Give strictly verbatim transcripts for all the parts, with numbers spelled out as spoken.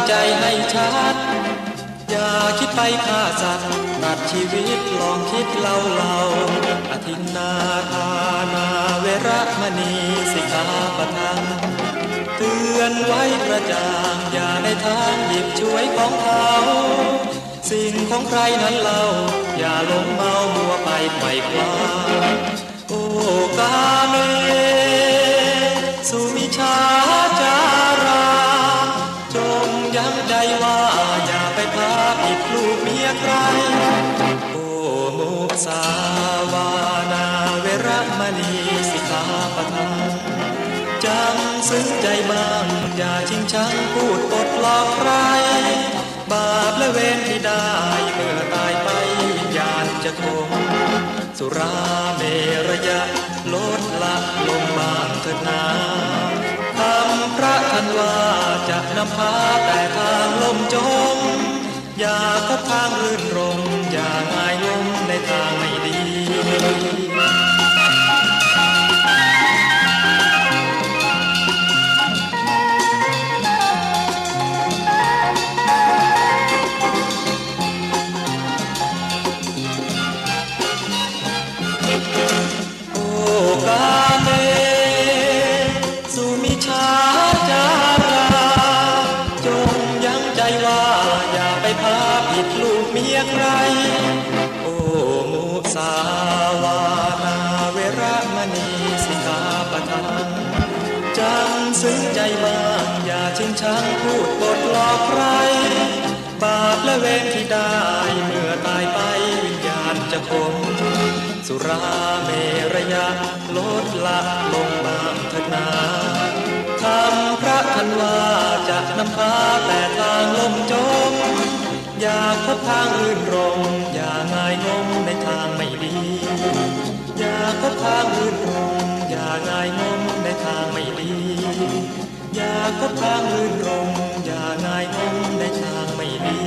ใจ๋ให้ชัด อย่าคิดไปฆ่าสัตว์ ตัดชีวิตลองคิดเล่าๆ อทินนาทานาเวระมณีสิกขาปะทัง เตือนไว้กระจ่าง อย่าได้ทางหยิบฉวยของเขา สิ่งของใครนั้นเล่า อย่าหลงเมามัวไปไขว่คว้า โอ้กาเม สุมิจฉาจารา จงยั้งใจว่าอย่าไปพาผิดลูกเมียใคร โอ้มุสาวานาเวระมณีสิกขาปะทัง จงซึ้งใจบ้าง อย่าชิงชังพูดปดหลอกใคร บาปและเวรที่ได้เมื่อตายไป วิญญาณจะขม สุราเมรยะ ลดละลงบ้างเถิดนา คำพระท่านว่าจะนำพาแต่ทางล่มจม อย่าคบทางรื่นรม อย่างายงมในทางไม่ดี โอ้กาเม สุมิจฉาจารา จงยั้งใจว่าอย่าไปพาผิดลูกเมียใคร โอ้มุสาวานาเวระมณีสิกขาปะทัง จงซึ้งใจบ้าง อย่าชิงชังพูดปดหลอกใคร บาปและเวรที่ได้เมื่อตายไป วิญญาณจะขม สุราเมรยะ ลดละลงบ้างเถิดนา คำพระท่านว่าจะนำพาแต่ทางล่มจม อย่าคบทางรื่นรม อย่างายงมในทางไม่ดี อย่าคบทางรื่นรม อย่างายงมในทางไม่ดี อย่าคบทางรื่นรม อย่างายงมในทางไม่ดี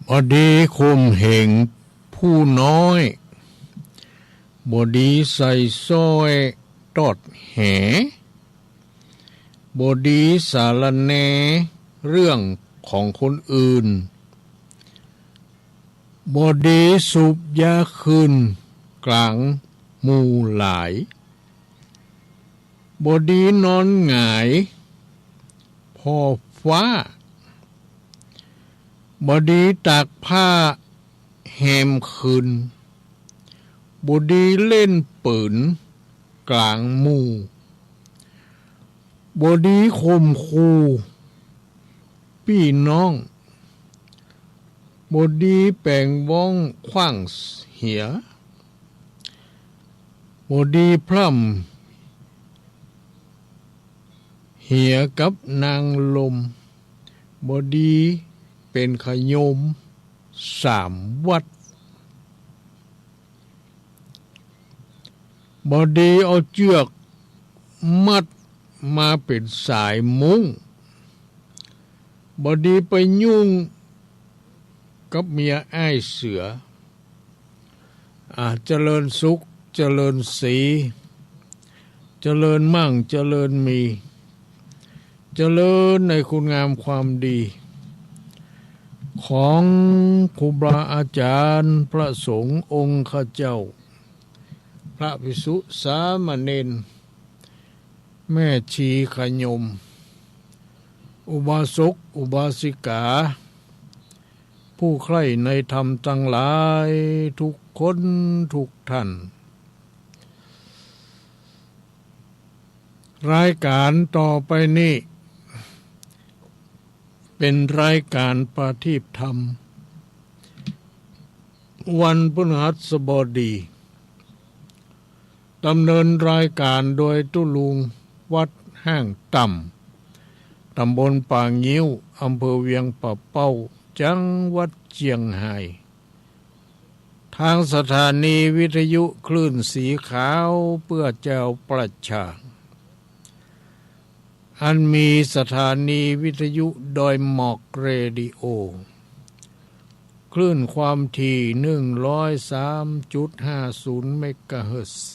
บ่ดีข่มเหงผู้น้อย บ่ดีใส่สร้อยตอดแห บ่ดีสารแหน่เรื่องของคนอื่น บ่ดีสูบยาคืนกลางหมู่หลาย บ่ดีนอนหงายผ่อฟ้า บ่ดีตากผ้าแหมคืน บ่ดีเล่นปืนกลางหมู่ บ่ดีข่มขู่ปี้น้อง บ่ดีแป๋งบ้องขว้างเหีย บ่ดีพร่ำเหียกับนางลม บ่ดีเป๋นขยมสามวัด บ่ดีเอาเจื้อกมัดมาเป๋นสายมุ้ง บ่ดีไปยุ่งกับเมียอ้ายเสือ อ่า เจริญสุข เจริญศรี เจริญมั่ง เจริญมี เจริญในคุณงามความดี ของครูบาอาจ๋ารย์ พระสงฆ์องค์ข้าเจ้า พระภิกษุสามเณร แม่ชีขยม อุบาสกอุบาสิกา ผู้ใคร่ในธรรมตังหลายทุกคนทุกท่าน รายก๋านต่อไปนี้ เป๋นรายก๋านประทีปธรรม วันพฤหัสบดี ดำเนินรายก๋านโดยตุ๊ลุง วัดห้างต่ำ ตำบลป่างิ้ว อำเภอเวียงป่าเป้า จังหวัดเจียงฮาย ทางสถานีวิทยุคลื่นสีขาวเพื่อจาวประชา อันมีสถานีวิทยุดอยหมอกเรดิโอ คลื่นความถี่ หนึ่งร้อยสามจุดห้าศูนย์ เมกะเฮิรตซ์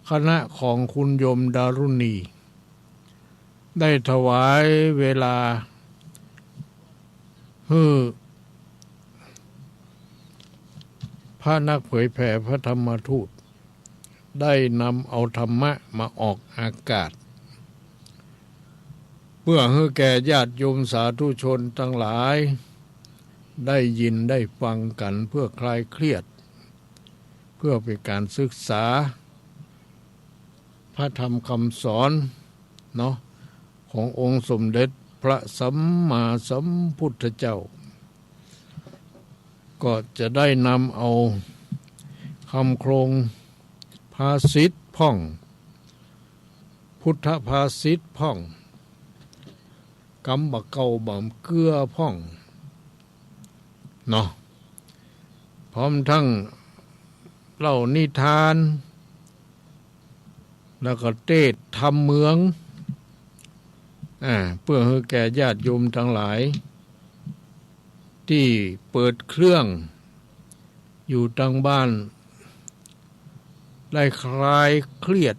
คณะของคุณโยมดารุณี ได้ถวายเวลาหื้อพระนักเผยแผ่พระธรรมทูต ได้นำเอาธรรมะมาออกอากาศ เพื่อหื้อแก่ญาติโยมสาธุชนตังหลาย ได้ยินได้ฟังกั๋นเพื่อคลายเครียด เพื่อเป๋นก๋านศึกษาพระธรรมกำสอนเนาะ ขององค์สมเด็จพระสัมมาสัมพุทธเจ้า ก็จะได้นำเอากำโคลงภาษิตพ่อง พุทธภาษิตพ่อง กำบ่าเก่าบ่าเกื้อพ่องเนาะ พร้อมทั้งเล่านิทาน แล้วก็เตสน์ธรรมเมือง อ่า เพื่อหื้อแก่ญาติโยมตังหลาย ตี้เปิดเครื่องอยู่ตังบ้าน ได้คลายเครียด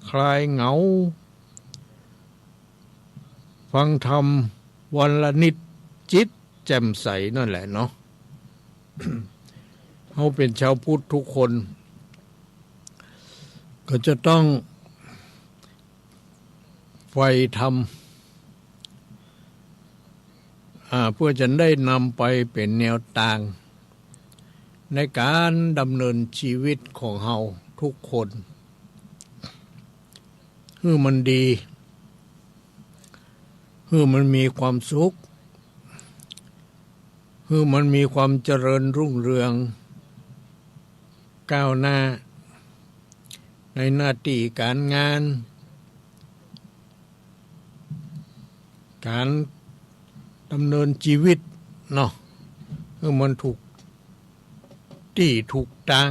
คลายเหงา ฟังธรรมวันละนิด จิตแจ่มใสนั่นแหละเนาะ เฮาเป๋นชาวพุทธทุกคน ก็จะต้องใฝ่ธรรม อ่า เพื่อจะได้นำไปเป๋นแนวตาง ในก๋านดำเนินชีวิตของเฮาทุกคน หื้อมันดี หื้อมันมีความสุข หื้อมันมีความเจริญรุ่งเรือง ก้าวหน้า ในหน้าตี้ก๋านงาน ก๋านดำเนินจีวิตเนาะ หื้อมันถูกตี้ถูกตาง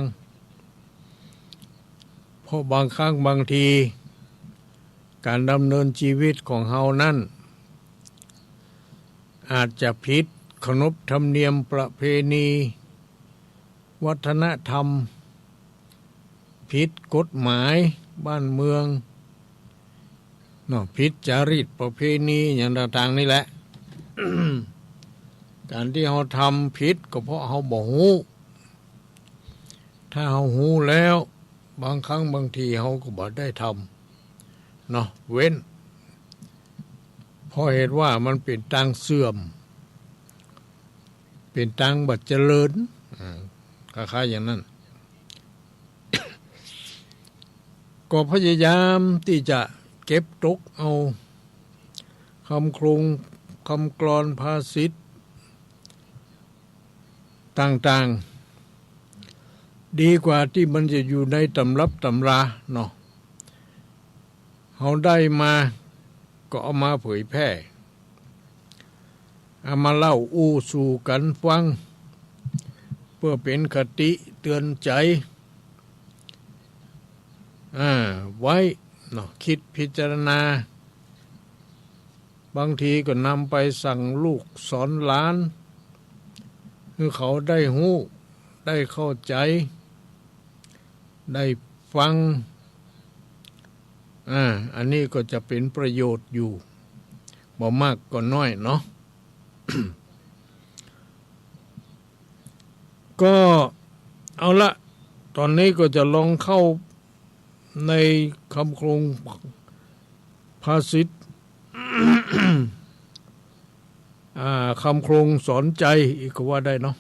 เพราะบางครั้งบางที ก๋านดำเนินจีวิตของเฮานั้น อาจจะผิดขนบธรรมเนียมประเพณี วัฒนธรรม ผิดกฎหมายบ้านเมืองเนาะ ผิดจารีตประเพณีอย่างต่างๆ นี่แหละ ก๋านตี้เฮาทำผิดก็เพราะเฮาบ่ฮู้ ถ้าเฮาฮู้แล้ว บางครั้งบางทีเฮาก็บ่ได้ทำเนาะ เว้น เพราะเหตุว่ามันเป๋นตางเสื่อม เป๋นตางบ่เจริญ อ่า คล้ายๆ อย่างนั้น ก็พยายามตี้จะเก็บตกเอากำโคลง กำกลอนภาษิตต่างๆ ดีกว่าตี้มันจะอยู่ในตำรับตำราเนาะ เฮาได้มาก็เอามาเผยแพร่ เอามาเล่าอู้สู่กั๋นฟัง เปื้อเป๋นคติเตือนใจ๋ อ่า ไว้เนาะ กึ๊ดพิจารณา บางทีก็นำไปสั่งลูกสอนหลาน หื้อเขาได้ฮู้ ได้เข้าใจ๋ ได้ฟัง อ่า อันนี้ก็จะเป๋นประโยชน์อยู่ บ่มากก็น้อยเนาะ ก็เอาละ ต๋อนนี้ก็จะลองเข้าในกำโคลงภาษิต อ่า กำโคลงสอนใจ๋อีกก็ว่าได้เนาะ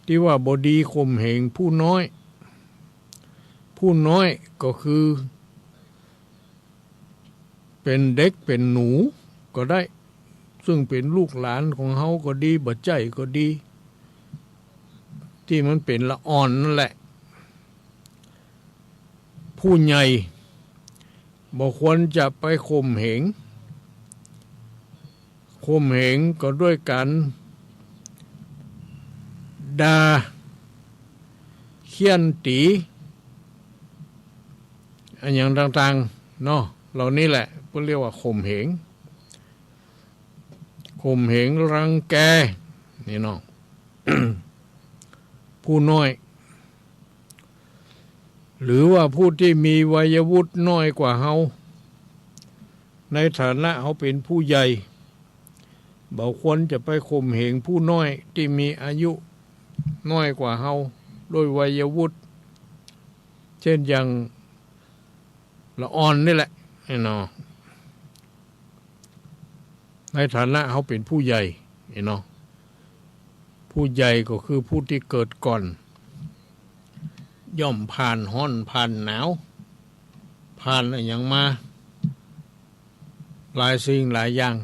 ตี้ว่าบ่ดีข่มเหงผู้น้อย ผู้น้อยก็คือ เป๋นเด็กเป๋นหนูก็ได้ ซึ่งเป๋นลูกหลานของเฮาก็ดี บ่ใจ้ก็ดี ตี้มันเป๋นละอ่อนนั่นแหละ ผู้ใหญ่บ่ควรจะไปข่มเหง ข่มเหงก็ด้วยก๋านด่า เฆี่ยนตี๋ อะหยังต่างๆ เนาะ เหล่านี้แหละ เปิ้นเรียกว่าข่มเหง ข่มเหงรังแก นี่เนาะ ผู้น้อย หรือว่าผู้ตี้มีวัยวุฒิน้อยกว่าเฮา ในฐานะเฮาเป๋นผู้ใหญ่ บ่ควรจะไปข่มเหงผู้น้อยตี้มีอายุน้อยกว่าเฮา ด้วยวัยวุฒิ เจ้นอย่างละอ่อนนี่แหละ ไอ้เนาะ ในฐานะเฮาเป๋นผู้ใหญ่ ไอ้เนาะ ผู้ใหญ่ก็คือผู้ตี้เกิดก่อน ย่อมผ่านฮ้อนผ่านหนาว ผ่านอะหยังมา หลายสิ่งหลายอย่าง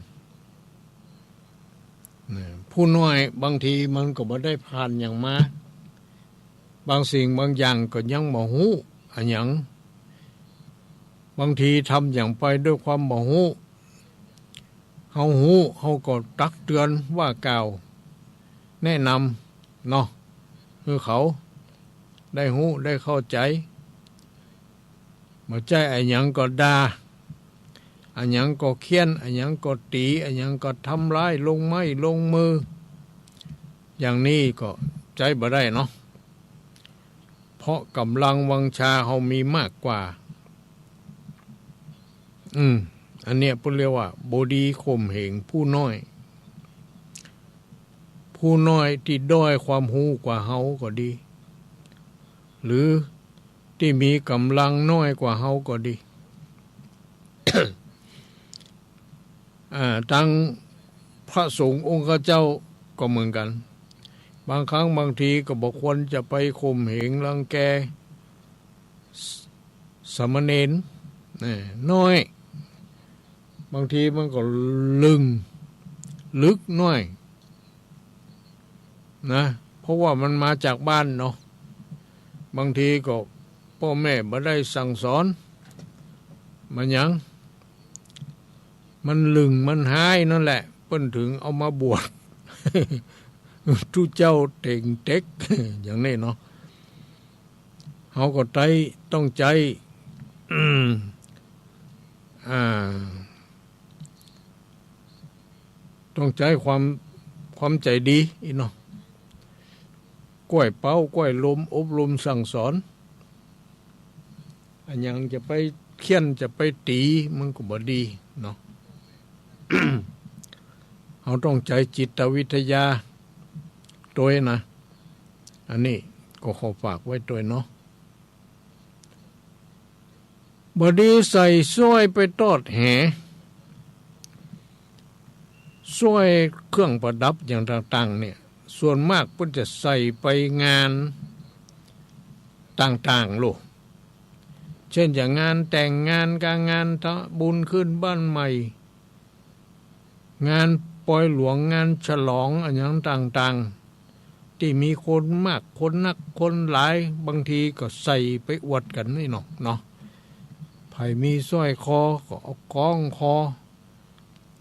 นะ ผู้น้อยบางทีมันก็บ่ได้ผ่านหยังมา บางสิ่งบางอย่างก็ยังบ่ฮู้อะหยัง บางทีทำหยังไปด้วยความบ่ฮู้ เฮาฮู้ เฮาก็ตักเตือนว่ากล่าว แนะนำเนาะ หื้อเขาได้ฮู้ได้เข้าใจ๋ บ่ใจ้อะหยังก็ด่า อะหยังก็เฆี่ยน อะหยังก็ตี๋ อะหยังก็ทำร้าย ลงไม้ลงมือ อย่างนี้ก็ใจ๊บ่ได้เนาะ เพราะก๋ำลังวังชาเฮามีมากกว่า อืม อันเนี้ยเปิ้นเรียกว่าบ่ดีข่มเหงผู้น้อย ผู้น้อยตี้ด้อยความฮู้กว่าเฮาก็ดี หรือตี้มีก๋ำลังน้อยกว่าเฮาก็ดี อ่า ตังพระสงฆ์องค์ข้าเจ้าก็เหมือนกั๋น บางครั้งบางทีก็บ่ควรจะไปข่มเหงรังแก ส- สามเณร นะ น้อย บางทีมันก็ลึ่ง ลึกน้อย นะ เพราะว่ามันมาจากบ้านเนาะ บางทีก็ป้อแม่บ่ได้สั่งสอน มันหยัง มันลึ่งมันฮ้ายนั่นแหละ เปิ้นถึงเอามาบวช ตุ๊เจ้าเต่งเต็ก อย่างนี้เนาะ เฮาก็ใจ๊ ต้องใจ๊ อืม อ่า ต้องใจ๊ความ ความใจ๋ดีอี้เนาะ ก้วยเป๊า ก้วยลม อบรมสั่งสอน อะหยังจะไปเฆี่ยน จะไปตี๋ มันก็บ่ดีเนาะ เฮาต้องใจ๊จิตวิทยาตวยนะ อันนี้ก็ขอฝากไว้ตวยเนาะ บ่ดีใส่สร้อยไปตอดแห สร้อยเครื่องประดับอย่างต่างๆ เนี่ย ส่วนมากเปิ้นจะใส่ไปงานต่างๆ โลด เจ้นอย่างงานแต่ง งานก๋าน งานทำบุญขึ้นบ้านใหม่ งานปอยหลวง งานฉลองอะหยังต่างๆ ตี้มีคนมาก คนนัก คนหลาย บางทีก็ใส่ไปอวดกั๋นนี่เนาะ เนาะ ใผมีสร้อยคอก็เอาคล้องคอ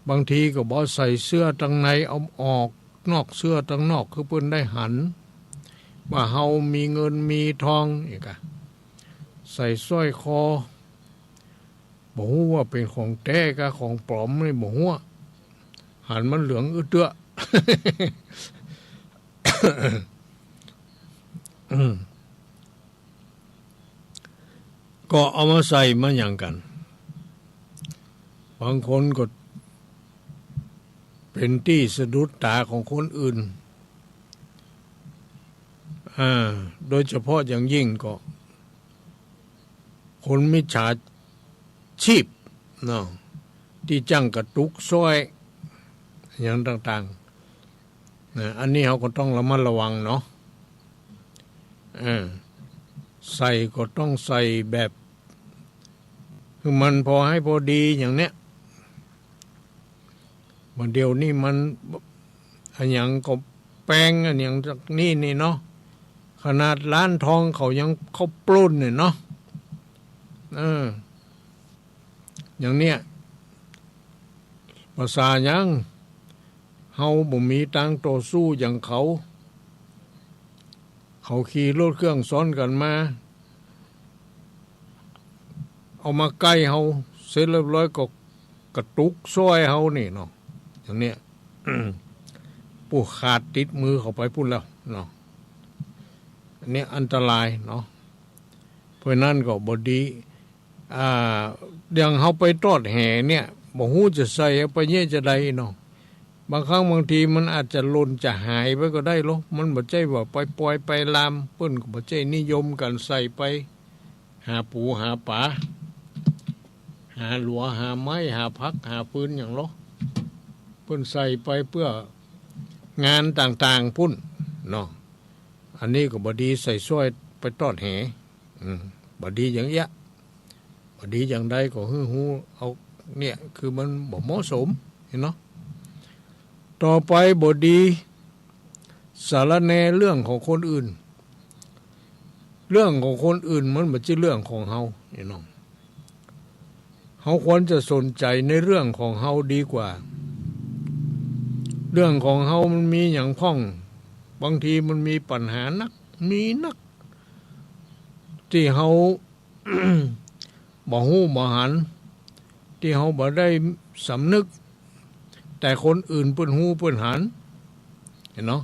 บางทีก็บ่ใส่เสื้อตังใน เอาออกนอกเสื้อตังนอก คือเปิ้นได้หัน ว่าเฮามีเงินมีทองอี้ก่ะ ใส่สร้อยคอ บ่ฮู้ว่าเป๋นของแต๊กาของปลอมนี่บ่ฮู้ หันมันเหลืองอื้อเตื้อ อืม ก็เอามาใส่มาหยังกั๋น บางคนก็เป๋นตี้สะดุดต๋าของคนอื่น อ่า โดยเฉพาะอย่างยิ่งก็ คนมิจฉาชีพเนาะ ตี้จ้างกระตุกสร้อยอะหยังต่างๆ นะ อันนี้เฮาก็ต้องระมัดระวังเนาะ เออ ใส่ก็ต้องใส่แบบหื้อมันพอให้พอดีอย่างเนี้ย บ่าเดี่ยวนี้มันอะหยังก็แปงอะหยังจากนี่นี่เนาะ ขนาดร้านทองเขายังเข้าปล้นเนี่ยเนาะ เออ อย่างเนี้ย ประสาหยัง เฮาบ่มีตางต่อสู้อย่างเขา เขาขี่รถเครื่องซ้อนกั๋นมา เอามาใก้เฮา เสร็จเรียบร้อยก็ กระตุกซ้อยเฮานี่เนาะ อย่างเนี้ย ปู้ขาดติดมือเข้าไปปู้นแล้วเนาะ อันเนี้ยอันตรายเนาะ เพราะนั้นก็บ่ดี อ่า อย่างเฮาไปตอดแหเนี่ย บ่ฮู้จะใส่เอาไปเยียะจาใดเนาะ บางครั้งบางทีมันอาจจะหล่นจะหายไปก็ได้ลอ มันบ่ใจ้ว่าไปป่อยไปลาม เปิ้นก็บ่ใจ้นิยมกั๋นใส่ไป หาปู๋หาป๋า หาหลัวหาไม้หาผักหาฟืนหยังลอ เปิ้นใส่ไปเปื้องานต่างๆ ปู้นเนาะ อันนี้ก็บ่ดีใส่ซ้อยไปตอดแห อืม บ่ดีอย่างเอี้ย บ่ดีอย่างใดก็หื้อฮู้เอา เนี่ย คือมันบ่เหมาะสม หันเนาะ ต่อไปบ่ดี สารแหน่เรื่องของคนอื่น เรื่องของคนอื่นมันบ่ใจ้เรื่องของเฮา หันเนาะ เฮาควรจะสนใจ๋ในเรื่องของเฮาดีกว่า เรื่องของเฮามันมีหยังพ่อง บางทีมันมีปัญหานัก มีนัก ตี้เฮา บ่ฮู้บ่หัน ตี้เฮาบ่ได้สำนึก แต่คนอื่นเปิ้นฮู้เปิ้นหัน หันเนาะ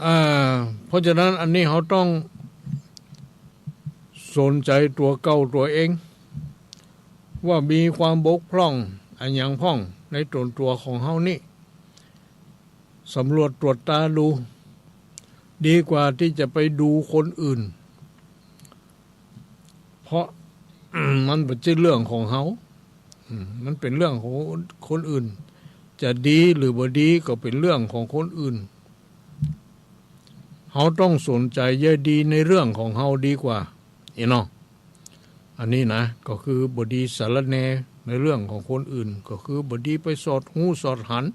อ่า เพราะฉะนั้นอันนี้เฮาต้องสนใจ๋ตั๋วเก่าตั๋วเอง ว่ามีความบกพร่องอะหยังพ่องในต๋นตั๋วของเฮานี่ สำรวจตรวจตราดู ดีกว่าตี้จะไปดูคนอื่น เพราะ มันบ่ใจ้เรื่องของเฮา อืม มันเป๋นเรื่องของคนอื่น จะดีหรือบ่ดีก็เป๋นเรื่องของคนอื่น เฮาต้องสนใจ๋ใยดีในเรื่องของเฮาดีกว่า หันเนาะ อันนี้นะ ก็คือบ่ดีสารแหน่ในเรื่องของคนอื่น ก็คือบ่ดีไปสอดฮู้สอดหัน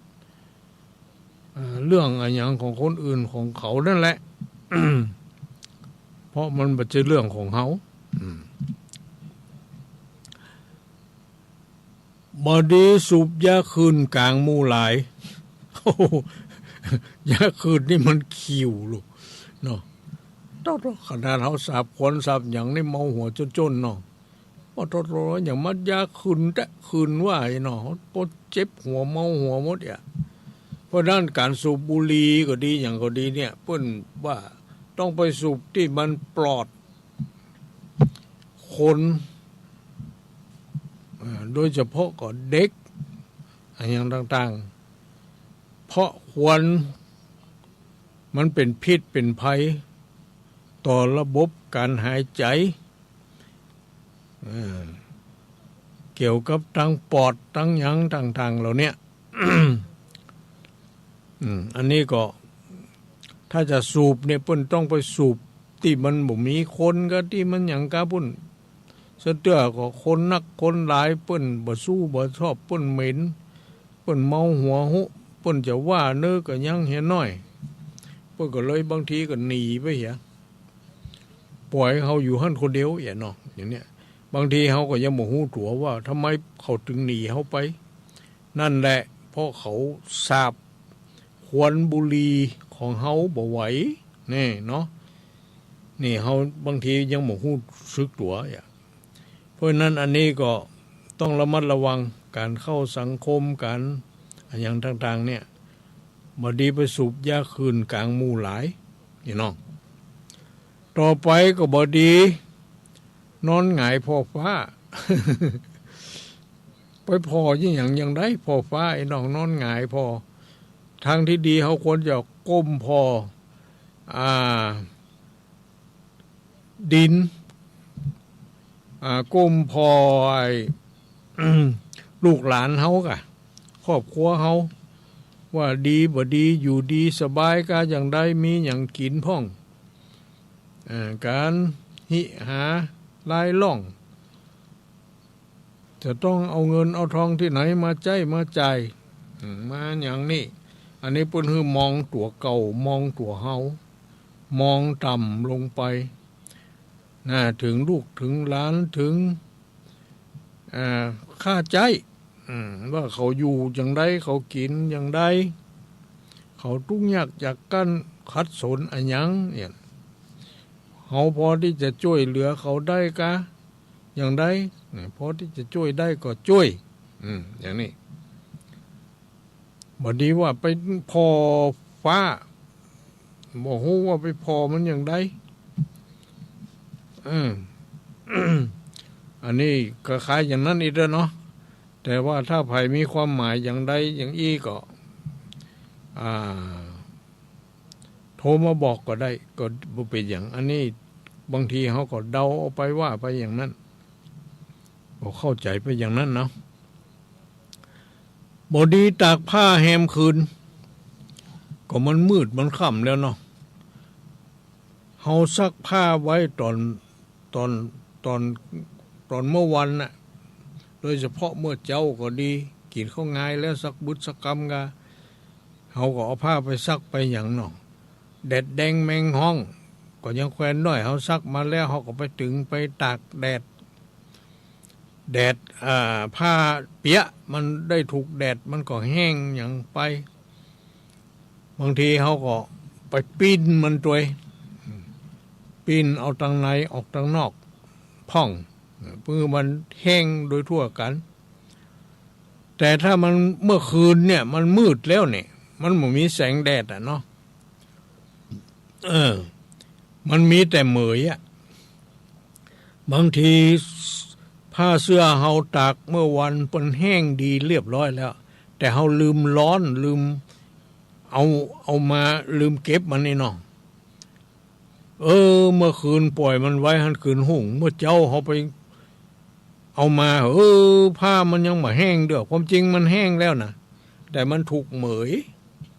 เอ่อ เรื่องอะหยังของคนอื่นของเขานั่นแหละ เพราะมันบ่ใจ้เรื่องของเฮา อืม บ่ดีสูบยาขื่นก๋างหมู่หลาย โอ้โห ยาขื่นนี่มันขิวลูก เนาะ ต้อง ขนาดเฮาสาบควันสาบหยังนี่เมาหัวจ้นๆ เนาะ โอ้โธ่ๆ อย่างมายาขื่นแต๊ขื่นว่าอี้เนาะ ปวดเจ็บหัวเมาหัวหมดเอี้ย เพราะนั้นก๋านสูบบุหรี่ก็ดีหยังก็ดีเนี่ย เปิ้นว่าต้องไปสูบตี้มันปลอดคน เอ่อ โดยเฉพาะก็เด็ก อะหยังต่างๆ เพราะควันมันเป๋นพิษเป๋นภัยต่อระบบก๋านหายใจ๋ เอ่อ เกี่ยวกับตังปอดตังหยังต่างๆ เหล่าเนี้ย อืม อันนี้ก็ ถ้าจะสูบเนี่ย เปิ้นต้องไปสูบตี้มันบ่มีคนกาตี้มันหยังกาปู้น ซะเตื้อก็คนนักคนหลาย เปิ้นบ่สู้บ่ชอบ เปิ้นเหม็น เปิ้นเมาหัวหุ เปิ้นจะว่าเน้อก็ยังเหียน้อย เปิ้นก็เลยบางทีก็หนีไปเหีย ป่อยเฮาอยู่หั้นคนเดียวเอี้ยเนาะ อย่างเนี้ย บางทีเฮาก็ยังบ่ฮู้ตั๋วว่าทำไมเขาจึงหนีเฮาไป นั่นแหละ เพราะเขาสาบควันบุหรี่ของเฮาบ่ไหว นี่เนาะ นี่เฮาบางทียังบ่ฮู้สึกตั๋วเอี้ย เพราะฉะนั้นอันนี้ก็ต้องระมัดระวังก๋านเข้าสังคม ก๋านอะหยังต่างๆ เนี่ย บ่ดีไปสูบยาขื่นก๋างหมู่หลาย นี่เนาะ ต่อไปก็บ่ดี นอนหงายผ่อฟ้า ไปผ่ออย่างหยังได้ผ่อฟ้า ไอ้น้อง นอนหงายผ่อ ทางที่ดีเฮาควรจะก้มผ่อ อ่า ดิน อ่า ก้มผ่อไอ้ ลูกหลานเฮากา ครอบครัวเฮา ว่าดีบ่ดี อยู่ดีสบายกา อย่างใด มีหยังกิ๋นพ่อง อ่า ก๋านหิหารายร่อง จะต้องเอาเงินเอาทองตี้ไหนมาใจ๊มาจ่าย อืม มาอย่างนี้ อันนี้เปิ้นหื้อมองตั๋วเก่า มองตั๋วเฮา มองต่ำลงไป นะ เถิงลูกเถิงหลาน เถิง อ่า ค่าใจ๊ อืม ว่าเขาอยู่อย่างใด เขากิ๋นอย่างใด เขาตุ๊กยากยากกั้นขัดสนอะหยังเนี่ย เฮาพอตี้จะจ้วยเหลือเขาได้กา อย่างใด เนี่ย พอตี้จะจ้วยได้ก็จ้วย อืม อย่างนี้ บ่ดีว่าไปผ่อฟ้า บ่ฮู้ว่าไปผ่อมันอย่างใด อืม อันนี้ก็คล้ายอย่างนั้นอีกแล้วเนาะ แต่ว่าถ้าใผมีความหมายอย่างใดอย่างอี้ก็ อ่า โทรมาบอกก็ได้ ก็บ่เป๋นหยัง อันนี้บางทีเฮาก็เดาเอาไปว่าไปอย่างนั้น ก็เข้าใจ๋ไปอย่างนั้นเนาะ บ่ดีตากผ้าแฮมคืน ก็มันมืดมันค่ำแล้วเนาะ เฮาซักผ้าไว้ต๋อน ต๋อน ต๋อน ต๋อนเมื่อวันน่ะ โดยเฉพาะเมื่อเจ๊าก็ดี กิ๋นข้าวงายแล้วสักบึดสักกำกา เฮาก็เอาผ้าไปซักไปหยังเนาะ แดดแดงแมงฮ้อง ก็ยังแควนน้อย เฮาซักมาแล้ว เฮาก็ไปตึงไปตากแดด แดด อ่า ผ้าเปียะมันได้ถูกแดด มันก็แห้งหยังไป บางทีเฮาก็ไปปิ้นมันตวย ปิ้นเอาตังในออกตังนอกพ่อง เปื้อมันแห้งโดยทั่วกั๋น แต่ถ้ามันเมื่อคืนเนี่ยมันมืดแล้วเนี่ย มันบ่มีแสงแดดอะเนาะ เออ มันมีแต่เหมยอะ บางทีผ้าเสื้อเฮาตากเมื่อวันเปิ้นแห้งดีเรียบร้อยแล้ว แต่เฮาลืมร้อน ลืมเอา เอามา ลืมเก็บมันนี่เนาะ เออ เมื่อคืนป่อยมันไว้หั้น คืนฮุ่ง เมื่อเจ๊าเฮาไปเอามา เออ ผ้ามันยังบ่แห้งเตื้อ ความจริงมันแห้งแล้วนะ แต่มันถูกเหมย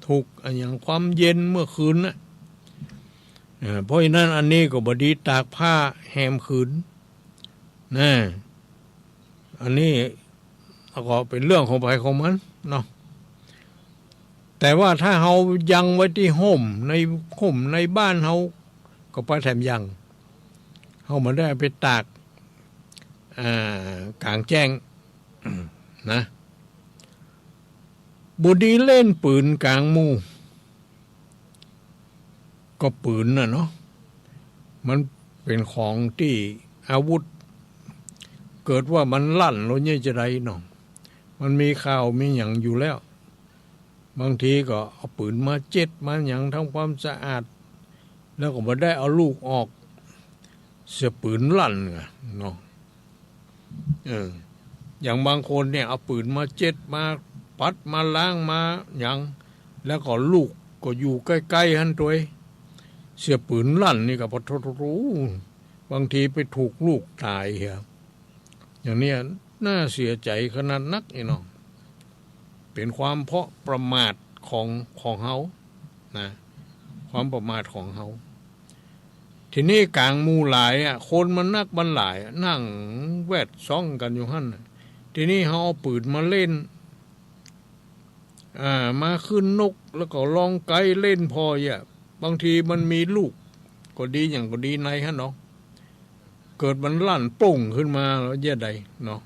ถูกอะหยัง ความเย็นเมื่อคืนน่ะ เออ เพราะฉะนั้นอันนี้ก็บ่ดีตากผ้าแฮมคืน นะ อันนี้ก็เป๋นเรื่องของใผของมันเนาะ แต่ว่าถ้าเฮายังไว้ตี้ฮ่ม ในฮ่มในบ้านเฮา ก็ปาแถมยัง เฮาบ่ได้เอาไปตาก อ่า ก๋างแจ้ง นะ บ่ดีเล่นปืนก๋างหมู่ ก็ปืนน่ะเนาะ มันเป๋นของตี้อาวุธ เกิดว่ามันลั่นแล้วเนี่ยจะใดเนาะ มันมีข่าวมีหยังอยู่แล้ว บางทีก็เอาปืนมาเจ็ดมาหยังทำความสะอาด แล้วก็บ่ได้เอาลูกออก เสียปืนลั่นไงเนาะ เออ อย่างบางคนเนี่ยเอาปืนมาเจ็ดมาปัดมาล้างมาหยัง แล้วก็ลูกก็อยู่ใก้ๆ หั้นตวย เสียปืนลั่นนี่ก็ปะโถ บางทีไปถูกลูกต๋ายเหีย อย่างเนี้ยน่าเสียใจ๋ขนาดนักไอ้น้อง เป๋นความเพราะประมาทของ ของเฮา นะ ความประมาทของเฮา ทีนี้ก๋างหมู่หลายอะ คนมันนักมันหลายอะ นั่งแวดซ้องกั๋นอยู่หั้นน่ะ ทีนี้เฮาเอาปืนมาเล่น อ่า มาขึ้นนก แล้วก็ลองไกเล่นพอเยียะ บางทีมันมีลูกก็ดี หยังก็ดีในหั้นเนาะ เกิดมันลั่นโป้งขึ้นมาแล้วเยียะใดเนาะ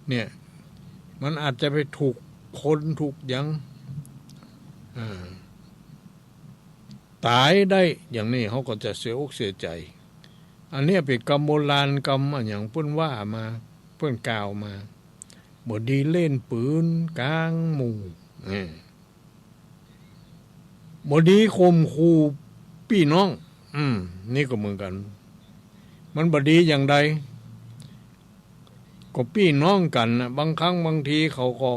เนี่ย มันอาจจะไปถูกคนถูกหยัง อ่า ต๋ายได้ อย่างนี้เฮาก็จะเสียอกเสียใจ๋ อันเนี้ยเป๋นกำโบราณกำอะหยังเปิ้นว่ามา เปิ้นกล่าวมา บ่ดีเล่นปืนก๋างหมู่ เออ บ่ดีข่มขู่ปี้น้อง อืม นี่ก็เหมือนกั๋น มันบ่ดีอย่างใด ก็ปี้น้องกั๋นน่ะ บางครั้งบางทีเขาก็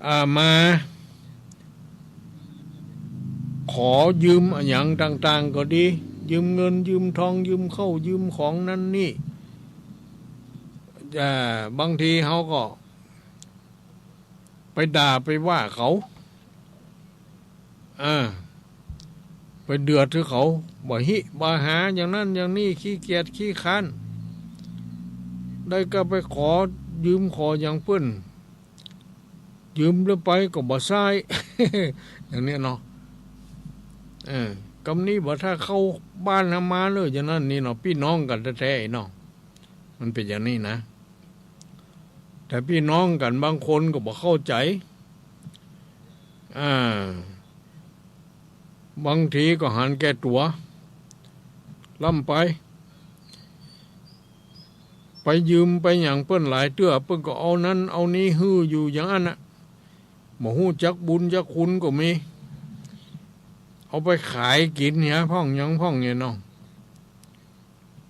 อ่า มา ขอยืมอะหยังต่างๆ ก็ดี ยืมเงิน ยืมทอง ยืมข้าว ยืมของนั้นนี่ อ่า บางทีเฮาก็ ไปด่าไปว่าเขา อ่า ไปเดือดหื้อเขา บ่าหิบ่าหา อย่างนั้นอย่างนี้ ขี้เกียจขี้คร้าน ได้ก็ไปขอยืมขอหยังเปิ้น ยืมแล้วไปก็บ่ใซ้ อย่างเนี้ยเนาะ เออ กำนี้บ่าถ้าเข้าบ้านหามาเน่อ อย่างนั้นนี่เนาะ ปี้น้องกั๋นแต๊ๆ เนาะ มันเป๋นอย่างนี้นะ แต่ปี้น้องกั๋นบางคนก็บ่เข้าใจ๋ อ่า บางทีก็หันแก่ตั๋ว ล้ำไป ไปยืมไปหยังเปิ้นหลายเตื้อ เปิ้นก็เอานั้นเอานี้หื้ออยู่อย่างอั้นน่ะ บ่ฮู้จักบุญจักคุณก็มี เอาไปขายกิ๋นเหียพ่องหยังพ่องเนี่ยเนาะ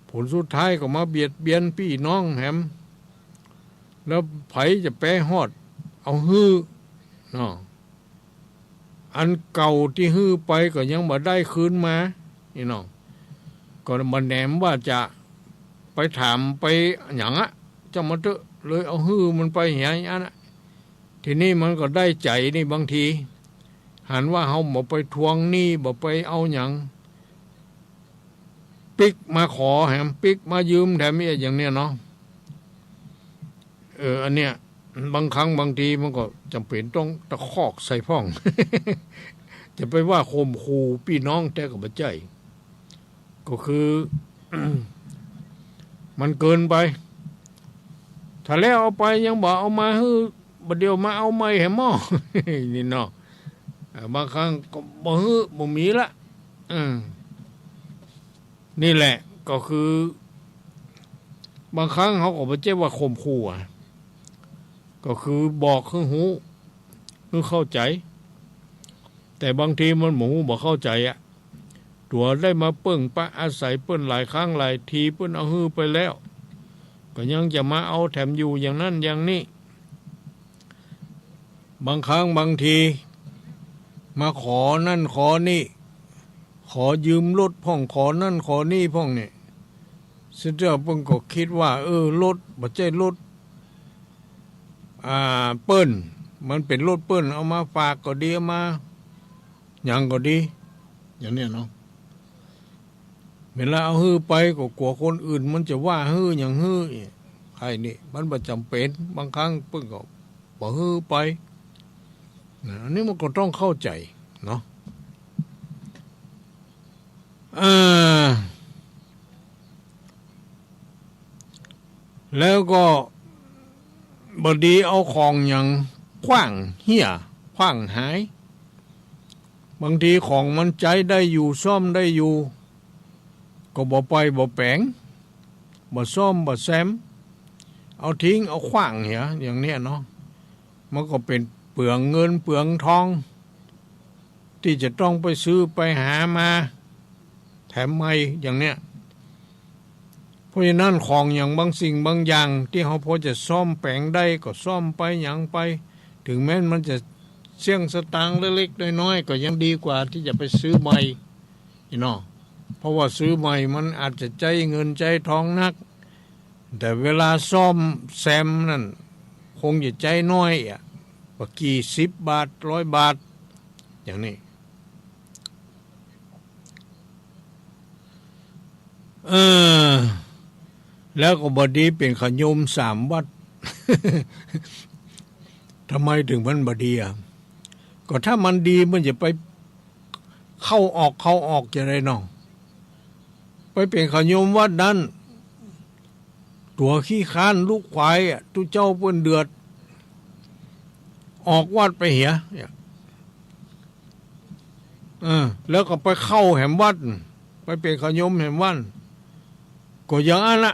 ผลสุดท้ายก็มาเบียดเบียนปี้น้องแหม แล้วใผจะไปฮอดเอาหื้อเนาะ อันเก่าตี้หื้อไปก็ยังบ่ได้คืนมา นี่เนาะ ก็บ่แหนมว่าจะไปถามไปหยังอะ จ้างมันเต๊อะ เลยเอาหื้อมันไปเหียอันนั้นอะ ทีนี้มันก็ได้ใจ๋นี่ บางทีหันว่าเฮาบ่ไปทวงหนี้ บ่ไปเอาหยัง ปิ๊กมาขอแถม ปิ๊กมายืมแถมเอียดอย่างเนี้ยเนาะ เออ อันเนี้ย บางครั้งบางทีมันก็จ๋ำเป๋นต้องตะคอกใส่พ่อง จะไปว่าข่มขู่ปี้น้องแต๊ก็บ่ใจ้ ก็คือ มันเกินไป ถ้าแล้วเอาไปยังบ่เอามาหื้อ บ่าเดี่ยวมาเอาใหม่แหมหม้อ นี่เนาะ เออ บางครั้งก็บ่หื้อ บ่มีละ อืม นี่แหละ ก็คือ บางครั้งเฮาก็บ่ใจ้ว่าข่มขู่อะ ก็คือบอกหื้อฮู้ หื้อเข้าใจ๋ แต่บางทีมันบ่ฮู้บ่เข้าใจ๋อะ ตั๋วได้มาเปิ้งปะอาศัยเปิ้นหลายครั้งหลายที เปิ้นเอาหื้อไปแล้ว ก็ยังจะมาเอาแถมอยู่อย่างนั้นอย่างนี้ บางครั้งบางที มาขอนั่นขอนี่ ขอยืมรถพ่อง ขอนั่นขอนี่พ่องเนี่ย ซึ่งเจ้าเปิ้นก็กึ๊ดว่า เออ รถ บ่ใจ้รถ อ่า เปิ้น มันเป๋นรถเปิ้น เอามาฝากก็ดี เอามาหยังก็ดี อย่างเนี้ยเนาะ เวลาเอาหื้อไปก็กั๋วคนอื่นมันจะว่าหื้อหยังหื้ออีก ไอ้นี่มันบ่จ๋ำเป๋น บางครั้งเปิ้นก็บ่หื้อไป นะ อันนี้มันก็ต้องเข้าใจ๋เนาะ เออ แล้วก็บ่ดีเอาของหยังขว้างเหีย ขว้างหาย บางทีของมันใจ๊ได้อยู่ ซ่อมได้อยู่ ก็บ่ไปบ่แป๋ง บ่ซ่อมบ่แซม เอาทิ้งเอาขว้างเหีย อย่างเนี้ยเนาะ มันก็เป๋นเปลืองเงินเปลืองทอง ตี้จะต้องไปซื้อไปหามาแถมใหม่อย่างเนี้ย เพราะฉะนั้นของอย่างบางสิ่งบางอย่างตี้เฮาพอจะซ่อมแป๋งได้ก็ซ่อมไปหยังไป ถึงแม้นมันจะเสี้ยงสตางค์เล็กๆน้อยๆ ก็ยังดีกว่าตี้จะไปซื้อใหม่ นี่เนาะ เพราะว่าซื้อใหม่มันอาจจะใจ๊เงินใจ๊ทองนัก แต่เวลาซ่อมแซมนั่น คงจะใจ๊น้อยอะ บ่กี่สิบบาท ร้อยบาท อย่างนี้ เออ แล้วก็บ่ดีเป๋นขะโยมสามวัด ทำไมถึงมันบ่ดีอะ ก็ถ้ามันดีมันจะไปเข้าออก เข้าออกจะไดเนาะ ไปเป๋นขะโยมวัดนั้น ตั๋วขี้ค้านลูกขวายอะ ตุ๊เจ้าเปิ้นเดือด ออกวัดไปเหีย เนี่ย เออ แล้วก็ไปเข้าแหมวัด ไปเป๋นขะโยมแหมวัด ก็อย่างอั้นละ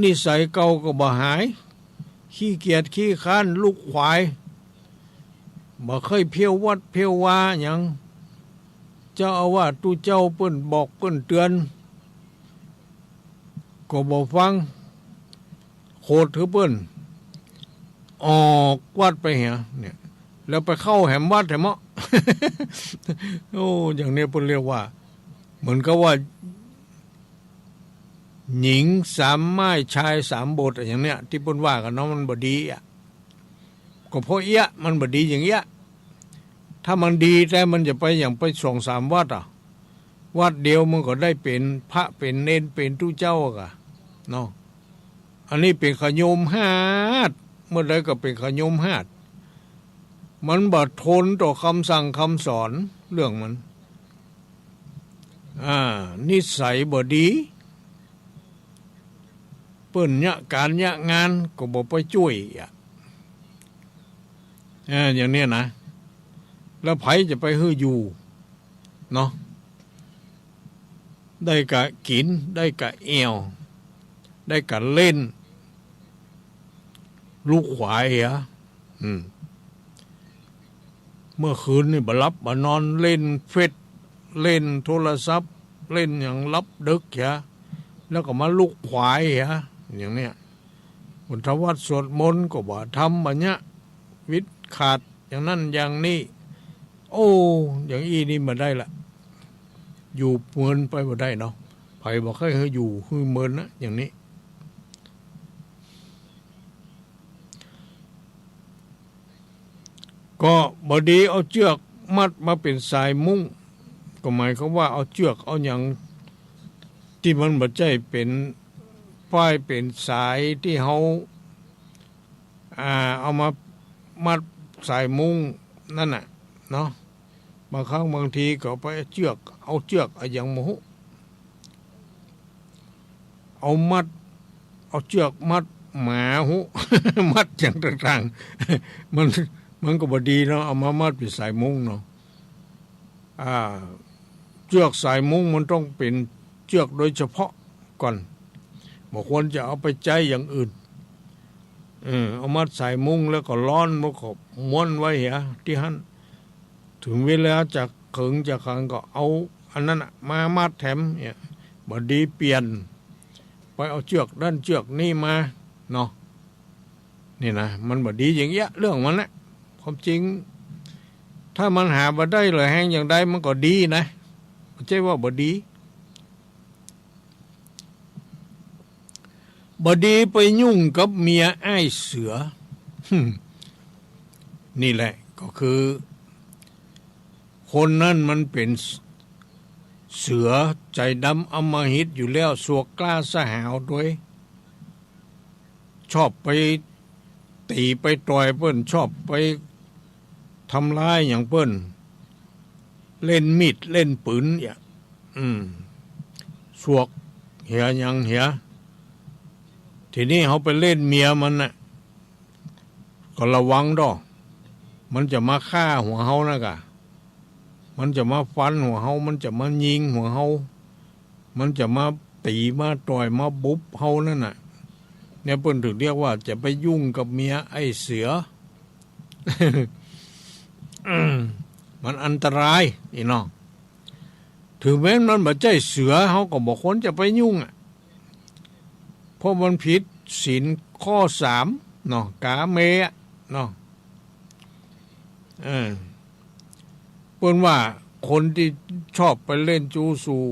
นิสัยเก่าก็บ่หาย ขี้เกียจขี้ค้านลูกขวาย บ่ใค่เพี้ยววัดเพี้ยววาหยัง เจ้าอาวาสตุ๊เจ้าเปิ้นบอกเปิ้นเตือน ก็บ่ฟัง โขดหื้อเปิ้น ออกวัดไปเหีย เนี่ย แล้วไปเข้าแหมวัดแหมเมาะ โอ้ อย่างนี้เปิ้นเรียกว่า เหมือนกับว่า หญิงสามม่ายชายสามบทอะ อย่างเนี้ย ตี้เปิ้นว่ากั๋นเนาะ มันบ่ดีอะ ก็เพราะเอี้ยะ มันบ่ดีอย่างเอี้ยะ ถ้ามันดีแต๊มันจะไปอย่างไปสองสามวัดอะ วัดเดียวมันก็ได้เป๋นพระเป๋นเณรเป๋นตุ๊เจ้าอะกะ เนาะ อันนี้เป๋นขะโยมฮาด เมื่อใดก็เป๋นขะโยมฮาด มันบ่ทนต่อคำสั่งคำสอน เรื่องมัน อ่า นิสัยบ่ดี เปิ้นเยียะก๋านเยียะงานก็บ่ไปจ้วยอะ เออ อย่างเนี้ยนะ แล้วใผจะไปหื้ออยู่ เนาะ ได้กะกิ๋น ได้กะแอ่ว ได้กะเล่น ลุกขวายเหีย อืม เมื่อคืนนี่บ่หลับบ่นอน เล่นเฟซ เล่นโทรศัพท์ เล่นหยังหลับดึกเหีย แล้วก็มาลุกขวายเหีย อย่างเนี้ย วันธวัตรสวดมนต์ก็บ่ทำบ่เยียะ วิดขาดอย่างนั้นอย่างนี้ โอ้ อย่างอี้นี่บ่ได้ละ อยู่เมินไปบ่ได้เนาะ ใผบ่ใค่หื้ออยู่หื้อเมินนะ อย่างนี้ ก็บ่ดีเอาเจื้อกมัดมาเป๋นสายมุ้ง ก็หมายความว่าเอาเจื้อกเอาหยังตี้มันบ่ใจ้เป๋นฝ้ายเป๋นสายตี้เฮา อ่า เอามามัดสายมุ้งนั่นน่ะเนาะ บางครั้งบางทีก็ไปเจื้อก เอาเจื้อกอะหยังบ่ฮู้ เอามัด เอาเจื้อกมัดหมาฮู้ มัดหยังต่างๆ มัน มันก็บ่ดีเนาะ เอามามัดเป๋นสายมุ้งเนาะ อ่า เจื้อกสายมุ้งมันต้องเป๋นเจื้อกโดยเฉพาะก่อน บ่ควรจะเอาไปใจ๊อย่างอื่น เออ เอามัดสายมุ้งแล้วก็ร้อน มันก็ม้วนไว้เหียตี้หั้น ถึงเวลาจะเขิงจะขังก็เอาอันนั้นน่ะมามัดแถมเนี่ย บ่ดีเปลี่ยน ไปเอาเจื้อกนั้นเจื้อกนี้มาเนาะ นี่นะ มันบ่ดีอย่างเงี้ย เรื่องมันนะ ความจริง ถ้ามันหาบ่ได้เหลือแฮงอย่างใดมันก็ดีนะ บ่ใจ้ว่าบ่ดี บ่ดีไปยุ่งกับเมียอ้ายเสือ นี่แหละก็คือ คนนั้นมันเป๋นเสือใจ๋ดำอำมหิตอยู่แล้ว สวกกล้าสหาวด้วย ชอบไปตี๋ไปต่อยเปิ้น ชอบไปทำร้ายหยังเปิ้น เล่นมีดเล่นปืนเนี่ย อืม สวกเหียหยังเหีย ทีนี้เฮาไปเล่นเมียมันน่ะ ก็ระวังด้อ มันจะมาฆ่าหัวเฮานะกะ มันจะมาฟันหัวเฮา มันจะมายิงหัวเฮา มันจะมาตี๋มาต่อยมาบุบเฮานั่นน่ะ เนี่ยเปิ้นถึงเรียกว่าจะไปยุ่งกับเมียไอ้เสือ มันอันตราย อี้เนาะ ถึงแม้นมันบ่ใจ้เสือ เฮาก็บ่ควรจะไปยุ่งอะ เพราะมันผิดศีลข้อสามเนาะ กาเมอะเนาะ เออ เปิ้นว่าคนตี้ชอบไปเล่นจู้สู่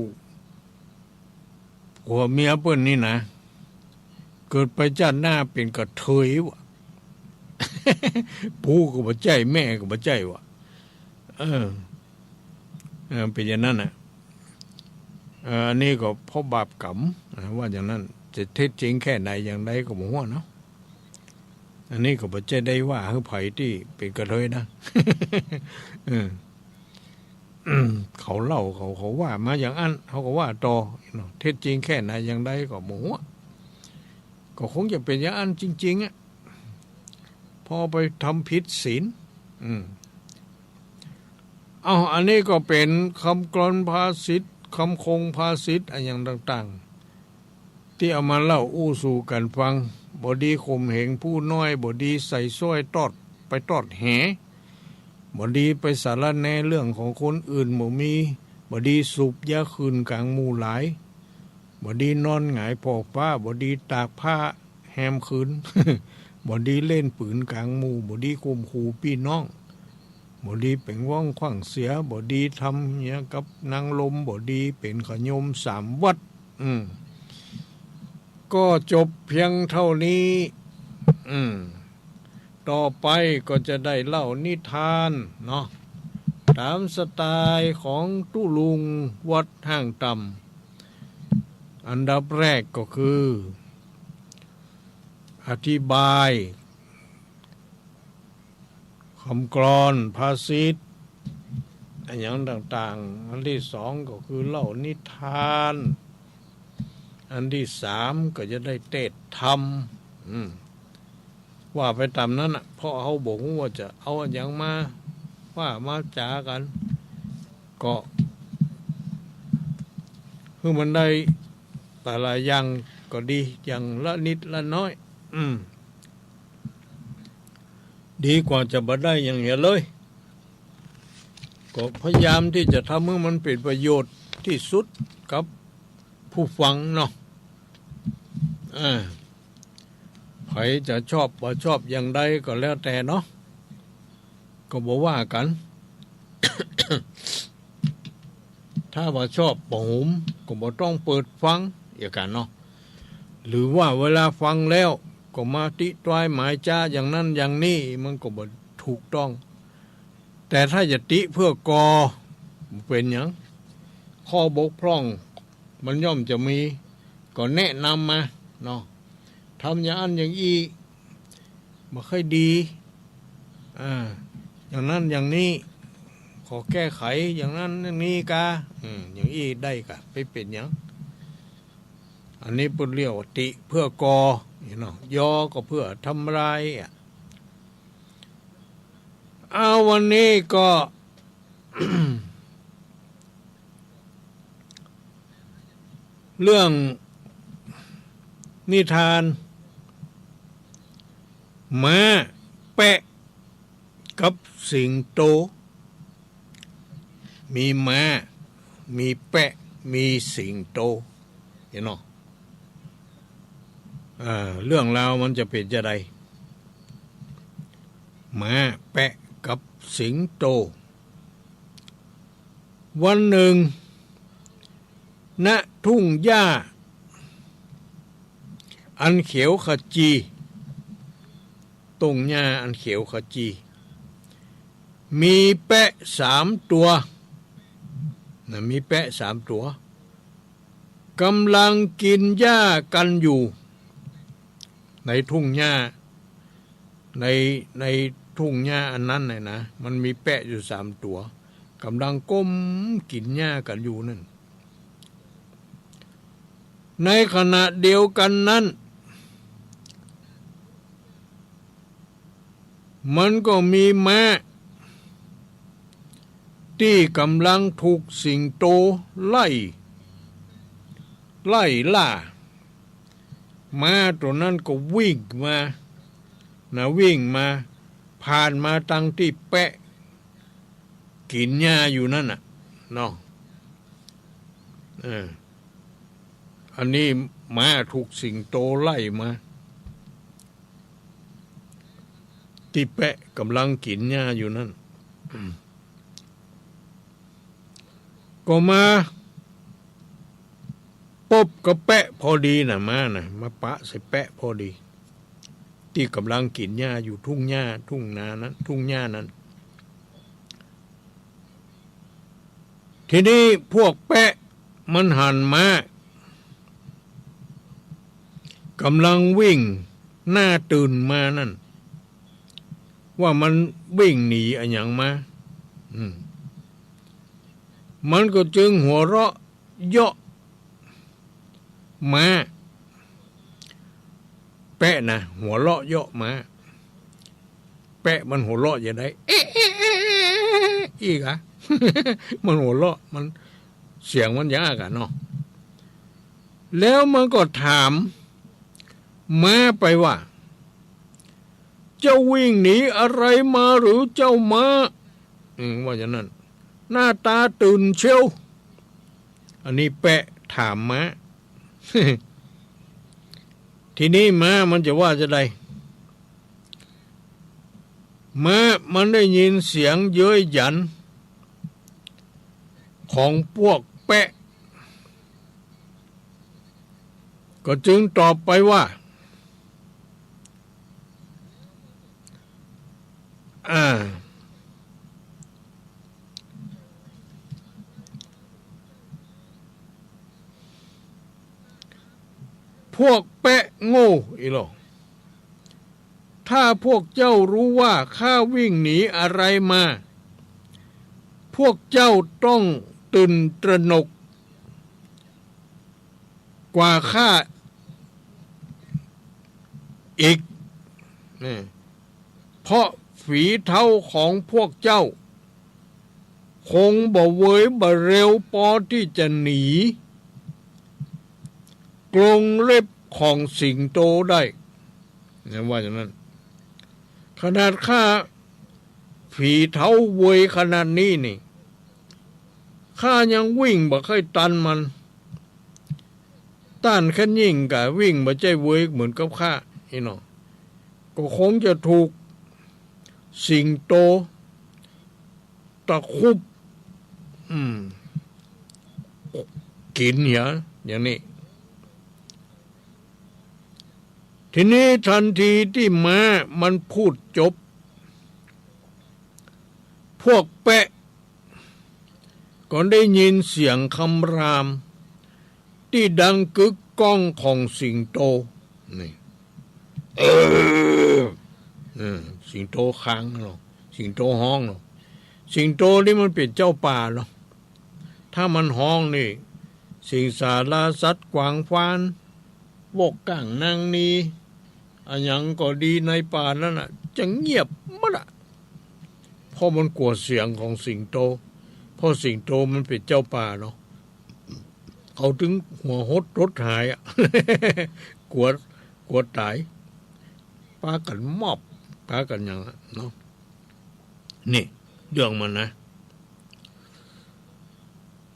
ผัวเมียเปิ้นนี่นะ เกิดไปจ้าดหน้าเป๋นกระเทยวะ ปู่ก็บ่ใจ้ แม่ก็บ่ใจ้วะ เออ เออ เป๋นอย่างนั้นน่ะ เออ อันนี้ก็เพราะบาปกรรม อ่า ว่าอย่างนั้น จะเท็จจริงแค่ไหนอย่างใดก็บ่ฮู้เนาะ อันนี้ก็บ่ใจ้ได้ว่าหื้อใผตี้เป๋นกระเทยนะ เออ เขาเล่า เขา เขาว่ามาอย่างอั้น เฮาก็ว่าต่อเนาะ เท็จจริงแค่ไหนอย่างใดก็บ่ฮู้ ก็คงจะเป๋นอย่างอั้นจริงๆ อะ เพราะไปทำผิดศีล อืม เอ้า อันนี้ก็เป๋นกำกลอนภาษิต กำคงภาษิต อะหยังต่างๆ ตี้เอามาเล่าอู้สู่กั๋นฟัง บ่ดีข่มเหงผู้น้อย บ่ดีใส่สร้อยตอด ไปตอดแห บ่ดีไปสารแหน่เรื่องของคนอื่น บ่มี บ่ดีสูบยาคืนก๋างหมู่หลาย บ่ดีนอนหงายผ่อฟ้า บ่ดีตากผ้าแฮมคืน บ่ดีเล่นปืนก๋างหมู่ บ่ดีข่มขู่ปี้น้อง บ่ดีเป๋งว้องขว้างเสีย บ่ดีทำเหียกับนางลม บ่ดีเป๋นขะยมสามวัตร อืม ก็จบเพียงเท่านี้ อืม ต่อไปก็จะได้เล่านิทานเนาะ ต๋ามสไตล์ของตุ๊ลุงวัดห้างต่ำ อันดับแรกก็คือ อธิบาย กำกลอนภาษิต อะหยังต่างๆ อันตี้สองก็คือเล่านิทาน อันตี้สามก็จะได้เตสน์ธรรม อืม ว่าไปต๋ามนั้นน่ะ เพราะเฮาบ่ฮู้ว่าจะเอาอะหยังมาว่ามาจ๋ากั๋น ก็หื้อมันได้แต่ละอย่างก็ดี อย่างละนิดละน้อย อืม ดีกว่าจะบ่ได้หยังเหียเลย ก็พยายามตี้จะทำหื้อมันเป๋นประโยชน์ตี้สุดกับผู้ฟังเนาะ อ่า ใผจะชอบบ่ชอบอย่างใดก็แล้วแต่เนาะ ก็บ่ว่ากั๋น ถ้าว่าชอบบ่โหมก็บ่ต้องเปิดฟัง อย่างกั๋นเนาะ หรือว่าเวลาฟังแล้วก็มาติต้ายหมายจ๊ะอย่างนั้นอย่างนี้ มันก็บ่ถูกต้อง แต่ถ้าจะติเปื้อก่อ บ่เป๋นหยัง ข้อบกพร่องมันย่อมจะมี ก็แนะนำมาเนาะ ทำอย่างอั้นอย่างอี้ บ่ค่อยดี อ่า อย่างนั้นอย่างนี้ ขอแก้ไขอย่างนั้นอย่างนี้กา อืม อย่างอี้ได้กา บ่เป๋นหยัง อันนี้เปิ้นเรียกว่าติเปื้อก่อ เนาะ ยอก็เปื้อทำลายอะ เอา วันนี้ก็ เรื่องนิทาน ม้า แปะ กับสิงโต มีม้า มีแปะ มีสิงโต หันก่อ อ่า เรื่องราวมันจะเป๋นจาใด ม้า แปะ กับสิงโต วันนึ่ง ณ ทุ่งหญ้า อันเขียวขจี ทุ่งหญ้าอันเขียวขจี มีแปะสามตั๋ว นะ มีแปะสามตั๋ว ก่ำลังกิ๋นหญ้ากั๋นอยู่ ในทุ่งหญ้า ใน ในทุ่งหญ้าอันนั้นน่ะนะ มันมีแปะอยู่สามตั๋ว ก่ำลังก้มกิ๋นหญ้ากั๋นอยู่นั่น ในขณะเดียวกั๋นนั้น มันก็มีม้า ตี้ก่ำลังถูกสิงโตไล่ ไล่ล่า ม้าตั๋วนั้นก็วิ่งมา นะ วิ่งมา ผ่านมาตังตี้แปะ กิ๋นหญ้าอยู่นั่นน่ะ เนาะ เออ อันนี้ม้าถูกสิงโตไล่มา ตี้แปะก่ำลังกิ๋นหญ้าอยู่นั่น อืม ก็มาปบกับแปะพอดีน่ะ ม้าน่ะ มาปะใส่แปะพอดี ตี้ก่ำลังกิ๋นหญ้าอยู่ทุ่งหญ้า ทุ่งนานั้น ทุ่งหญ้านั้น ทีนี้พวกแปะมันหันม้า ก่ำลังวิ่งหน้าตื่นมานั่น ว่ามันวิ่งหนีอะหยังมา อืม มันก็จึงหัวเราะเยาะม้า แปะน่ะ หัวเราะเยาะม้า แปะมันหัวเราะจาใด เอ๊ะ เอ๊ะ เอ๊ะ เอ๊ะ เอ๊ะ อี้กา มันหัวเราะ มัน เสียงมันอย่างกาเนาะ แล้วมันก็ถามม้าไปว่า เจ้าวิ่งหนีอะไรมาหรือเจ้าม้า อืม ว่าอย่างนั้น หน้าตาตื่นเชียว อันนี้แปะถามม้า ทีนี้ม้ามันจะว่าจาใด ม้ามันได้ยินเสียงเย้ยหยันของพวกแปะ ก็จึงตอบไปว่า อ่า พวกแปะโง่อี้หลอ ถ้าพวกเจ้ารู้ว่าข้าวิ่งหนีอะไรมา พวกเจ้าต้องตื่นตระหนกกว่าข้าอีก นี่ เพราะฝีเท้าของพวกเจ้า คงบ่เหวยบ่เร็วปอตี้จะหนีกรงเล็บของสิงโตได้ นะ ว่าอย่างนั้น ขนาดข้า ผีเฒ่าเวยขนาดนี้นี่ ข้ายังวิ่งบ่ใค่ตันมัน ต้านแค่ยิ่งกะวิ่งบ่ใจ้เวยเหมือนกับข้า อี้เนาะ ก็คงจะถูกสิงโตตะคุบ อืม กิ๋นเหีย อย่างนี้ ทีนี้ทันทีตี้ม้ามันพูดจบ พวกแป๊ะก็ได้ยินเสียงคำรามตี้ดังกึกก้องของสิงโต นี่ เออ เออ สิงโตคางเนาะ สิงโตฮ้องเนาะ สิงโตนี่มันเป๋นเจ้าป่าเนาะ ถ้ามันฮ้องนี่ สิงสาราสัตว์กวางฟาน วกกั้งนางนี อะหยังก็ดีในป่านั้นน่ะ จะเงียบหมดอะ เพราะมันกั๋วเสียงของสิงโต เพราะสิงโตมันเป๋นเจ้าป่าเนาะ เขาตึงหัวหดตดหายอะ กั๋ว กั๋วต๋าย ปากั๋นมอบ ปากั๋นหยังอะเนาะ นี่ เรื่องมันนะ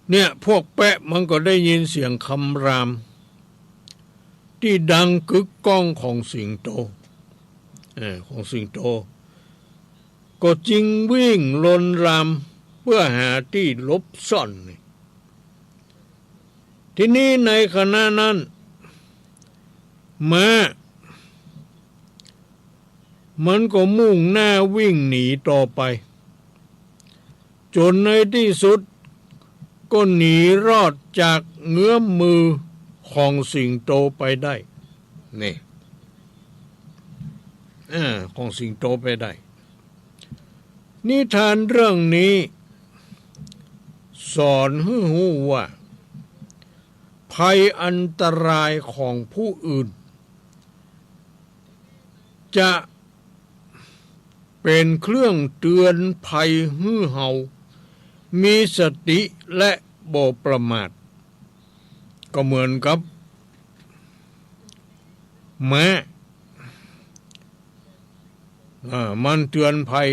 เนี่ย พวกแป๊ะมันก็ได้ยินเสียงคำรามตี้ดังกึกก้องของสิงโต เออ ของสิงโต ก็จึงวิ่งรนรามเพื่อหาตี้หลบซ่อนนี่ ทีนี้ในขณะนั้น ม้า มันก็มุ่งหน้าวิ่งหนีต่อไป จ๋นในตี้สุด ก็หนีรอดจากเงื้อมมือของสิงโตไปได้ นี่ เออ ของสิงโตไปได้ นิทานเรื่องนี้สอนหื้อฮู้ว่า ภัยอันตรายของผู้อื่น จะเป๋นเครื่องเตือนภัยหื้อเฮามีสติและบ่ประมาท ก็เหมือนกับม้า อ่า มันเตือนภัย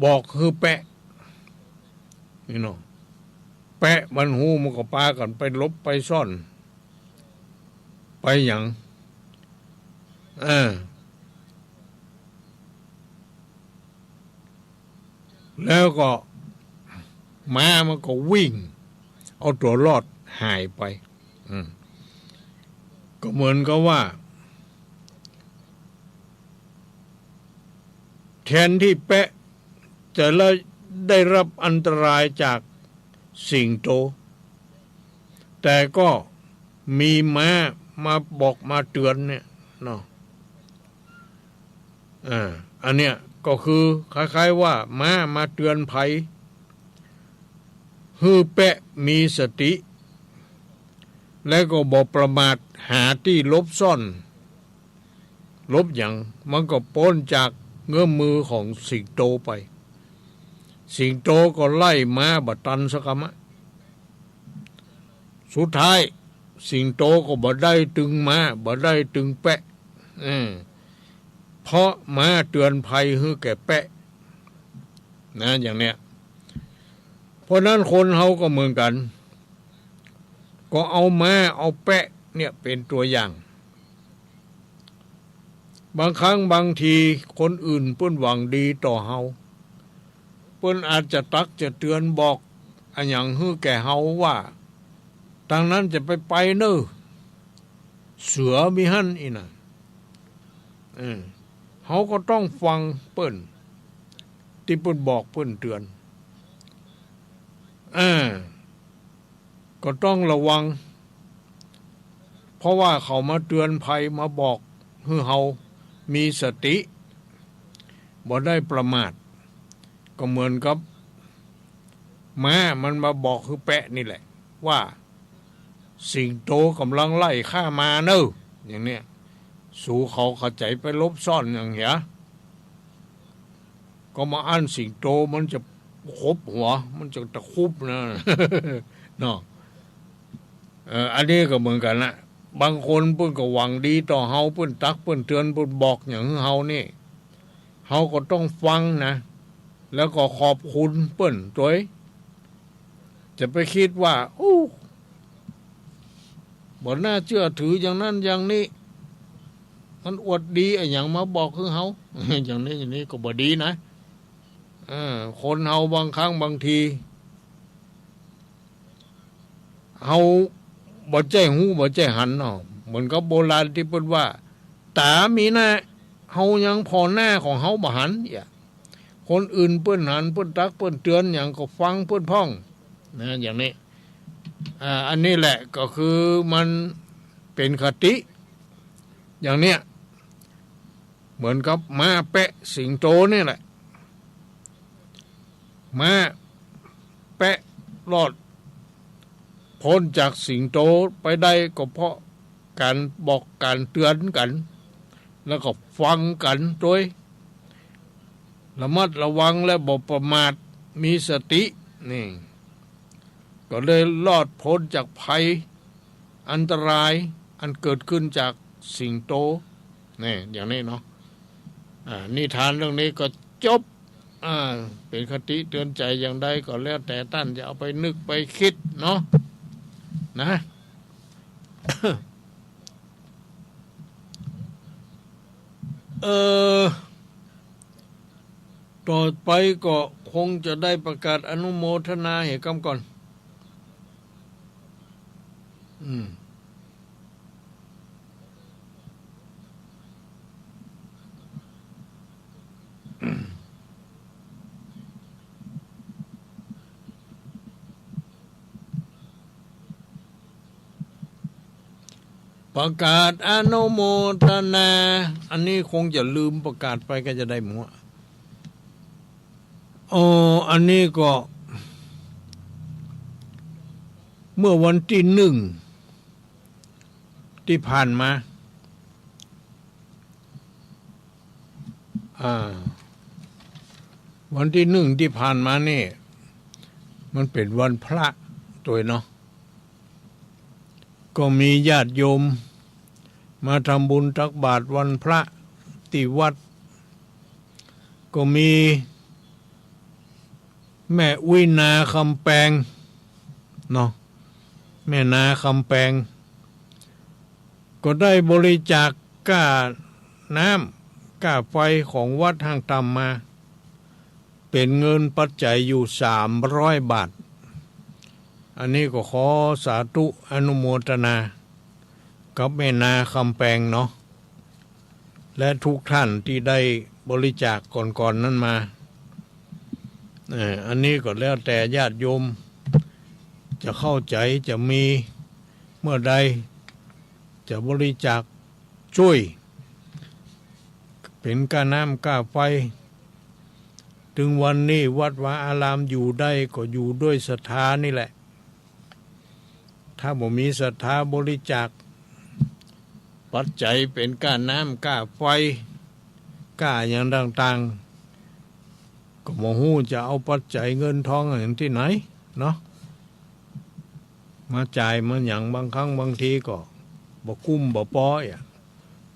บอกหื้อแป๊ะ นี่เนาะ แป๊ะมันฮู้มันก็ปากั๋นไปหลบไปซ่อน ไปหยัง เออ แล้วก็ม้ามันก็วิ่ง เอาตั๋วรอดหายไป อืม ก็เหมือนกับว่า แทนที่แป๊ะจะได้รับอันตรายจากสิงโต แต่ก็มีม้ามาบอกมาเตือนเนี่ยเนาะ อ่า อันเนี้ยก็คือคล้ายๆว่าม้ามาเตือนภัย หื้อแป๊ะมีสติ และก็บ่ประมาทหาตี้หลบซ่อน หลบหยัง มันก็ป๊นจากเงื้อมมือของสิงโตไป สิงโตก็ไล่ม้าบ่ตันสักกำอะ สุดท้าย สิงโตก็บ่ได้ตึงม้า บ่ได้ตึงแป๊ะ เออ เพราะม้าเตือนภัยหื้อแก่แป๊ะ นะ อย่างเนี้ย เพราะนั้นคนเฮาก็เหมือนกั๋น ก็เอาม้าเอาแป๊ะเนี่ยเป๋นตั๋วอย่าง บางครั้งบางทีคนอื่นเปิ้นหวังดีต่อเฮา เปิ้นอาจจะตักจะเตือนบอกอะหยังหื้อแก่เฮาว่า ตางนั้นจะไปไปเน่อ เสือมีหั้นอี้นะ เออ เฮาก็ต้องฟังเปิ้น ตี้เปิ้นบอกเปิ้นเตือน เออ ก็ต้องระวัง เพราะว่าเขามาเตือนภัยมาบอกหื้อเฮามีสติ บ่ได้ประมาท ก็เหมือนกับม้ามันมาบอกหื้อแป๊ะนี่แหละ ว่าสิงโตก่ำลังไล่ข้ามาเน่อ อย่างเนี้ย สูเขาเข้าใจ๋ไปหลบซ่อนอย่างเหีย ก็มาอั้นสิงโตมันจะขบหัว มันจะตะคุบนะ เนาะ เออ อันนี้ก็เหมือนกั๋นนะ บางคนเปิ้นก็หวังดีต่อเฮา เปิ้นตัก เปิ้นเตือน เปิ้นบอกหยังหื้อเฮานี่ เฮาก็ต้องฟังนะ แล้วก็ขอบคุณเปิ้นตวย จะไปกึ๊ดว่า อู้ บ่น่าเจื้อถืออย่างนั้นอย่างนี้ มันอวดดีอะหยังมาบอกคือเฮา อย่างนี้อย่างนี้ก็บ่ดีนะ เออ คนเฮาบางครั้งบางที เฮาบ่ใจ้ฮู้บ่ใจ้หันเนาะ เหมือนกับโบราณตี้เปิ้นว่า ต๋ามีหน้า เฮายังผ่อหน้าของเฮาบ่หัน เยียะ คนอื่นเปิ้นหัน เปิ้นตักเปิ้นเตือนหยังก็ฟังเปิ้นพ่อง นะ อย่างนี้ อ่า อันนี้แหละก็คือมันเป๋นคติ อย่างเนี้ย เหมือนกับม้าแปะสิงโตนี่แหละ ม้าแปะรอดป๊นจากสิงโตไปได้ก็เพราะก๋านบอกก๋านเตือนกั๋น แล้วก็ฟังกั๋นตวย ระมัดระวังและบ่ประมาท มีสติ นี่ ก็เลยรอดป๊นจากภัย อันตรายอันเกิดขึ้นจากสิงโต นี่ อย่างนี้เนาะ อ่า นิทานเรื่องนี้ก็จบ อ่า เป๋นคติเตือนใจ๋อย่างใดก็แล้วแต่ต้านจะเอาไปนึกไปกึ๊ดเนาะ นะ เออ ต่อไปก็คงจะได้ประกาศอนุโมทนาเหกำก่อน อืม ประกาศอนุโมทนา อันนี้คงจะลืมประกาศไปก็จะได้หมด อ๋อ อันนี้ก็ เมื่อวันตี้หนึ่งตี้ผ่านมา อ่า วันตี้หนึ่งตี้ผ่านมานี่ มันเป๋นวันพระตวยเนาะ ก็มีญาติโยมมาทำบุญตักบาตรวันพระตี้วัด ก็มีแม่อุ๊ยนาคำแปงเนาะ แม่นาคำแปง ก็ได้บริจาคก้าน้ำก้าไฟของวัดห้างต่ำมา เป๋นเงินปัจจัยอยู่สามร้อยบาท อันนี้ก็ขอสาธุอนุโมทนากับแม่นาคำแปงเนาะ และทุกท่านตี้ได้บริจาคก่อนๆ นั้นมา เอ่อ อันนี้ก็แล้วแต่ญาติโยมจะเข้าใจ๋ จะมีเมื่อใด จะบริจาคจ้วย เป๋นก้าน้ำก้าไฟ เถิงวันนี้วัดวาอารามอยู่ได้ก็อยู่ด้วยศรัทธานี่แหละ ถ้าบ่มีศรัทธาบริจาคปัจจัยเป๋นก้าน้ำก้าไฟ ก้าหยังต่างๆ ก็บ่ฮู้จะเอาปัจจัยเงินทองอันตี้ไหนเนาะ มาจ่ายมาหยัง บางครั้งบางทีก็บ่กุ้มบ่ปออะ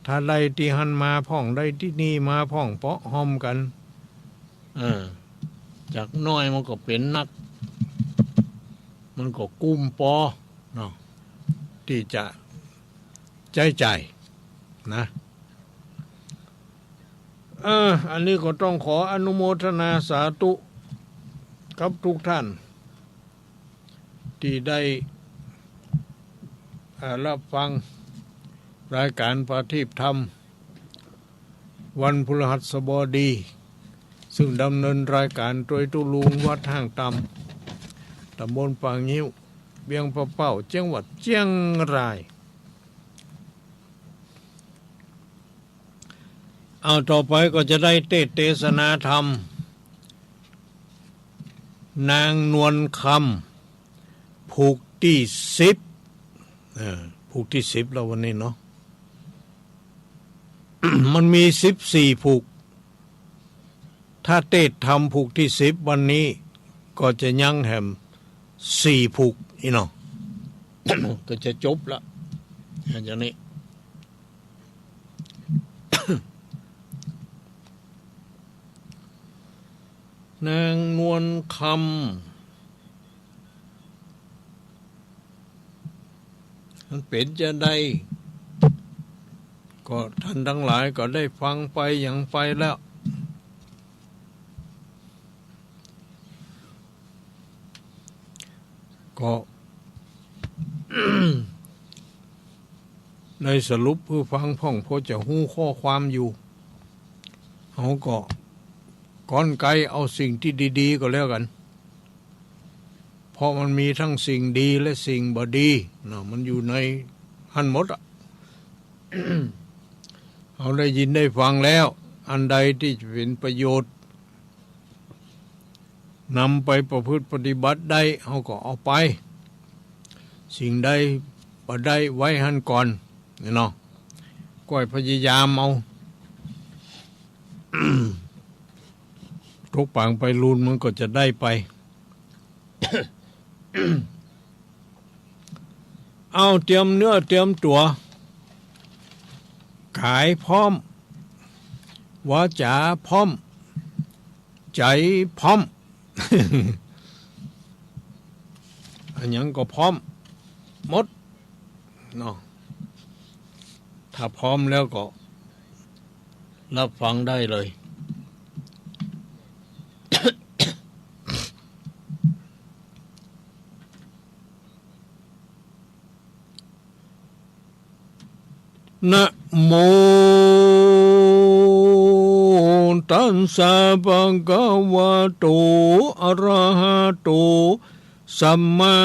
ถ้าได้ตี้หั้นมาพ่อง ได้ตี้นี่มาพ่อง ปะฮ่อมกั๋น เออ จากน้อยมันก็เป๋นนัก มันก็กุ้มปอเนาะ ตี้จะใจ๊จ่ายนะ เออ อันนี้ก็ต้องขออนุโมทนาสาธุกับทุกท่าน ตี้ได้ อ่า รับฟังรายก๋านประทีปธรรม วันพฤหัสบดี ซึ่งดำเนินรายก๋านโดยตุ๊ลุงวัดห้างต่ำ ต๋ำบลป่างิ้ว เวียงป่าเป้า จังหวัดเจียงราย เอา ต่อไปก็จะได้เตสน์เตสนาธรรม นางนวลคำ ผูกตี้สิบ เออ ผูกตี้สิบแล้ววันนี้เนาะ มันมีสิบสี่ผูก ถ้าเตสน์ธรรมผูกตี้สิบวันนี้ ก็จะยังแหมสี่ผูกอี้เนาะ ก็จะจบละ อย่างนี้ เ นางนวลคำ มันเป๋นจาใด ก็ท่านตังหลายก็ได้ฟังไปหยังไปแล้ว ก็ ได้สรุปหื้อฟังพ่อง พอจะฮู้ข้อความอยู่ เฮาก็ก้อนไกลเอาสิ่งตี้ดีๆ ก็แล้วกั๋น เพราะมันมีตึงสิ่งดีและสิ่งบ่ดีเนาะ มันอยู่ในหั้นหมดอะ เฮาได้ยินได้ฟังแล้ว อันใดตี้จะเป๋นประโยชน์ นำไปประพฤติปฏิบัติได้ เฮาก็เอาไป สิ่งใดบ่ได้ไว้หั้นก่อน นี่เนาะ ก้อยพยายามเอา ตกป๋างไปลูนมันก็จะได้ไป เอาเตรียมเนื้อเตรียมตั๋ว ก๋ายพร้อม วาจ๋าพร้อม ใจ๋พร้อม อะหยังก็พร้อมหมดเนาะ ถ้าพร้อมแล้วก็รับฟังได้เลย นะโม ตัสสะ ภะคะวะโต อะระหะโต สัมมา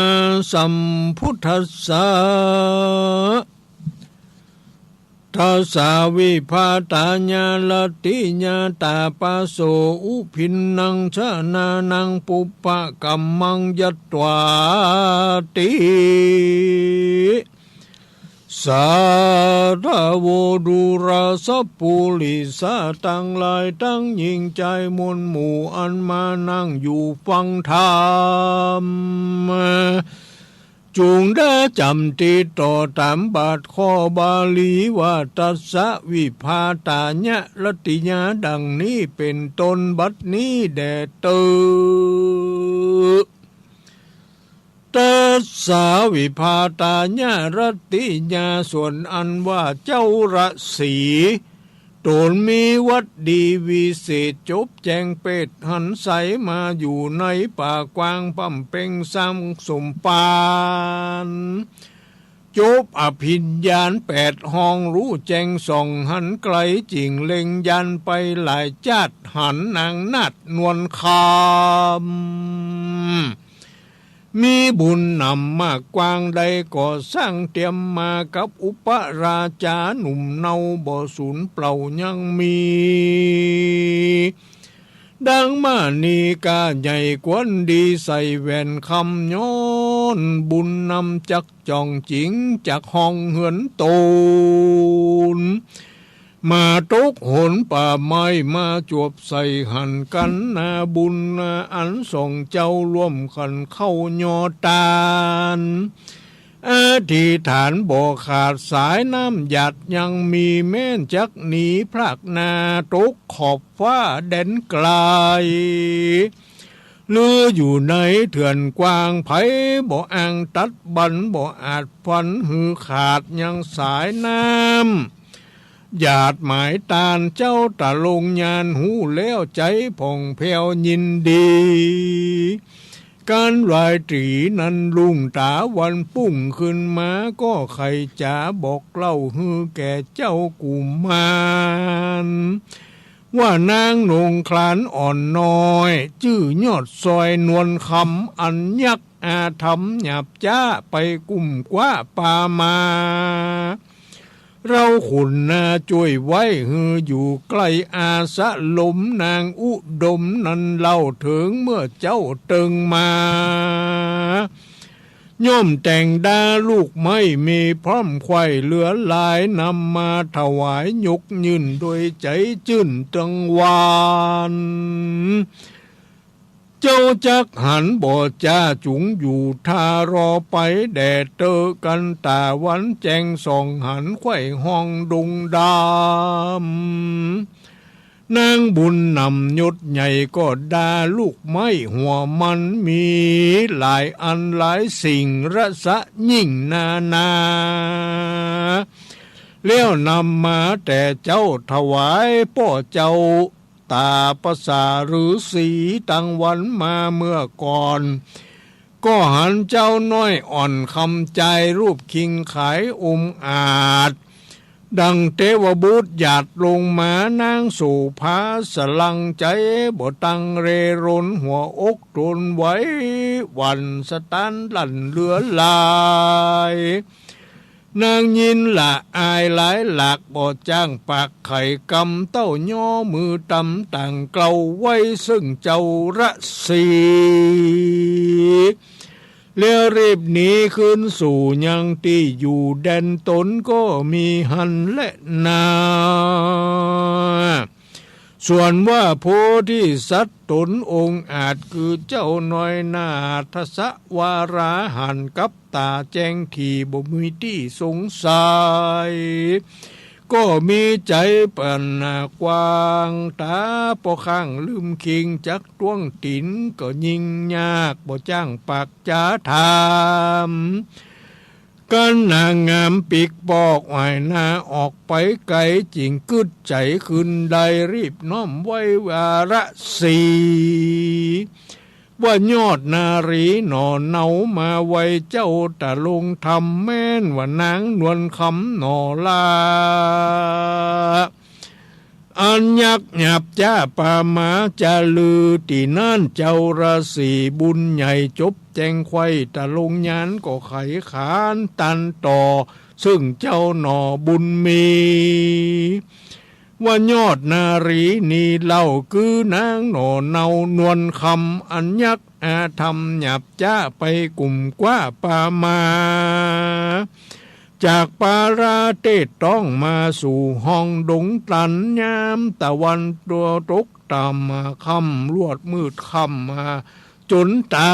สัมพุทธัสสะ ทัสสะ วิภาตายะ รัตติยะ ตาปะโส อุภินนัง ชนะนัง ปุพพะกัมมัง ยัตวาติ สาธะโว ดูราสะปุริสะตังหลายตังหญิงจายมวลหมู่อันมานั่งอยู่ฟังธรรม จุ่งได้จ๋ำติดต่อต๋ามบาทข้อบาลีว่า ทัสสะ วิภาตายะ รัตติยะ ดังนี้เป๋นต้น บัดนี้แด่เต๊อะ ทัสสะ วิภาตายะ รัตติยะ ส่วนอันว่าเจ้าฤๅษีต๋นมีวัตรดีวิเศษ จบแจ้งเปรตหันใสมาอยู่ในป่ากว้างพ่ำเพ็งสร้างสมภาร จบอภิญญาแปดห้อง ฮู้แจ้งส่องหันไกล จึ่งเล็งยานไปหลายจ๊าด หันนางนาฏนวลคำ มีบุญหนำมากกว้าง ได้ก่อสร้างเตียมมากับอุปราชาหนุ่มเนาบ่สูญเปล่ายังมี ดังมณีก้าใหญ่ควรดีใส่แหวนคำ ย้อนบุญนำจักจ่องจิ๋งจากห้องเฮือนต๋น มาตกหนป่าไม้มาจวบใส่หันกั๋นนาบุญนาอันสองเจ้าร่วมกั๋นเข้ายอตาน อธิษฐานบ่ขาดสายน้ำหยาดยังมีแม้นจักหนีพรากนาตกขอบฟ้าแดนไกล หรืออยู่ในเถื่อนกว้าง ใผบ่อ้างตัดบั้น บ่อาจฟันหื้อขาดยังสายน้ำหยาดหมายตาน เจ้าตะลงญาณฮู้แล้ว ใจ๋ผ่องแผ้วยินดี ก๋านไหว้ตรีนั้นรุ่งต๋าวันปุ้งขึ้นมา ก็ใค่จ๋าบอกเล่าหื้อแก่เจ้ากุมาร ว่านางนงคลานอ่อนน้อย จื้อยอดซอยนวลคำ อันยักอาธรรมหยาบจ๊าไปกุ้มกว้าปามา เฮาขุนนาจ้วยไว้หื้ออยู่ใก้อาสะลม นางอุดมนั้นเล่าเถิงเมื่อเจ๊าเติงมา ย่อมแต่งดาลูกไม้มีพร้อมไขว่เหลือหลาย นำมาถวายยกยื่นโดยใจ๋จื้นตึงวาน เจ้าจักหันบ่จ้าจุ่งอยู่ท่ารอไป แด่เต๊อะกั๋นต๋าวันแจ้งส่องหันไขว่ห้องดงดำ นางบุญนำยศใหญ่ก็ดา ลูกไม้หัวมันมีหลายอันหลายสิ่ง รสะยิ่งนานา แล้วนำมาแต่เจ้าถวายป้อเจ้า ต๋าประสาฤๅษีตังวรรณมาเมื่อก่อน ก็หันเจ้าน้อยอ่อนคำจาย รูปคิงขายอมอาจ ดังเตวบุตรหยาดลงมา นางโสภาสะหลังใจ๋ บ่ตังเรรน หัวอกทนไหว หวั่นสะตันลั่นเหลือหลาย นางยินละอายหลายหลาก บ่จ้างปากไขกำ เต้ายอมือตำต่างเกลา ไหว้ซึ่งเจ้าฤๅษี แล้วรีบหนีคืนสู่ยังตี้อยู่แดนตน ก็มีหั้นแลนา ส่วนว่าโพธิสัตว์ต๋นองอาจ คือเจ้าน้อยนาถสวาราหัน กับต๋าแจ้งถี่ บ่มีตี้สงสัย ก็มีใจ๋ปัญญากว้าง ต๋าป้อข้างลืมคิง จักต้วงตี๋นก็ยิ่งยาก บ่จ้างปากจ๋าถาม กันนางงามปิ๊กปอกไหว้หน้าออกไปไก๋ จึงกึ๊ดใจ๋คืนได้ รีบน้อมไหว้ฤๅษี ว่ายอดนารีหน่อเนา มาไหว้เจ้าต๋าลงธรรม แม่นว่านางนวลคำหน่อลา อันยักษ์หยาบจ๊าปามาจะลือ ตี้นั่นเจ้าฤๅษีบุญใหญ่ จบแจ้งไขว้ต๋าลงญาณ ก็ไขขานตันต่อ ซึ่งเจ้าหน่อบุญมี ว่ายอดนารีนี้เล่า คือนางหน่อเนานวลคำ อันยักษ์อาธรรมหยาบจ๊าไปกุ่มคว้าปามา จากปาราเตศต้องมาสู่ห้องดงตัน ยามตะวันตัวตกต่ำมาค่ำ ลวดมืดค่ำมาจ๋นต๋า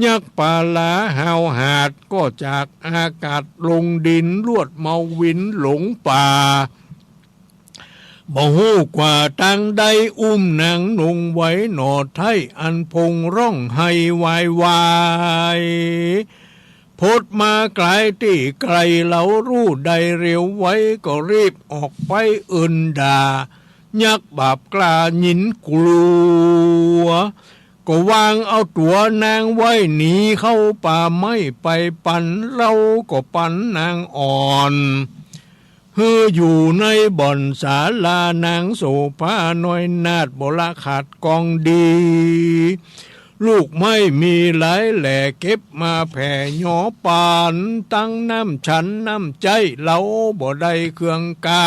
ยักษ์ปาลาห้าวหาด ก็จากอากาศลงดิน ลวดเมาวินหลงป่า บ่ฮู้กว่าตางใด อุ้มนางนงไว้หน่อไท้ อันพงร้องไห้วายวาย พดมาไก๋ตี้ไก๋ เฮาฮู้ได้เร็วไว ก็รีบออกไปเอิ้นด่า ยักษ์บาปกล้ายินกลัว ก็วางเอาตั๋วนางไว้ หนีเข้าป่าไม้ไปปัน เฮาก็ปันนางอ่อน หื้ออยู่ในบ่อนศาลา นางโสภาน้อยนาถ บ่ละขาดกองดี ลูกไม้มีหลายแหล่ เก็บมาแผ่หยอปาน ตั้งน้ำฉันน้ำใจ๊ เฮาบ่ได้เครื่องกา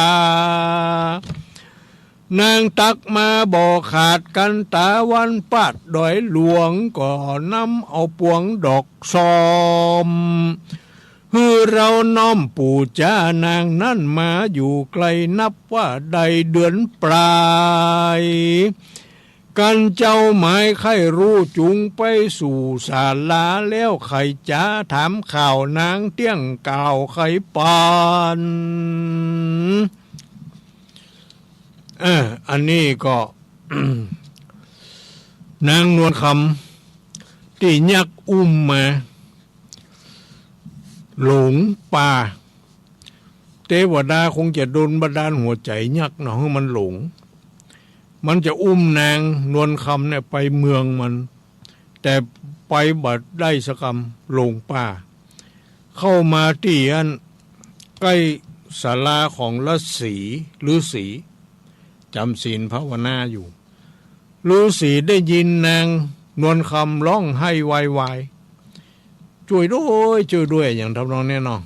นางตักมาบ่ขาด กันต๋าวันปาดดอยหลวง ก็นำเอาปวงดอกซอม หื้อเฮาน้อมปู๋จานางนั้น มาอยู่ไก๋นับว่าได้เดือนปลาย กันเจ้าหมายใค่ฮู้ จุงไปสู่ศาลา แล้วใค่จ๋าถามข่าวนาง เตี้ยงกล่าวใค่ปาน เออ อันนี้ก็ นางนวลคำ ตี้ยักษ์อุ้มมา หลงป่า เตวดาคงจะดลบันดาลหัวใจ๋ยักษ์เนาะ หื้อมันหลง มันจะอุ้มนางนวลคำเนี่ยไปเมืองมัน แต่ไปบ่ได้สักกำ หลงป่า เข้ามาตี้อั้น ใก้ศาลาของฤๅษี ฤๅษี จ๋ำศีลภาวนาอยู่ ฤๅษีได้ยินนางนวลคำฮ้องไห้วายวาย จ้วยด้วย จ้วยด้วย อย่างทำนองเนี้ยเนาะ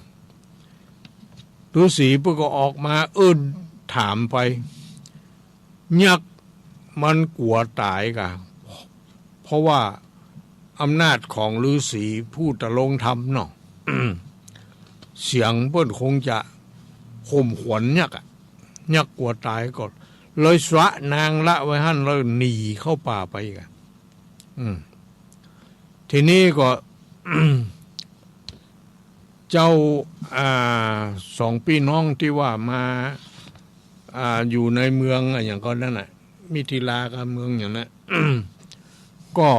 ฤๅษีเปิ้นก็ออกมาเอิ้นถามไป ยักษ์มันกั๋วต๋ายก่ะ เพราะว่าอำนาจของฤๅษีผู้ตะลงธรรมเนาะ เสียงเปิ้นคงจะข่มขวัญยักษ์อะ ยักษ์กั๋วต๋ายก็เลยสละนางละไว้หั้น แล้วหนีเข้าป่าไปก่ะ อืม ทีนี้ก็ เจ้า อ่า สองปี้น้องตี้ว่ามา อ่า อยู่ในเมืองอะหยังก็อันนั้นน่ะ มิถิลากับเมืองหยังนั้น ก็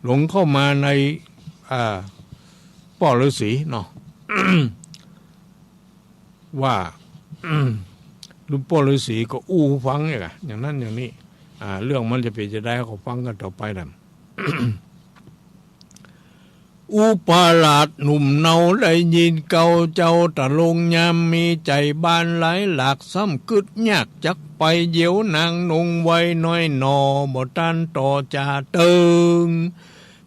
หลงเข้ามาใน อ่า ป้อฤๅษีเนาะ ว่า ลุงป้อฤๅษีก็อู้ฟังเนี่ยกะ อย่างนั้นอย่างนี้ อ่า เรื่องมันจะเป๋นจะใดก็ฟังกั๋นต่อไปนะ อุปราชหนุ่มเนาได้ยินเก่า เจ้าตะลงยามมีใจ๋บานหลายหลาก ซ้ำกึ๊ดยากจักไป เหยียวนางนงไวน้อยหน่อ บ่ตันต่อจ่าเติง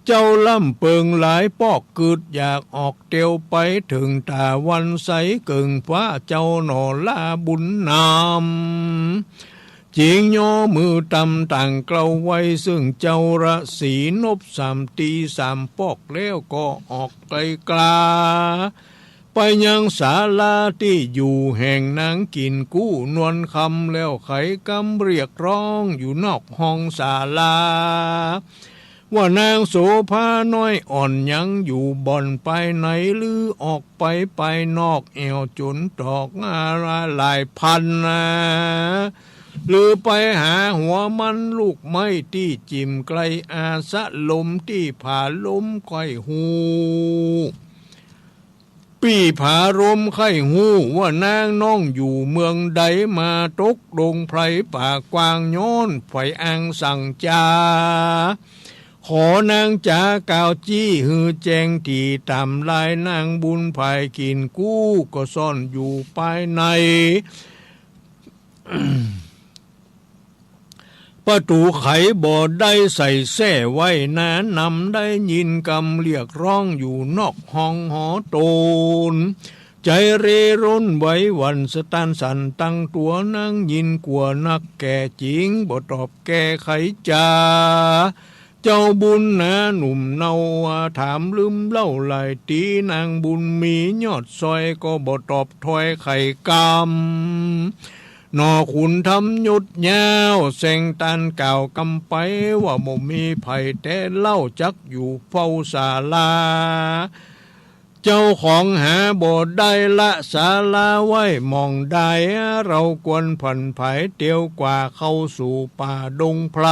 เจ้าล่ำเปิงหลายปอก กึ๊ดอยากออกเตียวไป เถิงต๋าวันใสเกิ่งฟ้า เจ้าหน่อลาบุญนำ จิ๋งย่อมือตำต่างเกลาไว้ ซึ่งเจ้าฤๅษีนบสามตี๋สามปอก แล้วก็ออกไกลกล้า ไปยังศาลาตี้อยู่แห่งนางกิ๋นกู้นวลคำ แล้วไขกำเรียกร้องอยู่นอกห้องศาลา ว่านางโสภาน้อยอ่อนยังอยู่บ่อนภายใน หรือออกไปภายนอก แอ่วจ๋นตอกอาราหลายพันนา หรือไปหาหัวมันลูกไม้ตี้จิ่มไกล อาสะลมตี้ผาลมใค่ฮู้ ปี้ผาลมใค่ฮู้ ว่านางน้องอยู่เมืองใด มาตกดงไพรป่ากว้าง ย้อนใฝ่อังสั่งจา ขอนางจ๋ากล่าวจี้หื้อแจ้ง ตี้ต๋ามลายนางบุญภาย กิ๋นกู้ก็ซ่อนอยู่ภายใน ประตู๋ไขบ่ได้ใส่แส้ไว้นา นำได้ยินกำเรียกร้องอยู่นอกห้องหอต๋น ใจ๋เร่ร่อนไหวหวั่นสะตันสั่นตังตั๋ว นางยินกั๋วนักแก่จิ๋ง บ่ตอบแก้ไขจา เจ้าบุญนาหนุ่มเนาถามลืมเล่าหลายตี๋ นางบุญมียอดซอยก็บ่ตอบถ้อยไขกำ หน่อขุนธรรมยศยาวแสงตานกล่าวกำไป ว่าบ่มีใผแต๊เล่า จักอยู่เฝ้าศาลา เจ้าของหาบ่ได้ละศาลาไว้หม่องใด เฮาควรผันผายเตียวกว่าเข้าสู่ป่าดงไพร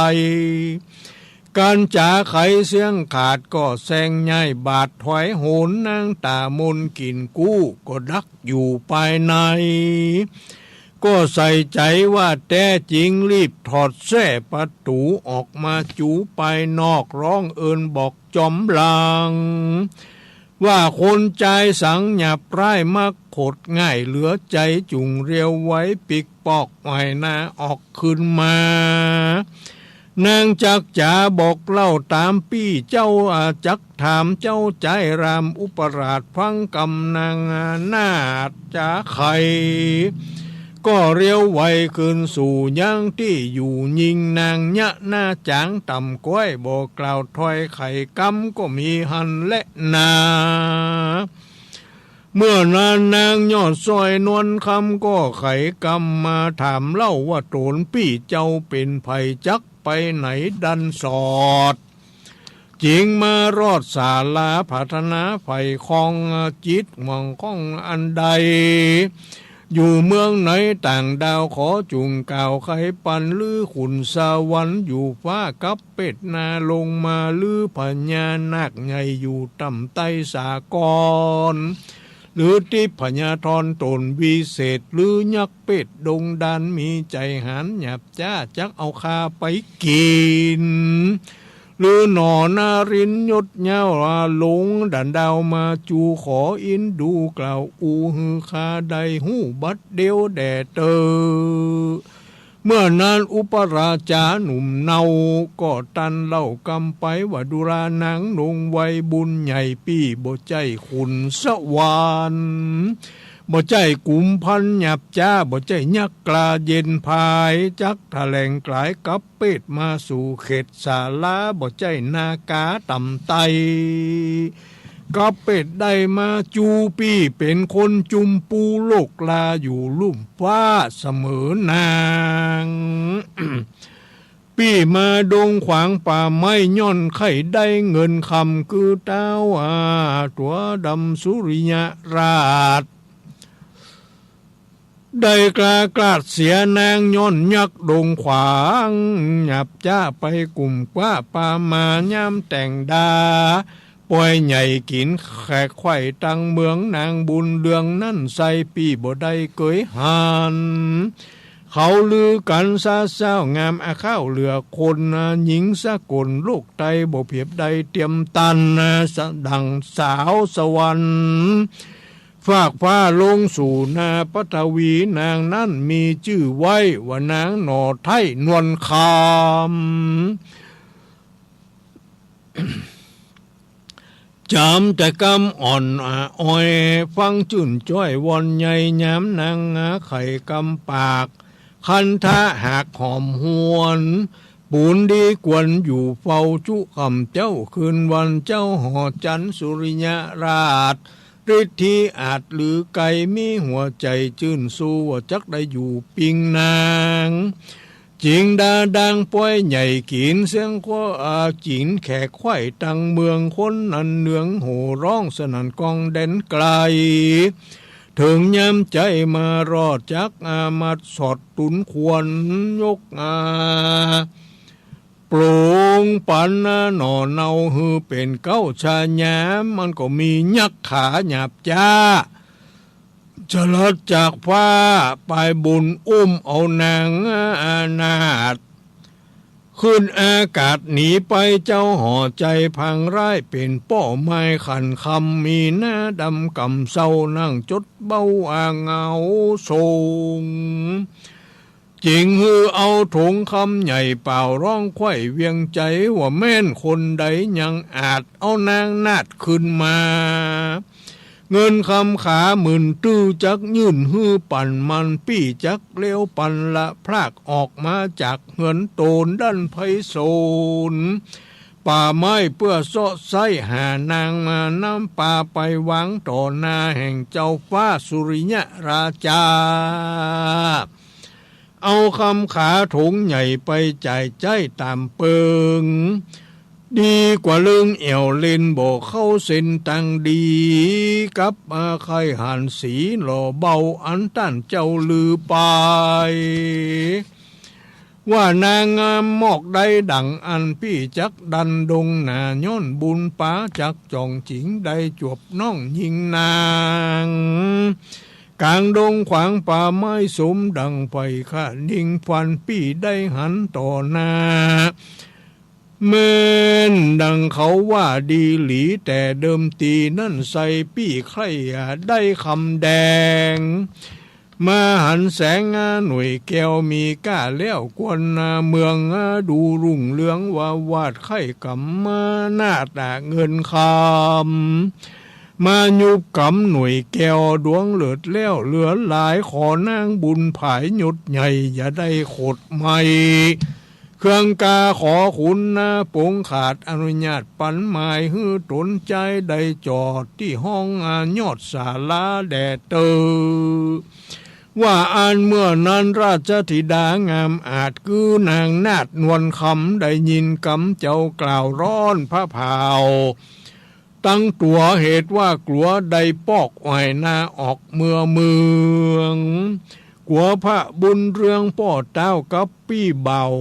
ก๋านจ๋าไขเสี้ยงขาดก็แซงย้ายบาทถอยโหน นางต๋ามนกิ๋นกู้ก็ดักอยู่ภายใน ก็ใส่ใจ๋ว่าแต๊จิ๋ง รีบถอดแส้ประตู๋ออกมาจูภายนอก ร้องเอิ้นบอกจ๋อมหลัง ว่าคนจายสังหยาบร้าย มักขดง่ายเหลือใจ๋ จุ่งเรียวไวปิ๊กปอกไหว้นาออกคืนมา นางจักจ๋าบอกเล่าต๋ามปี้เจ้า อาจักถามเจ้าจายราม อุปราชฟังกำนางนาฏจ๋าไข ก็เรียวไวคืนสู่ยังตี้อยู่ ญิงนางยะนาจ๋างต่ำก้อย บ่กล่าวถ้อยไขกำก็มีหั้นแลนา เมื่อนั้นนางยอดซอยนวลคำก็ไขกำมาถามเล่าว่า ต๋นปี้เจ้าเป๋นใผ จักไปไหนดันสอด จิ๋งมารอดศาลา ผาถนาใฝ่คองจิตหวังข้องอันใด อยู่เมืองไหนต่างดาว ขอจุ่งกล่าวไขปัน หรือขุนสวรรค์อยู่ฟ้ากับ เปตนาลงมา หรือพญานาคใหญ่อยู่ต่ำใต้สากล หรือทิพยธรต๋นวิเศษ หรือยักษ์เปตดงดาน มีใจ๋หาญหยาบจ๊า จักเอาข้าไปกิ๋น หรือหน่อนารินยศยาวหลงดันดาวมาจู ขออินดูกล่าวอู่หื้อข้าได้ฮู้บัดเดี๋ยวแด่เต๊อะ เมื่อนั้นอุปราชาหนุ่มเนาก็ตรันเล่ากำไปว่า ดูราหนางนงไวบุญใหญ่ ปี้บ่ใจ้ขุนสวรรค์ บ่ใจ้กุมพันหยาบจ๊า บ่ใจ้ยักษ์กล้าเย็นพาย จักถะแหลงก๋ายกับเปตมาสู่เขตศาลา บ่ใจ้นาคาต่ำใต้ กับเปตได้มาจู ปี้เป๋นคนจุมปูโลกลาอยู่ลุ่มฟ้าเสมอนาง ปี้มาดงขวางป่าไม้ ย้อนใค่ได้เงินคำ คือเต้าอาตั๋วดำสุริยราช ได้กล้ากลาดเสียนางย้อนยักษ์ดงขวาง หยาบจ๊าไปกุ้มกว้าปามาย้ำแต่งดา ปอยใหญ่กิ๋นแขกไขว้ตังเมือง นางบุญเรืองนั้นใส่ปี้บ่ได้เกยหัน เขาลือกั๋นซะเซ้างามอาข้าวเหลือคน หญิงสกลโลกไตบ่เผียบได้เตียมตัน สะดั่งสาวสวรรค์ ฟากฟ้าลงสู่นาปฐวี นางนั้นมีจื้อไว้ว่านางหน่อไท้นวลคำ จำแต่กำอ่อนออย ฟังจื้นจ้อยวอนใย ยามนางไข่กำปาก คันทะหากหอมหวน ปูนดีควรอยู่เฝ้าจุ๊กำเจ้าคืนวัน เจ้าหอจันทร์สุริยราช ฤทธิอาจหรือไกล มีหัวใจ๋จื้นสู้ ว่าจักได้อยู่ปิงนาง จิงดาดังปอยใหญ่กิ๋น เสียงคว้ากิ๋นแขกไขว้ตังเมือง คนนั้นเนืองโห่ร้องสนั่นก้องแดนไกล เถิงยามใจ๋มารอดจักอามัดสอดตุนควร ยกอา ปลงปันหน่อเนาหื้อเป๋นเก๊าชายา มันก็มียักษ์ขาหยาบจ๊า จรดจากฟ้าปายบุญอุ้มเอานางอนาถ ขึ้นอากาศหนีไป เจ้าหอใจ๋พังร้ายเป๋นป้อไม้ขันคำ มีหน้าดำก่ำเซา นั่งจดเบ้าอาเหงาโศง จิงหื้อเอาถงคำใหญ่เป่าร้องไขว้เวียงใจ๋ ว่าแม่นคนใดยังอาจเอานางนาถคืนมา เงินคำขาหมื่นตื้อจักยื่นหื้อปั๋น มันปี้จักเลี้ยวปั๋นละพรากออกมาจากเฮือนโตนด้านไพศาล ป่าไม้เปื้อเซาะไซ้หานางมา นำปาไปวางต่อหน้าแห่งเจ้าฟ้าสุริยะราชา เอาคำขาถงใหญ่ไปจ่ายใจ๊ต๋ามเปิง ดีกว่าเลิงแอ่วเล่นบ่เข้าเส้นตางดี กับอาใค่หันสีหล่อเบาอันต้านเจ้าลือไป ว่านางงามมอกได้ดั่งอั้น ปี้จักดันดงหนา ย้อนบุญปาจักจ่อง จิงได้จวบน้องญิงนาง ก๋างดงขวางป่าไม้สมดั่งใฝ่ข้า นิ่งฟันปี้ได้หันต่อหน้า แม่นดั่งเขาว่าดีหลี แต่เดิมตีนั้นใส่ปี้ใค่ได้คำแดง มาหันแสงหน่วยแก้วมีก้าแล้ว ควรเมืองดูรุ่งเรือง ว่าวาดใค่กำมาหน้าตาเงินคำ มายุบกำหน่วยแก้วดวงเลิศแล้วเหลือหลาย ขอนางบุญผายยศใหญ่ อย่าได้ขดไหม้ เครื่องกาขอขุนนาปงขาด อนุญาตปั๋นหมายหื้อต๋นใจ๊ ได้จอดตี้ห้องยอดศาลาแด่เตอ ว่าอั้นเมื่อนั้นราชธิดางามอาจ คือนางนาถนวลคำ ได้ยินกำเจ้ากล่าวร้อนพระพาว ตังตั๋วเหตุว่ากลัวได้ปอกอ้อยนาออกเมือเมือง กั๋วพระบุญเรืองป้อเต้ากับปี้บ่าว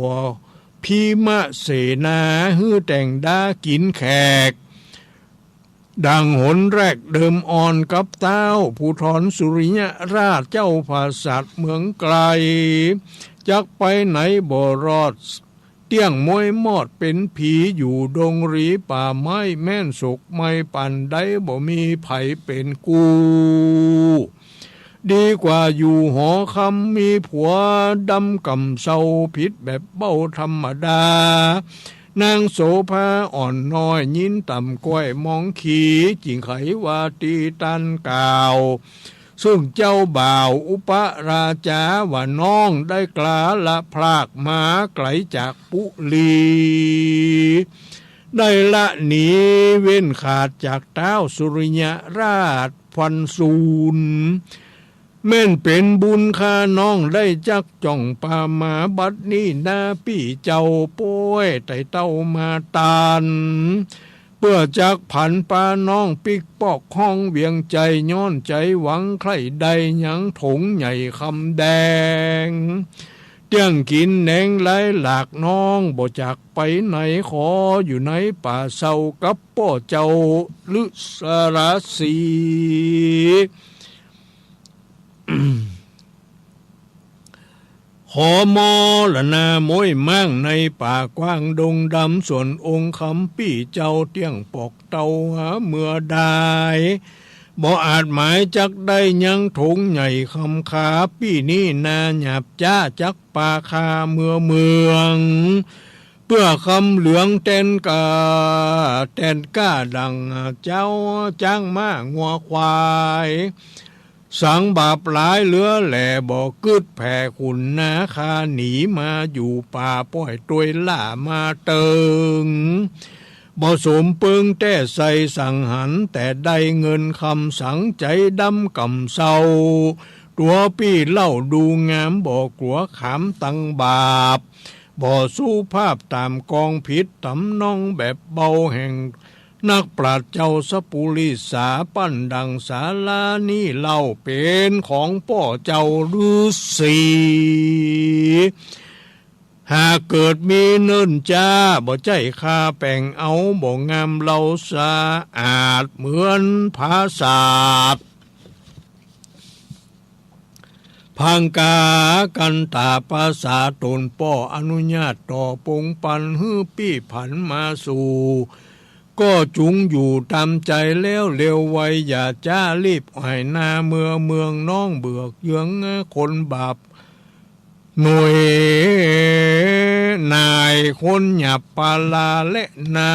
พิมเสนาหื้อแต่งดากิ๋นแขก ดั่งหนแรกเดิมอ่อนกับเต้า ผู้ถอนสุริยราชเจ้าผาสัตว์เมืองไกล จักไปไหนบ่รอด เตี้ยงมวยมอดเป๋นผี อยู่ดงหลีป่าไม้ แม่นศกไหม้ปานใด บ่มีใผเป๋นกู้ ดีกว่าอยู่หอคำ มีผัวดำก่ำเซา ผิดแบบเบ้าธรรมดา นางโสภาอ่อนน้อย ยินต่ำก้อยมองขี จิ่งไขว่าตี้ต้านกล่าว ซึ่งเจ้าบ่าวอุปราชาว่าน้องได้กล้าละพรากมาไก๋จากปุรี ได้ละหนีเว้นขาดจากเต้าสุริยราชฟันสูญ แม่นเป๋นบุญข้าน้องได้จักจ่องปามา บัดนี้นาปี้เจ้าป้อยไต่เต้ามาตาน เปื้อจักผันปาน้องปิ๊กปอกฮ้องเวียงใจ๋ ย้อนใจ๋หวังใคร่ได้ยังถงใหญ่คำแดง เตี้ยงกิ๋นแหนงหลายหลากน้อง บ่จากไปไหนขออยู่ในป่าเซากับป้อเจ้าฤๅษาสี ขอมรณาม้อยม้างในป่ากว้างดงดำ ส่วนองค์คำปี้เจ้าเตี้ยงปอกเต้าหาเมื่อได้ บ่อาจหมายจักได้ยังถงใหญ่คำขา ปี้นี้นาหยาบจ๊าจักปาคาเมือเมือง เปื้อคำเหลืองแตนก้า แตนก้าดั่งเจ้าจ๊างม้างัวควาย สังบาปหลายเหลือแหล่ บ่กึ๊ดแผ่ขุนนาคา หนีมาอยู่ป่าป้อยตวยล่ามาเติง บ่สมเปิงแต๊ใส่สังหรรค์ แต่ได้เงินคำสังใจ๋ดำก่ำเซา ตั๋วปี้เล่าดูงาม บ่กั๋วขามตังบาป บ่สุภาพต๋ามกองผิด ต๋ำนองแบบเบา แห่งนักปราชญ์เจ้าสปุริสา ปั้นดั่งศาลานี้เล่า เป๋นของป้อเจ้าฤๅษี หากเกิดมีเนิ่นจ๊า บ่ใจ้ข้าแป๋งเอา บ่งามเล่าสะอาดเหมือนผาสาท พังกากันต๋าภาษาต๋น ป้ออนุญาตต่อปงปัน หื้อปี้ผันมาสู่ ก็จุงอยู่ต๋ามใจ๋แล้วเร็วไว อย่าจ๊ารีบอ่อยนาเมือเมือง น้องเบือกเยื้องคนบาป หน่วยนายคนหยาบปาลาแลนา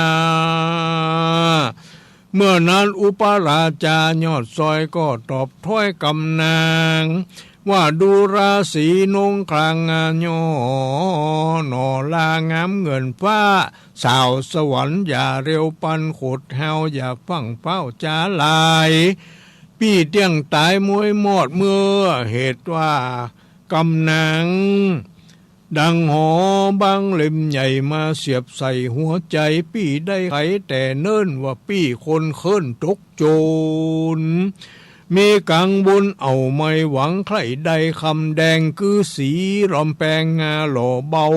เมื่อนั้นอุปราชายอดซอยก็ตอบถ้อยกำนาง ว่าดูราศีนงคลางาย่อ หน่อลางามเหมือนฟ้า สาวสวรรค์อย่าเร็วปัน ขดเฮาอย่าฟั่งเฝ้าจ๋าหลาย ปี้เตี้ยงต๋ายม้วยมอด เมื่อเหตุว่ากำนาง ดังหอบังเล่มใหญ่มาเสียบใส่หัวใจ๋ ปี้ได้ไขแต่เนิ่นว่าปี้คนเคิ้นตกโจร มีกังวลเอาไม่หวัง ใคร่ได้คำแดงคือสีหลอมแปงงาหล่อเบา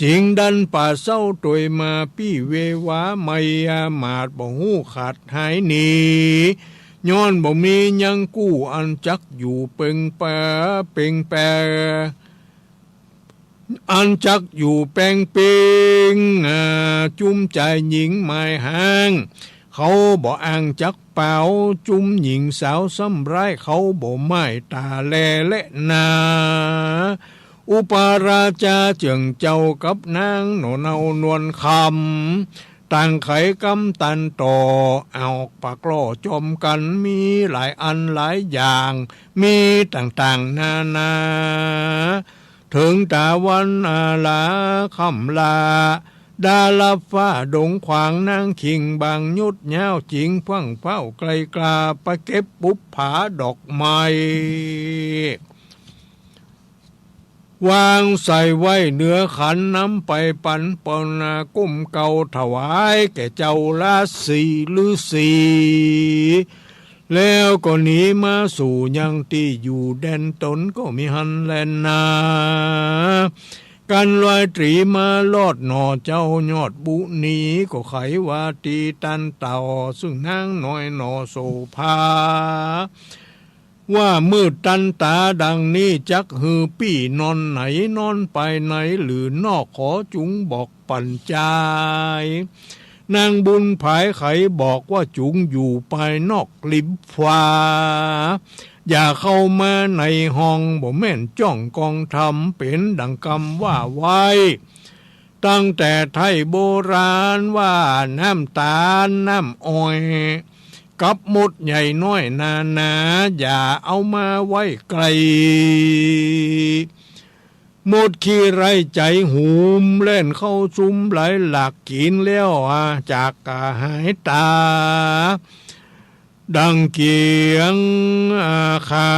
จิงดันป่าเซาตวยมา ปี้เววาไม่อามาตย์ บ่ฮู้ขาดหายหนี ย้อนบ่มียังกู้ อันจักอยู่เปิงแป เปิงแป อันจักอยู่แปงเปง อ่า จุมจายญิงหมายฮ้าง เขาบ่อ้างจักเป๋า จุมญิงสาวซ้ำร้าย เขาบ่หมายต๋าแลแลนา อุปราชาเจิ่งเจ้ากับนางหน่อเนานวลคำ ต่างไขกำตันต่อ ออกปากล่อจอมกั๋น มีหลายอันหลายอย่าง มีต่างๆ นานา เถิงต๋าวันอาลาค่ำลา ดาลับฟ้าดงขวาง นางคิงบางยุดยาว จิงฟั่งเฝ้าไกลกล้า ไปเก็บปุบผาดอกไม้ วางใส่ไว้เหนือขัน นำไปปันปนา ก้มเกาถวายแก่เจ้าราศีฤๅษี แล้วก็หนีมาสู่ยังตี้อยู่แดนต๋น ก็มีหั้นแลนา กันลอยตรีมารอดหน่อ เจ้ายอดบุนีก็ไขว่าตี้ตันเต่า ซึ่งนางน้อยหน่อโสภา ว่ามืดตันต๋าดังนี้ จักหื้อปี้นอนไหน นอนภายในหรือนอก ขอจุงบอกปั๋นจาย นางบุญผายไขบอกว่าจุงอยู่ภายนอกริมฟ้า อย่าเข้ามาในห้อง บ่แม่นจ้องกองธรรม เป๋นดังกำว่าไว้ ตั้งแต่ไทยโบราณว่า น้ำต๋าล น้ำอ้อย กับมดใหญ่น้อยนานา อย่าเอามาไว้ใก้ มดขี้ไร้ใจ๋หุม แล่นเข้าซุมหลายหลาก กิ๋นแล้วอาจากกะหายต๋า ดังเกียง อ่า ขา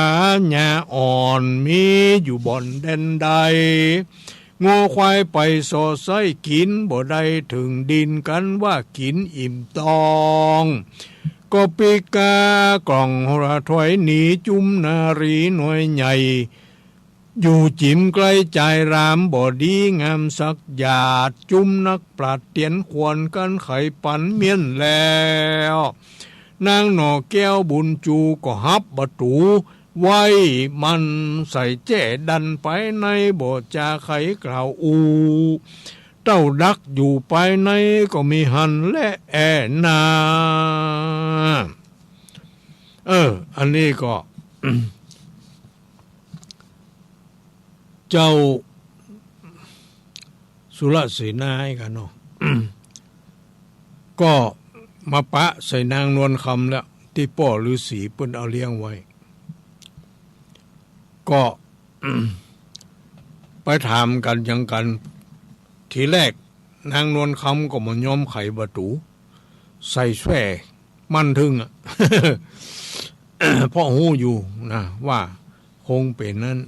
หญ้าอ่อน มีอยู่บ่อนแดนใด งัวควายไปส่อไส้กิ๋น บ่ได้เถิงดินกั๋นว่ากิ๋นอิ่มตอง ก็ปิ๊กก้าก่องหราถอยหนี จุมนารีน้อยใหญ่ อยู่จิ๋มใก้จายราม บ่ดีงามสักหยาด จุมนักปราชญ์เตียนขวัญกั๋น ไขปันเมี้ยนแล้ว นางหน่อแก้วบุญจูก็หับบ่าตู ไว้มันใส่แจ้ดันไปใน บ่จาใคกล่าวอู้ เต้าดักอยู่ไปในก็มีหั้นแลแอ่นา เออ อันนี้ก็ เจ้าสุรเสนากั๋นเนาะ ก็มาปะใส่นางนวลคำแล้ว ตี้ป้อฤๅษีเปิ้นเอาเลี้ยงไว้ ก็ ไปถามกั๋นหยังกั๋น ทีแรกนางนวลคำก็บ่ยอมไขบ่าตู ใส่แส้มั่นทึ่งอะ เพราะฮู้อยู่นะว่าคงเป๋นนั้น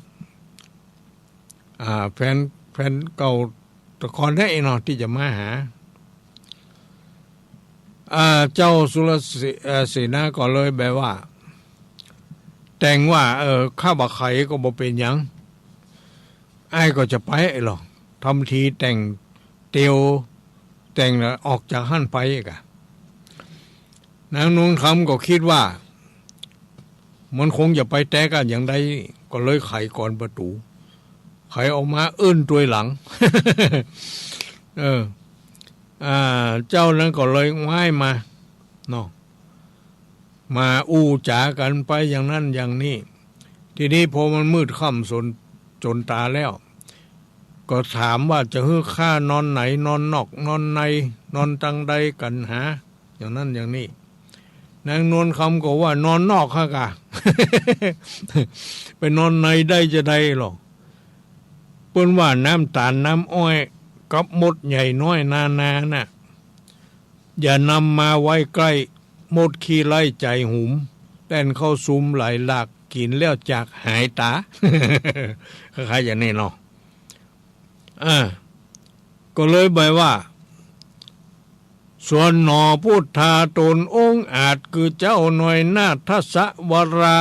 อ่า แฟน แฟนเก่าตะกอนได้เนาะ ตี้จะมาหา อ่า เจ้าสุรเส- เอ่อ เสนาก็เลยแบบว่า แต่งว่า เออ ข้าบ่ไขก็บ่เป๋นหยัง อ้ายก็จะไปหรอก ทำทีแต่งเตียว แต่งแล้วออกจากหั้นไปกะ นางนวลคำก็กึ๊ดว่า มันคงจะไปแต๊กั๋นอย่างใด ก็เลยไขก่อนบ่าตู ไขออกมาเอิ้นตวยหลัง เออ อ่า เจ้านั้นก็เลยว่ายมาเนาะ มาอู้จ๋ากั๋นไปอย่างนั้นอย่างนี้ ทีนี้พอมันมืดค่ำสน- จนต๋าแล้ว ก็ถามว่าจะหื้อข้านอนไหน นอนนอก นอนใน นอนตังใดกั๋นหา อย่างนั้นอย่างนี้ นางนวลคำก็ว่านอนนอกฮะกะ ไปนอนในได้จะใดหรอ เปิ้นว่าน้ำต๋าลน้ำอ้อย กับมดใหญ่น้อยนานาน่ะ อย่านำมาไว้ใก้ มดขี้ไล่ใจ๋หุม แล่นเข้าซุมไหลหลาก กิ๋นแล้วจักหายต๋า คล้ายๆ อย่างนี้เนาะ อ่า ก็เลยแบบว่า ส่วนหน่อพุทธาต๋นองอาจ คือเจ้าน้อยนาถสวรา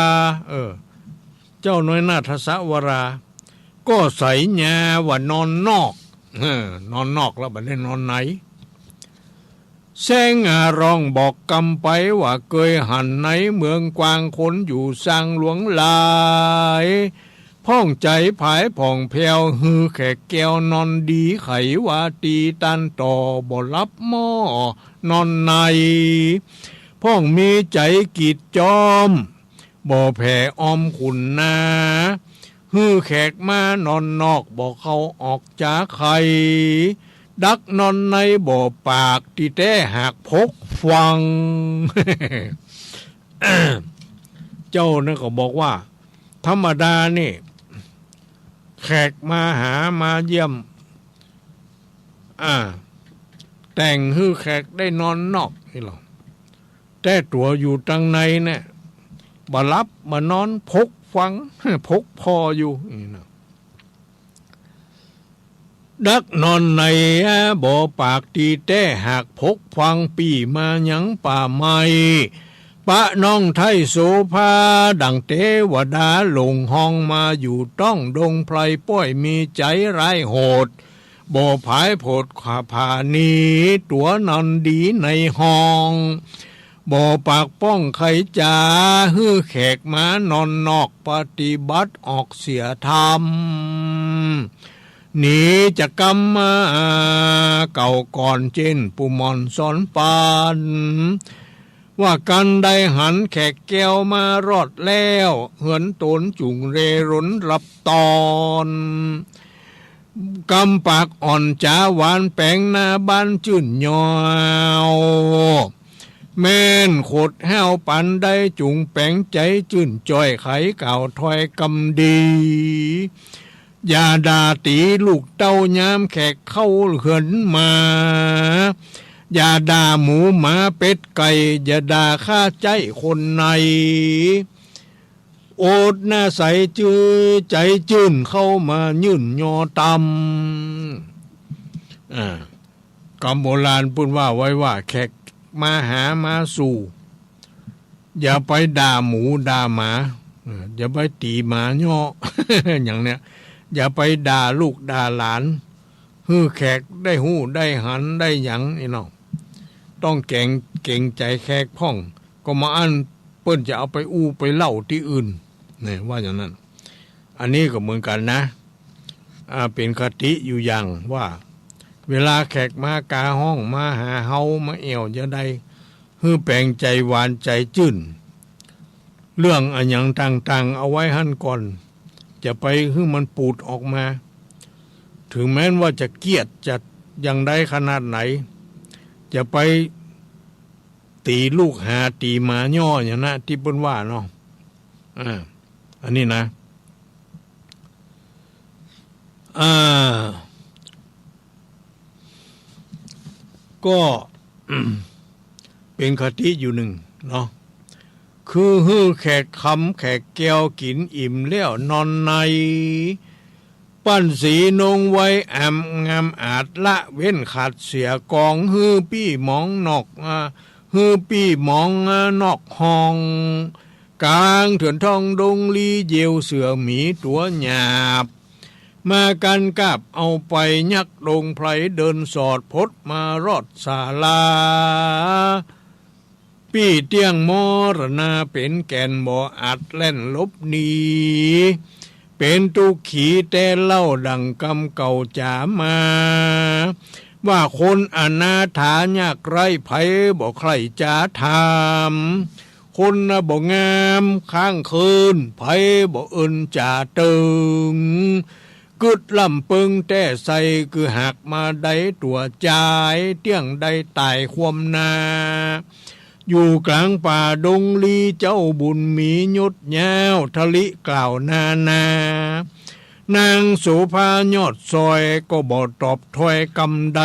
เออ เจ้าน้อยนาถสวรา ก็ใส่ญาว่านอนนอก เออ นอนนอกแล้วบ่ได้นอนใน แสงอาร้องบอกกำไปว่า เกยหันในเมืองกว้าง คนอยู่ซางหลวงหลาย พ่องใจ๋ผายผ่องแผ้ว หื้อแขกแก้วนอนดี ใขว่าตี้ตันต่อ บ่หลับหม้อนอนใน พ่องมีใจ๋กิจจอม บ่แผ่ออมขุนนา หื้อแขกมานอนนอก บ่เข้าออกจ๋าใค ดักนอนในบ่ปาก ตี้แต๊หากผกฟัง เจ้านั้นก็บอกว่า ธรรมดานี่ แขกมาหามาเยี่ยม อ่า แต่งหื้อแขกได้นอนนอกนี่หรอ แต่ตั๋วอยู่ตังในเนี่ย บ่หลับบ่นอนผกฟัง ผกผ่ออยู่นี่นะ ดักนอนในบ่ปากตี้แต๊ หากผกฟังปี้มายังป่าไม้ ปะน้องไท้โสภา ดั่งเตวดาหลงห้องมาอยู่ต้องดงไพร ป้อยมีใจ๋ร้ายโหด บ่ผายโผดผาหนี ตั๋วนอนดีในห้อง บ่ปากป้องใคจ๋า หื้อแขกมานอนนอก ปฏิบัติออกเสียธรรม หนีจากกรรมมาเก่าก่อน เจ้นปู่หม่อนสอนปัน ว่ากันได้หันแขกแก้วมารอดแล้ว เฮือนต๋นจุ่งเร่รนหลับตอน กำปากอ่อนจ๋าหวานแป๋งหน้าบ้านจื้นยาว แม่นขดแห้วปันได้จุ่งแป๋งใจ๋จื้นจ้อย ใคกล่าวถ้อยกำดี อย่าด่าตี๋ลูกเต้ายามแขกเข้าเฮือนมา อย่าด่าหมูหมาเป็ดไก่ อย่าด่าข้าใจ๊คนใน อดหน้าใสจื้อ ใจ๋จื้นเข้ามายื่นยอตำ อ่า กำโบราณเปิ้นว่าไว้ว่า แขกมาหามาสู่ อย่าไปด่าหมูด่าหมา เออ อย่าไปตี๋หมาย่อ อย่างเนี้ย อย่าไปด่าลูกด่าหลาน หื้อแขกได้ฮู้ได้หันได้หยัง อี้เนาะ ต้องเก๋ง เก๋งใจ๋แขกพ่อง ก็บ่อั้นเปิ้นจะเอาไปอู้ไปเล่าตี้อื่น เนี่ย ว่าอย่างนั้น อันนี้ก็เหมือนกั๋นนะ อ่า เป๋นคติอยู่อย่างว่า เวลาแขกมากาห้องมาหาเฮามาแอ่วจะใด หื้อแป๋งใจ๋หวานใจ๋จื้น เรื่องอะหยังต่างๆ เอาไว้หั้นก่อน จะไปหื้อมันปูดออกมา ถึงแม้นว่าจะเกลียดจะอย่างใดขนาดไหน จะไปตี๋ลูกหาตี๋หมาย่ออย่างนั้นตี้เปิ้นว่าเนาะ อ่า อันนี้นะ อ่า ก็ เป๋นคติอยู่นึ่งเนาะ คือหื้อแขกคำแขกแก้วกิ๋นอิ่มแล้วนอนใน ปั้นสีนุ่งไว้อำงามอาด ละเว้นขาดเสียกอง หื้อปี้หมองนอก อ่า หื้อปี้หมอง อ่า นอกห้อง ก๋างเถื่อนท้องดงลี เหยี่ยวเสือหมีตั๋วหยาบ มากั๋นกาบเอาไป ยักษ์ดงไพรเดินสอด พดมารอดศาลา ปี้เตี้ยงมรณาเป๋นแก่น บ่อาจแล่นหลบหนี เป๋นตุ๊กขีแต๊เล่า ดั่งกำเก่าจ๋ามา ว่าคนอนาถายากไร้ ใผบ่ใคร่จะถาม คนบ่งามข้างคืน ใผบ่เอิ้นจะเติง กึ๊ดล้ำเปิงแต๊ใส่ คือหากมาได้ตั๋วจาย เตี้ยงได้ต๋ายคว่ำหน้า อยู่ก๋างป่าดงลี เจ้าบุญมียศยาว ทะลิกล่าวนานา นางโสภายอดซอย ก็บ่ตอบถ้อยกำใด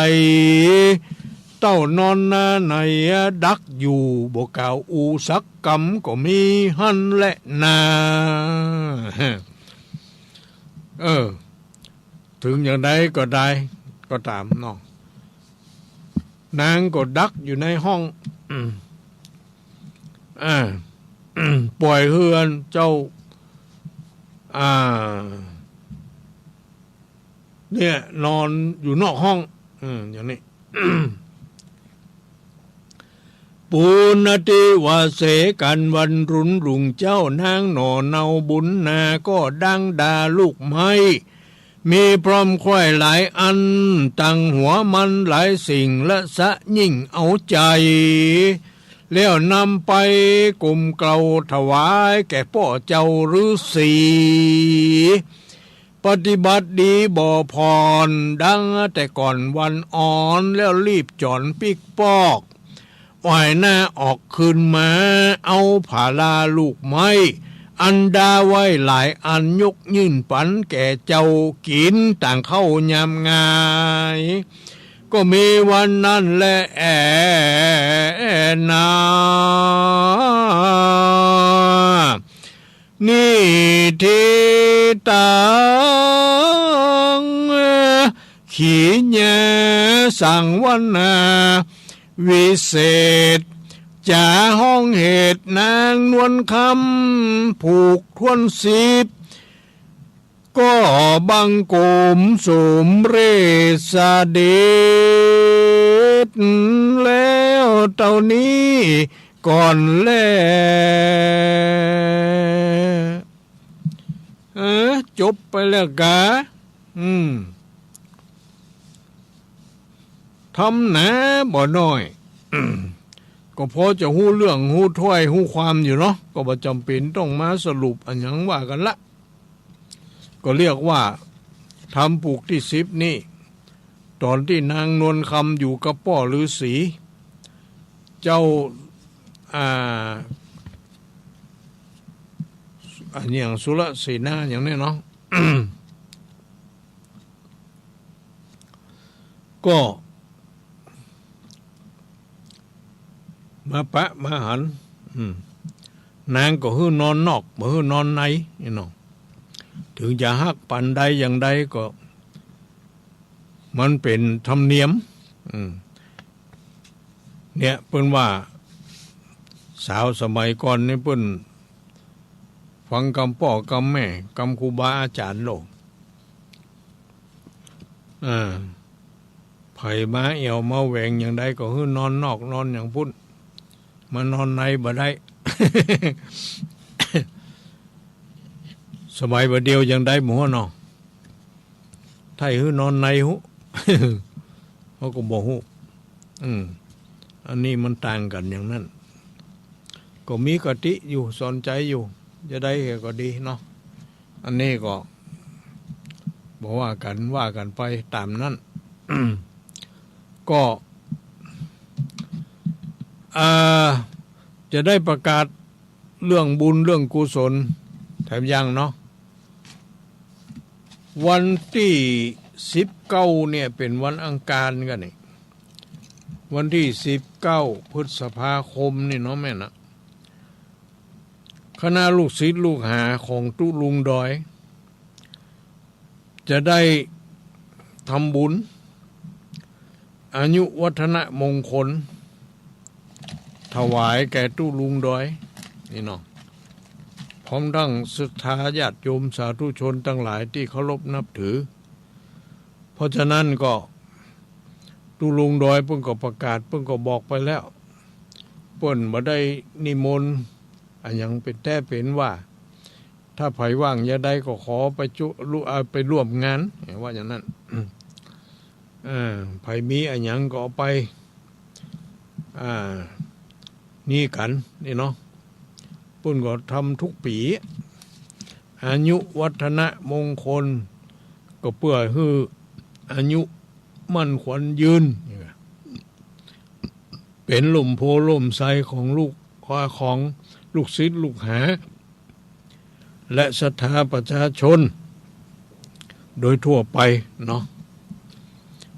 เต้านอนหน้าในดักอยู่ บ่กล่าวอู้สักกำ ก็มีหั้นแหละนา เออ ถึงอย่างใดก็ได้ ก็ต๋ามเนาะ นางก็ดักอยู่ในห้อง อืม อ่า ป่อยหื้อเจ้า อ่า เนี่ย นอนอยู่นอกห้อง อืม อย่างนี้ ปูนติวาเส กั๋นวันรุนรุ่งเจ๊า นางหน่อเนาบุญนา ก็ดังดาลูกไม้ มีพร้อมไขว้หลายอัน ตังหัวมันหลายสิ่ง ละสะยิ่งเอาใจ๋ แล้วนำไปกลมเกล้าถวาย แก่ป้อเจ้าฤๅษี ปฏิบัติดีบ่ผ่อน ดังแต่ก่อนวันอ่อน แล้วรีบจ๋อนปิ๊กปอก อ้อยหน้าออกคืนมา เอาผาลาลูกไม้ อันดาไว้หลายอัน ยกยื่นปันแก่เจ้ากิ๋น ต่างเข้ายามงาย ก็มีวันนั้นแลแอ่นา นิธิตัง ขีญาสังวนา วิเศษ จ๋าฮ้องเหตุนางนวลคำ ผูกถ้วนสิบ ก็บังคมสมเร็จเสด็จ แล้วเต้านี้ก่อนแล เออ จบไปแล้วกา อืม ทำหนาบ่น้อย ก็พอจะฮู้เรื่องฮู้ถ้อยฮู้ความอยู่เนาะ ก็บ่จ๋ำเป๋นต้องมาสรุปอะหยังว่ากั๋นละ ก็เรียกว่าธรรมผูกตี้สิบนี่ ต๋อนตี้นางนวลคำอยู่กับป้อฤๅษี เจ้า อ่า อะหยังสุรเสนาอย่างนี้เนาะ ก็ มาปะมาหัน อืม นางก็หื้อนอนนอก บ่หื้อนอนใน นี่เนาะ เถิงจะฮักปานใดอย่างใดก็ มันเป๋นธรรมเนียม อืม เนี่ย เปิ้นว่า สาวสมัยก่อนนี่เปิ้นฟังกำป้อกำแม่ กำครูบาอาจ๋ารย์โลด อ่า ใผมาแอ่วมาแหวงอย่างใดก็หื้อนอนนอกนอนอย่างปุ้น มานอนในบ่ได้ สมัยบ่าเดี่ยวอย่างใดบ่ฮู้เนาะ ใผหื้อนอนในฮู้ เฮาก็บ่ฮู้ อืม อันนี้มันต่างกั๋นอย่างนั้น ก็มีคติอยู่ สอนใจ๋อยู่ จะใดก็ดีเนาะ อันนี้ก็บ่ว่ากั๋น ว่ากั๋นไปต๋ามนั้น ก็ อ่า จะได้ประกาศเรื่องบุญเรื่องกุศลแถมยังเนาะ วันตี้สิบเก้าเนี่ยเป๋นวันอังคารกั๋นนี่ วันตี้สิบเก้าพฤษภาคมนี่เนาะแม่นะ คณะลูกศิษย์ลูกหาของตุ๊ลุงดอย จะได้ทำบุญอายุวัฒนมงคล ถวายแก่ตุ๊ลุงดอยนี่เนาะ พร้อมทั้งศรัทธาญาติโยมสาธุชนตังหลายตี้เคารพนับถือ เพราะฉะนั้นก็ ตุ๊ลุงดอยเปิ้นก็ประกาศ เปิ้นก็บอกไปแล้ว เปิ้นบ่ได้นิมนต์อะหยังเป๋นแต๊เป๋นว่า ถ้าใผว่างยามใดก็ขอไปจุ ลุ อ่า ไปร่วมงาน ว่าอย่างนั้น เออ ใผมีอะหยังก็เอาไป อ่า นี่กั๋นนี่เนาะ เปิ้นก็ทำทุกปี๋ อายุวัฒนมงคล ก็เปื้อหื้ออายุมั่นขวัญยืน เป๋นล่มโพธิ์ล่มไทรของลูก ของลูกศิษย์ลูกหา และศรัทธาประชาชน โดยทั่วไปเนาะ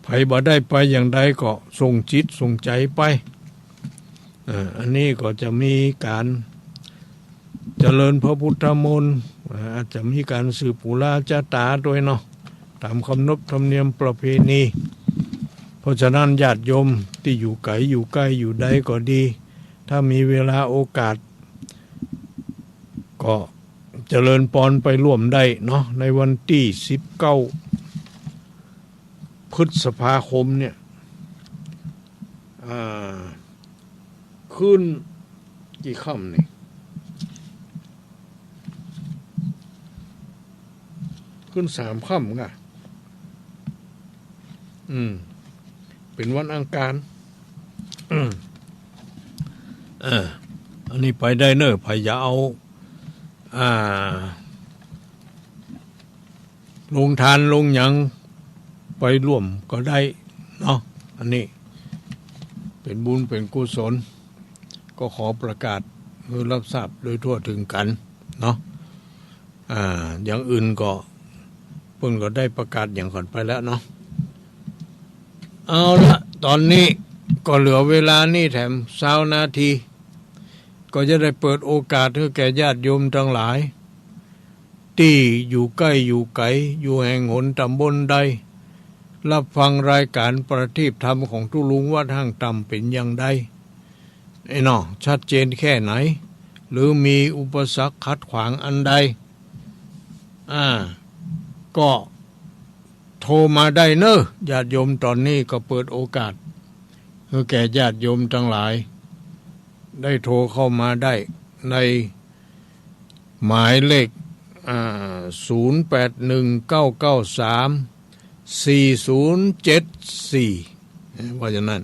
ใผบ่ได้ไปอย่างใดก็ส่งจิตส่งใจ๋ไป อ่า อันนี้ก็จะมีก๋านเจริญพระพุทธมนต์ อ่า อาจจะมีก๋านสืบปุราจาต๋าตวยเนาะ ต๋ามขนบธรรมเนียมประเพณี เพราะฉะนั้นญาติโยมตี้อยู่ไก๋อยู่ใก้อยู่ใดก็ดี ถ้ามีเวลาโอกาส ก็เจริญปอนไปร่วมได้เนาะ ในวันตี้สิบเก้าพฤษภาคมเนี่ย อ่า ขึ้นกี่ค่ำนี่ ขึ้นสามค่ำก่ะ อืม เป๋นวันอังคาร อืม เออ อันนี้ไปได้เน่อ ใผจะเอา อ่า โฮงตานโฮงหยังไปร่วมก็ได้เนาะ อันนี้เป๋นบุญเป๋นกุศล ก็ขอประกาศหื้อรับทราบโดยทั่วเถิงกั๋นเนาะ อ่า อย่างอื่นก็เปิ้นก็ได้ประกาศหยังก่อนไปแล้วเนาะ เอาละ ต๋อนนี้ก็เหลือเวลานี่แถมซาวนาที ก็จะได้เปิดโอกาสหื้อแก่ญาติโยมตังหลาย ตี้อยู่ใก้อยู่ไก๋ อยู่แห่งหนต๋ำบลใด รับฟังรายก๋านประทีปธรรมของตุ๊ลุงวัดห้างต่ำเป๋นอย่างใด ไอ้เนาะ ชัดเจนแค่ไหน หรือมีอุปสรรคขัดขวางอันใด อ่า ก็โทรมาได้เน่อ ญาติโยม ต๋อนนี้ก็เปิดโอกาสหื้อแก่ญาติโยมตังหลาย ได้โทรเข้ามาได้ในหมายเลข อ่า ศูนย์แปดหนึ่งเก้าเก้าสาม สี่ศูนย์เจ็ดสี่ ว่าอย่างนั้น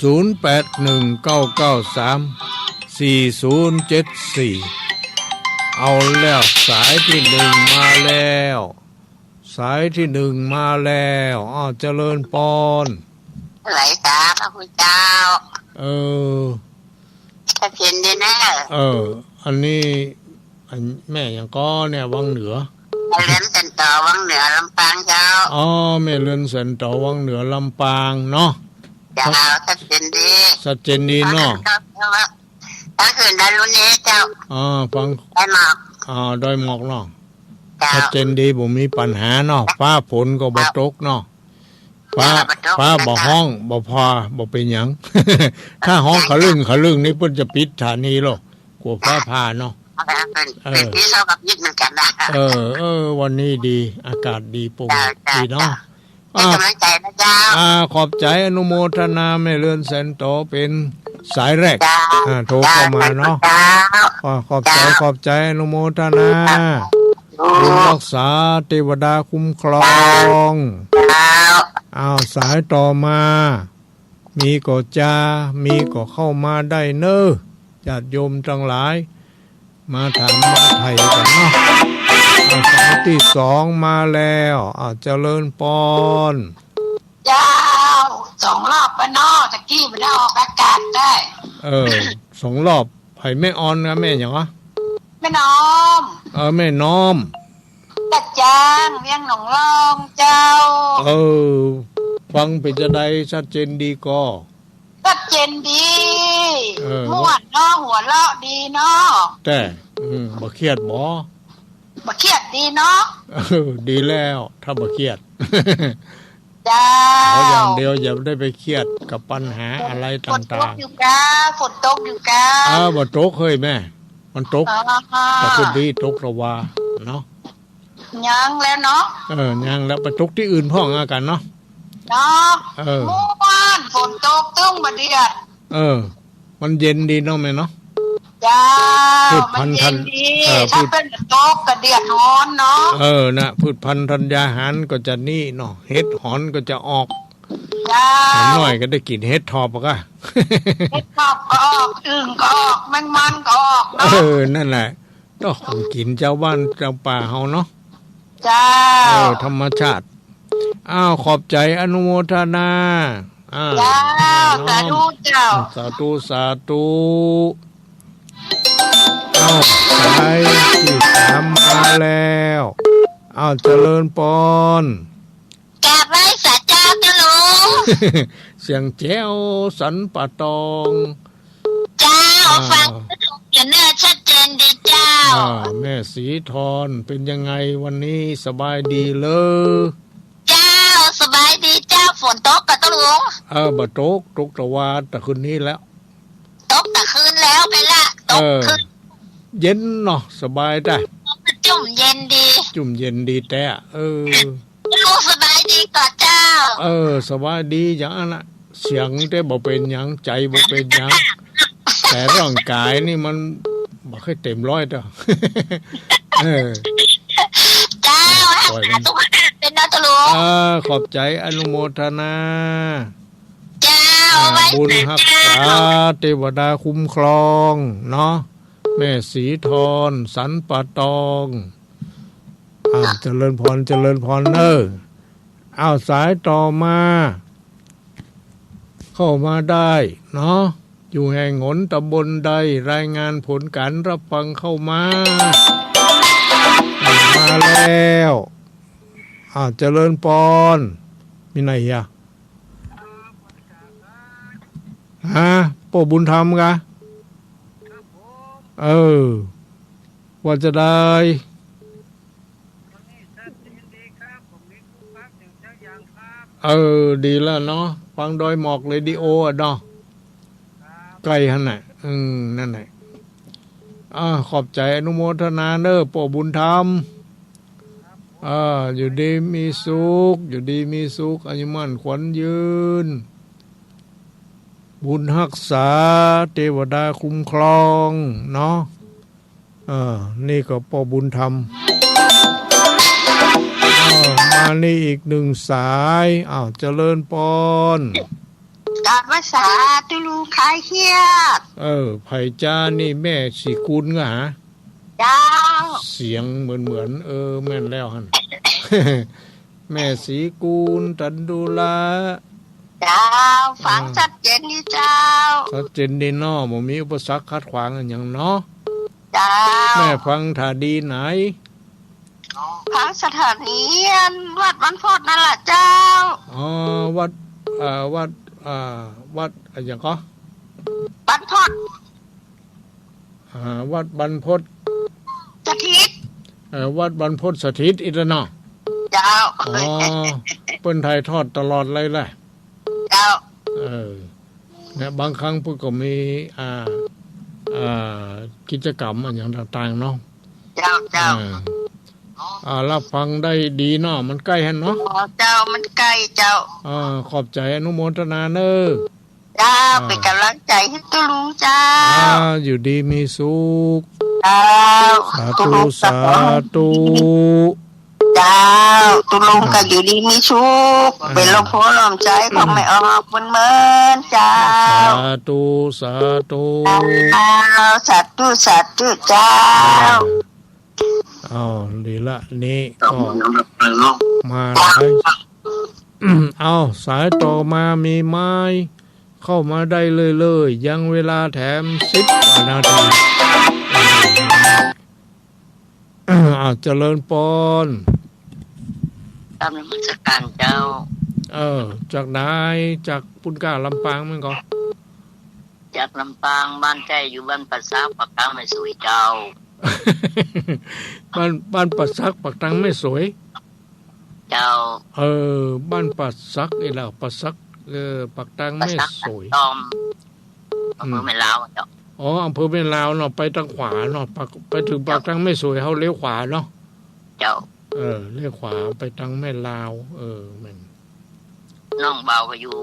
ศูนย์แปดหนึ่งเก้าเก้าสาม สี่ศูนย์เจ็ดสี่ เอาแล้ว สายตี้หนึ่งมาแล้ว สายตี้หนึ่งมาแล้ว อ้าว เจริญปอน ไหลตาพระคุณเจ้า เออ ชัดเจนดีนะ เออ อันนี้ อันแม่หยังก่อเนี่ย วังเหนือ แม่เรือนสันตอ วังเหนือ ลำปางเจ้า อ๋อ แม่เรือนสันตอ วังเหนือ ลำปางเนาะ เจ้า ชัดเจนดี ชัดเจนดีเนาะ เจ้า เจ้า ฟังหื้นดอยลุนเฮเจ้า อ๋อ ฟัง ดอยหมอก อ๋อ ดอยหมอกเนาะ เจ้า ชัดเจนดี บ่มีปัญหาเนาะ ฟ้าฝนก็บ่ตกเนาะ ฟ้า เจ้า บ่ตก ฟ้าบ่ฮ้อง บ่ผ่า บ่เป๋นหยัง ถ้าฮ้องขะลึ่งขะลึ่งนี่เปิ้นจะปิดสถานีโลด กั๋วฟ้าผ่าเนาะ เออ เป๋น เป๋นปีเศร้ากับยิดเหมือนกั๋นนะ เออ เออ วันนี้ดี อากาศดี โปร่ง เจ้า เจ้า ดีเนาะ เจ้า เป๋นก๋ำลังใจ๋นะเจ้า อ่า ขอบใจ๋ อนุโมทนา แม่เรือนแสนโต เป๋นสายแรก เจ้า อ่า โทรเข้ามาเนาะ เจ้า อ่า ขอบใจ๋ เจ้า ขอบใจ๋ อนุโมทนา เจ้า บุญฮักษา เตวดาคุ้มครอง เจ้า อ้าว สายต่อมา มีก็จา มีก็เข้ามาได้เน่อ ญาติโยมตังหลาย มาถามมาไถ่กั๋นเนาะ อ้าว สายตี้สองมาแล้ว อ้าว เจริญปอน เจ้า สองรอบปะเนาะ ตะกี้บ่ได้ออกอากาศได้ เออ สองรอบ ไผแม่ออนกับแม่หยังวะ แม่น้อม เออ แม่น้อม กระจ่าง เวียงหนองลองเจ้า เออ ฟังเป๋นจาใด ชัดเจนดีก่อ ชัดเจนดี เออ ม่วนเนาะ หัวเราะดีเนาะ แต่ อืม บ่เครียดบ่ บ่เครียดดีเนาะ เออ ดีแล้ว ถ้าบ่เครียด เจ้า ขออย่างเดียวอย่าได้ไปเครียดกับปัญหาอะไรต่างๆ ฝนตกอยู่กา ฝนตกอยู่กา เออ บ่ตกเฮ้ยแม่ มันตก อ๋อ แต่พอดีตกตะวาเนาะ ยังแล้วเนาะ เออ ยังแล้ว ไปตกตี้อื่นพ่องอากั๋นเนาะ เนาะ เออ ม่วน ฝนตกตึงบ่เดือด เออ มันเย็นดีเนาะแม่เนาะ เจ้า พืชพันธุ์ มันเย็นดี ทัน เออ ถ้า พืช เปิ้นตกก็เดือดฮ้อนเนาะ เออ นะ พืชพันธุ์ธัญญาหารก็จะนี่เนาะ เห็ดหอนก็จะออก เจ้า อย่างน้อยก็ได้กิ๋นเห็ดถอบอะกะ เห็ดถอบก็ออก อึ่งก็ออก แมงมันก็ออกเนาะ เออ นั่นแหละ ก็ของกิ๋นจาวบ้านจาวป่าเฮาเนาะ เจ้า เออ ธรรมชาติ อ้าว ขอบใจ๋ อนุโมทนา อ่า เจ้า แม่น้อม สาธุเจ้า สาธุ สาธุ อ้าว สายตี้สามมาแล้ว อ้าว เจริญปอน กราบไหว้สาเจ้าเจ้าลุง เสียงแจ๋วสันป่าตอง เจ้า อ้าว ฟังเสียงเน่อชัดเจนดีเจ้า อ่า แม่ศรีทอน เป๋นยังไงวันนี้ สบายดีเหรอ เจ้า สบายดีเจ้า ฝนตกก่อเจ้าลุง เออ บ่ตก ตกตะวา ตะคืนนี้แล้ว ตกตะคืนแล้วไปละ ตก เออ คืน เย็นเนาะ สบายได้ จุ่มเย็นดี จุ่มเย็นดีแต๊ เออ ลุงสบายดีก่อเจ้า เออ สบายดีอย่างนั้นน่ะ เสียงแต่บ่เป๋นหยัง ใจ๋บ่เป๋นหยัง แต่ร่างกายนี่มันบ่ค่อยเต็มร้อยเต้อ เออ เจ้า ปล่อยมัน รักษาสุขภาพเปิ้นเนาะเจ้าลุง เออ ขอบใจ๋ อนุโมทนา เจ้า อ่า ไหว้ บุญฮักษา เจ้า เตวดาคุ้มครองเนาะ แม่ศรีทอน สันป่าตอง อ้าว เจริญพร เจริญพรเน่อ อ้าว สายต่อมา เข้ามาได้เนาะ อยู่แห่งหนตำบลใด รายงานผลการรับฟังเข้ามา มาแล้ว อ้าว เจริญปอน มีไหนอะ ฮะ ป้อบุญธรรมกะ เออ ว่าจะได้ เออ ดีแล้วเนาะ ฟังดอยหมอกเรดิโออะเนาะ ใก้หั้นน่ะ อืม นั่นแหละ อ่า ขอบใจ๋ อนุโมทนาเน่อ ป้อบุญธรรม อ่า อยู่ดีมีสุข อยู่ดีมีสุข อายุมั่นขวัญยืน บุญฮักษา เตวดาคุ้มครองเนาะ เออ นี่ก็ป้อบุญธรรม เออ มานี่อีกหนึ่งสาย อ้าว เจริญปอน กราบไหว้สาเจ้าลุงคลายเครียด เออ ใผจานี่ แม่ศรีกูลกะหา เจ้า เสียงเหมือนๆ เออ แม่นแล้วหั้น แม่ศรีกูล ตันดูลา เจ้า ฟัง อ่า ชัดเจนดีเจ้า ชัดเจนดีเนาะ บ่มีอุปสรรคขัดขวางอะหยังเนาะ เจ้า แม่ฟังถ่าดีไหน ฟังสถานีอันวัดบ้านพอดนั่นล่ะเจ้า อ๋อ วัด เอ่อ วัด เอ่อ วัดอะหยังก่อ บ้านพอด อ่า วัดบรรพตสถิต เอ่อ วัดบรรพตสถิตอีกแล้วเนาะ เจ้า อ๋อ เปิ้นถ่ายทอดตลอดเลยแหละ เจ้า เออ เนี่ย บางครั้งเปิ้นก็มี อ่า อ่า กิจกรรมอะหยังต่างๆ เนาะ เจ้า เจ้า อ่า อ่า รับฟังได้ดีเนาะ มันใก้หั้นเนาะ อ๋อ เจ้า มันใก้เจ้า อ่า ขอบใจ๋ อนุโมทนาเน่อ เจ้า อ่า เป๋นก๋ำลังใจ๋หื้อตุ๊ลุงเจ้า อ่า อยู่ดีมีสุข เจ้า สาธุ ตุ๊ลุงก็ สาธุ เจ้า ตุ๊ลุงก็ อ่า อยู่ดีมีสุข อ่า เป๋นร่มโพธิ์ร่มใจ๋ของ อืม แม่ออกบุญเมินเจ้า สาธุ สาธุ เจ้า สาธุ สาธุเจ้า อ่า อ้าว ดีละ นี่ก็มาหลาย อ้าว สายต่อมามีไหม เข้ามาได้เลยๆ ยังเวลาแถมสิบกว่านาที อ้าว เจริญปอน กราบนมัสการเจ้า เออ จากไหน จากปุ้นก้า ลำปางแม่นก่อ จากลำปาง บ้านใจ๊อยู่บ้านป่าสัก ปากตางแม่สวยเจ้า บ้าน บ้านป่าสัก ปากตางแม่สวย เจ้า เออ บ้านป่าสักนี่แหละ ป่าสัก เออ ปากตางแม่สวย ป่าสัก ตอม อำเภอ อืม แม่ลาวเจ้า อ๋อ อำเภอแม่ลาวเนาะ ไปตางขวาเนาะ ปาก ไปเถิงปากตางแม่สวย เฮาเลี้ยวขวาเนาะ เจ้า เออ เลี้ยวขวาไปตางแม่ลาว เออ แม่น น้องบ่าวก็อยู่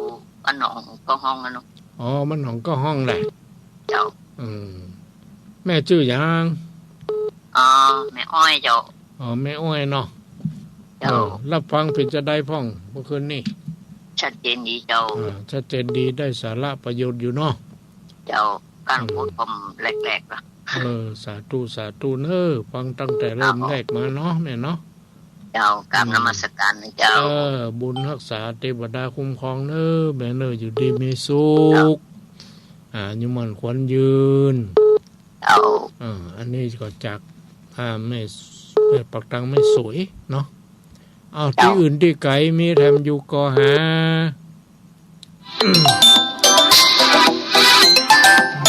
บ้านหนองเก้าห้องนั่นเนาะ อ๋อ บ้านหนองเก้าห้องแหละ เจ้า อืม แม่จื้อหยัง อ๋อ แม่อ้อยเจ้า อ๋อ แม่อ้อยเนาะ เจ้า เออ รับฟังเป๋นจาใดพ่องเมื่อคืนนี้ ชัดเจนดีเจ้า อ่า ชัดเจนดี ได้สาระประโยชน์อยู่เนาะ เจ้า ก้าน อืม พูดผมแหลกๆ ละ เออ สาธุ สาธุเน่อ ฟังตั้งแต่เริ่ม เจ้า แรกมาเนาะ แม่เนาะ เจ้า กราบนมัสการนะเจ้า เออ บุญฮักษาเตวดาคุ้มครองเน่อ แม่เน่อ อยู่ดีมีสุข เจ้า อ่า อายุมั่นขวัญยืน เจ้า อ่า อันนี้ก็จาก อ่า แม่ แม่ปากตางแม่สวยเนาะ อ้าว เจ้า ตี้อื่นตี้ไก๋มีแถมอยู่ก่อหา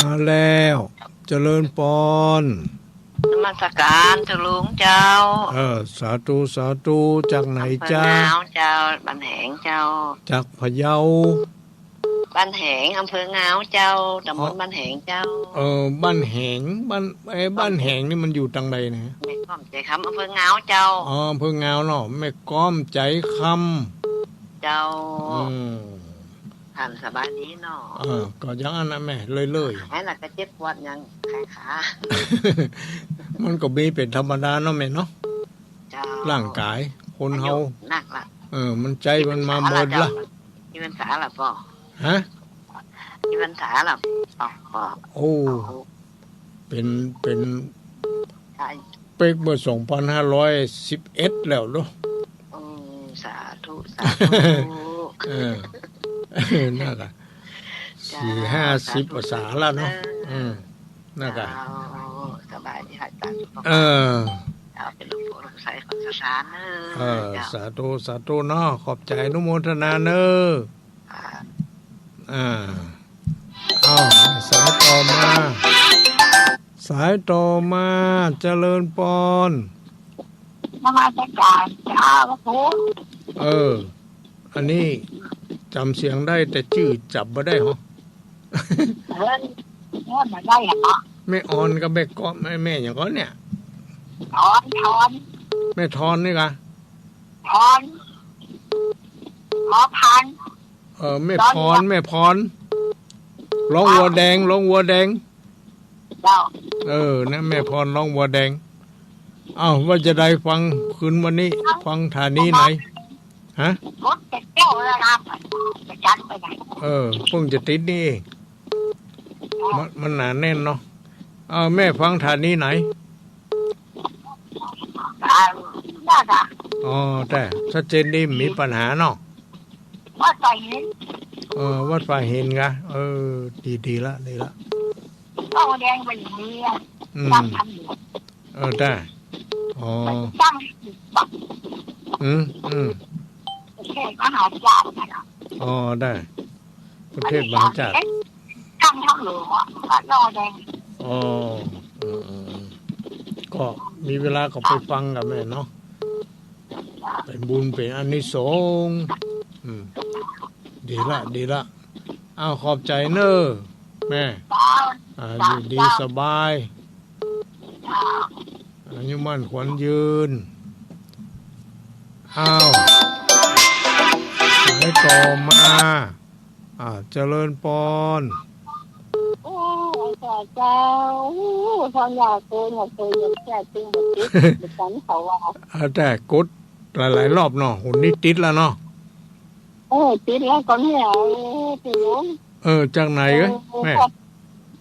มาแล้ว เจริญปอน นมัสการตุ๊ลุงเจ้า เออ สาธุ สาธุ จากไหนจ๊ะ อำเภองาวเจ้า บ้านแหงเจ้า จากพะเยา บ้านแหง อำเภองาวเจ้า ตำบล อ๋อ บ้านแหงเจ้า เออ บ้านแหง บ้าน เอ๊ะ บ้านแหงนี่มันอยู่ตางใดนะ แม่ก้อมใจ๋คำ อำเภองาวเจ้า อ๋อ อำเภองาวเนาะ แม่ก้อมใจ๋คำ เจ้า อืม ท่านสบายดีเนาะ เออ ก็อย่างนั้นนะแม่ เรื่อยๆ หายแล้วก็เจ็บปวดยัง ไข้ขา มันก็มีเป๋นธรรมดาเนาะแม่เนาะ เจ้า ร่างก๋ายคนเฮา อายุนักละ เออ มันใจ๊มันมาหมดละ กี่พรรษาละเจ้า กี่พรรษาละป้อ ฮะ กี่พรรษาละป้อ ป้อ โอ้ โอ้ เป๋น เป๋น ใช่ เป๊กเมื่อสองพันห้าร้อยสิบเอ็ดแล้วเนาะ อืม สาธุ สาธุ เออ นั่นแหละ เจ้า สี่ห้าสิบ สาธุ พรรษาแล้วเนาะ เออ อืม นั่นแหละ เจ้า สบายดีค่ะ สาธุ เออ เจ้า เป๋นลูกผู้ลูกใสของสถานเนอะ เออ เจ้า สาธุ สาธุเนาะ ขอบใจ๋ อนุโมทนาเนอะ อ่า อ่า อ้าว สายต่อมา สายต่อมา เจริญปอน นมัสการเจ้าพระคุณ เออ อันนี้จ๋ำเสียงได้ แต่จื้อจ๋ำบ่ได้เหรอ เออ เนี่ยมาได้อะเนาะ แม่ออนกับแม่ก๊อฟ แม่ แม่หยังก่อเนี่ย ทอน ทอน แม่ทอนนี่กะ ทอน พอพัน เออ แม่พร แม่พร ร้องวัวแดง ร้องวัวแดง เจ้า เออ นะ แม่พรร้องวัวแดง อ้าว ว่าจะได้ฟังคืนวันนี้ ฟังถานีไหน ฮะ รถจะเที่ยวแล้วนะ จะจัดไปไหน เออ เพิ่งจะติดนี่เอง มัน มันหนาแน่นเนาะ เออ แม่ฟังถานีไหน อ่า น่าจะ อ๋อ แต่ชัดเจนดี มีปัญหาเนาะ วัดฝ่ายหิน เออ วัดฝ่ายหินกะ เออ ดี ดีละ ดีละ ก็แดงไปอย่างนี้อะ อืม ตั้งทำอยู่ เออ ได้ อ๋อ ตั้ง อืม อืม เทศน์มหาจารย์น่ะเนาะ อ๋อ ได้ ประเทศน์มหาจารย์ ตั้งทำอยู่อะ วัดล่อแดง อ๋อ อืมๆๆ ก็มีเวลาก็ไปฟังกับแม่เนาะ เป๋นบุญเป๋นอานิสงส์ อืม ดีละ ดีละ อ้าว ขอบใจ๋เน่อแม่ เจ้า อ่า เจ้า อยู่ดี เจ้า สบาย เจ้า อายุมั่นขวัญยืน อ้าว สายต่อมา อ่า เจริญปอน โอ้ เจ้า เจ้า โอ้ พรอยากเกิน อยากเกิน อยากแก้จริง บ่ติด บ่ตันเขาว่า อ่า แต่กดหลายๆ รอบเนาะ หนนี้ติดแล้วเนาะ เออ ติดแล้วก็เนี่ย เออ ติดอยู่ เออ จากไหนเอ้ย เออ แม่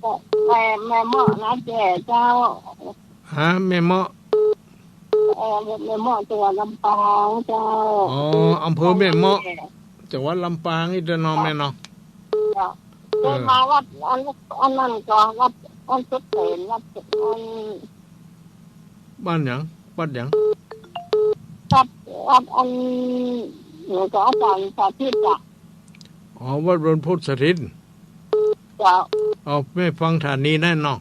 ก็ แม่ แม่เมาะนาแจ้เจ้า ฮะ แม่เมาะ เออ แม่เมาะ จังหวัดลำปางเจ้า อ๋อ อำเภอแม่เมาะ จังหวัดลำปางนี่เด้อเนาะแม่เนาะ เจ้า เออ เคยมาวัดอัน อันนั้นก็วัด วัดสุดเสน วัดอัน บ้านหยัง วัดหยัง วัด วัดอัน เดี๋ยวก็อาจารย์สาธิตอะ อ๋อ วัดบรรพตสถิต เจ้า เอา แม่ฟังถานีแน่เนาะ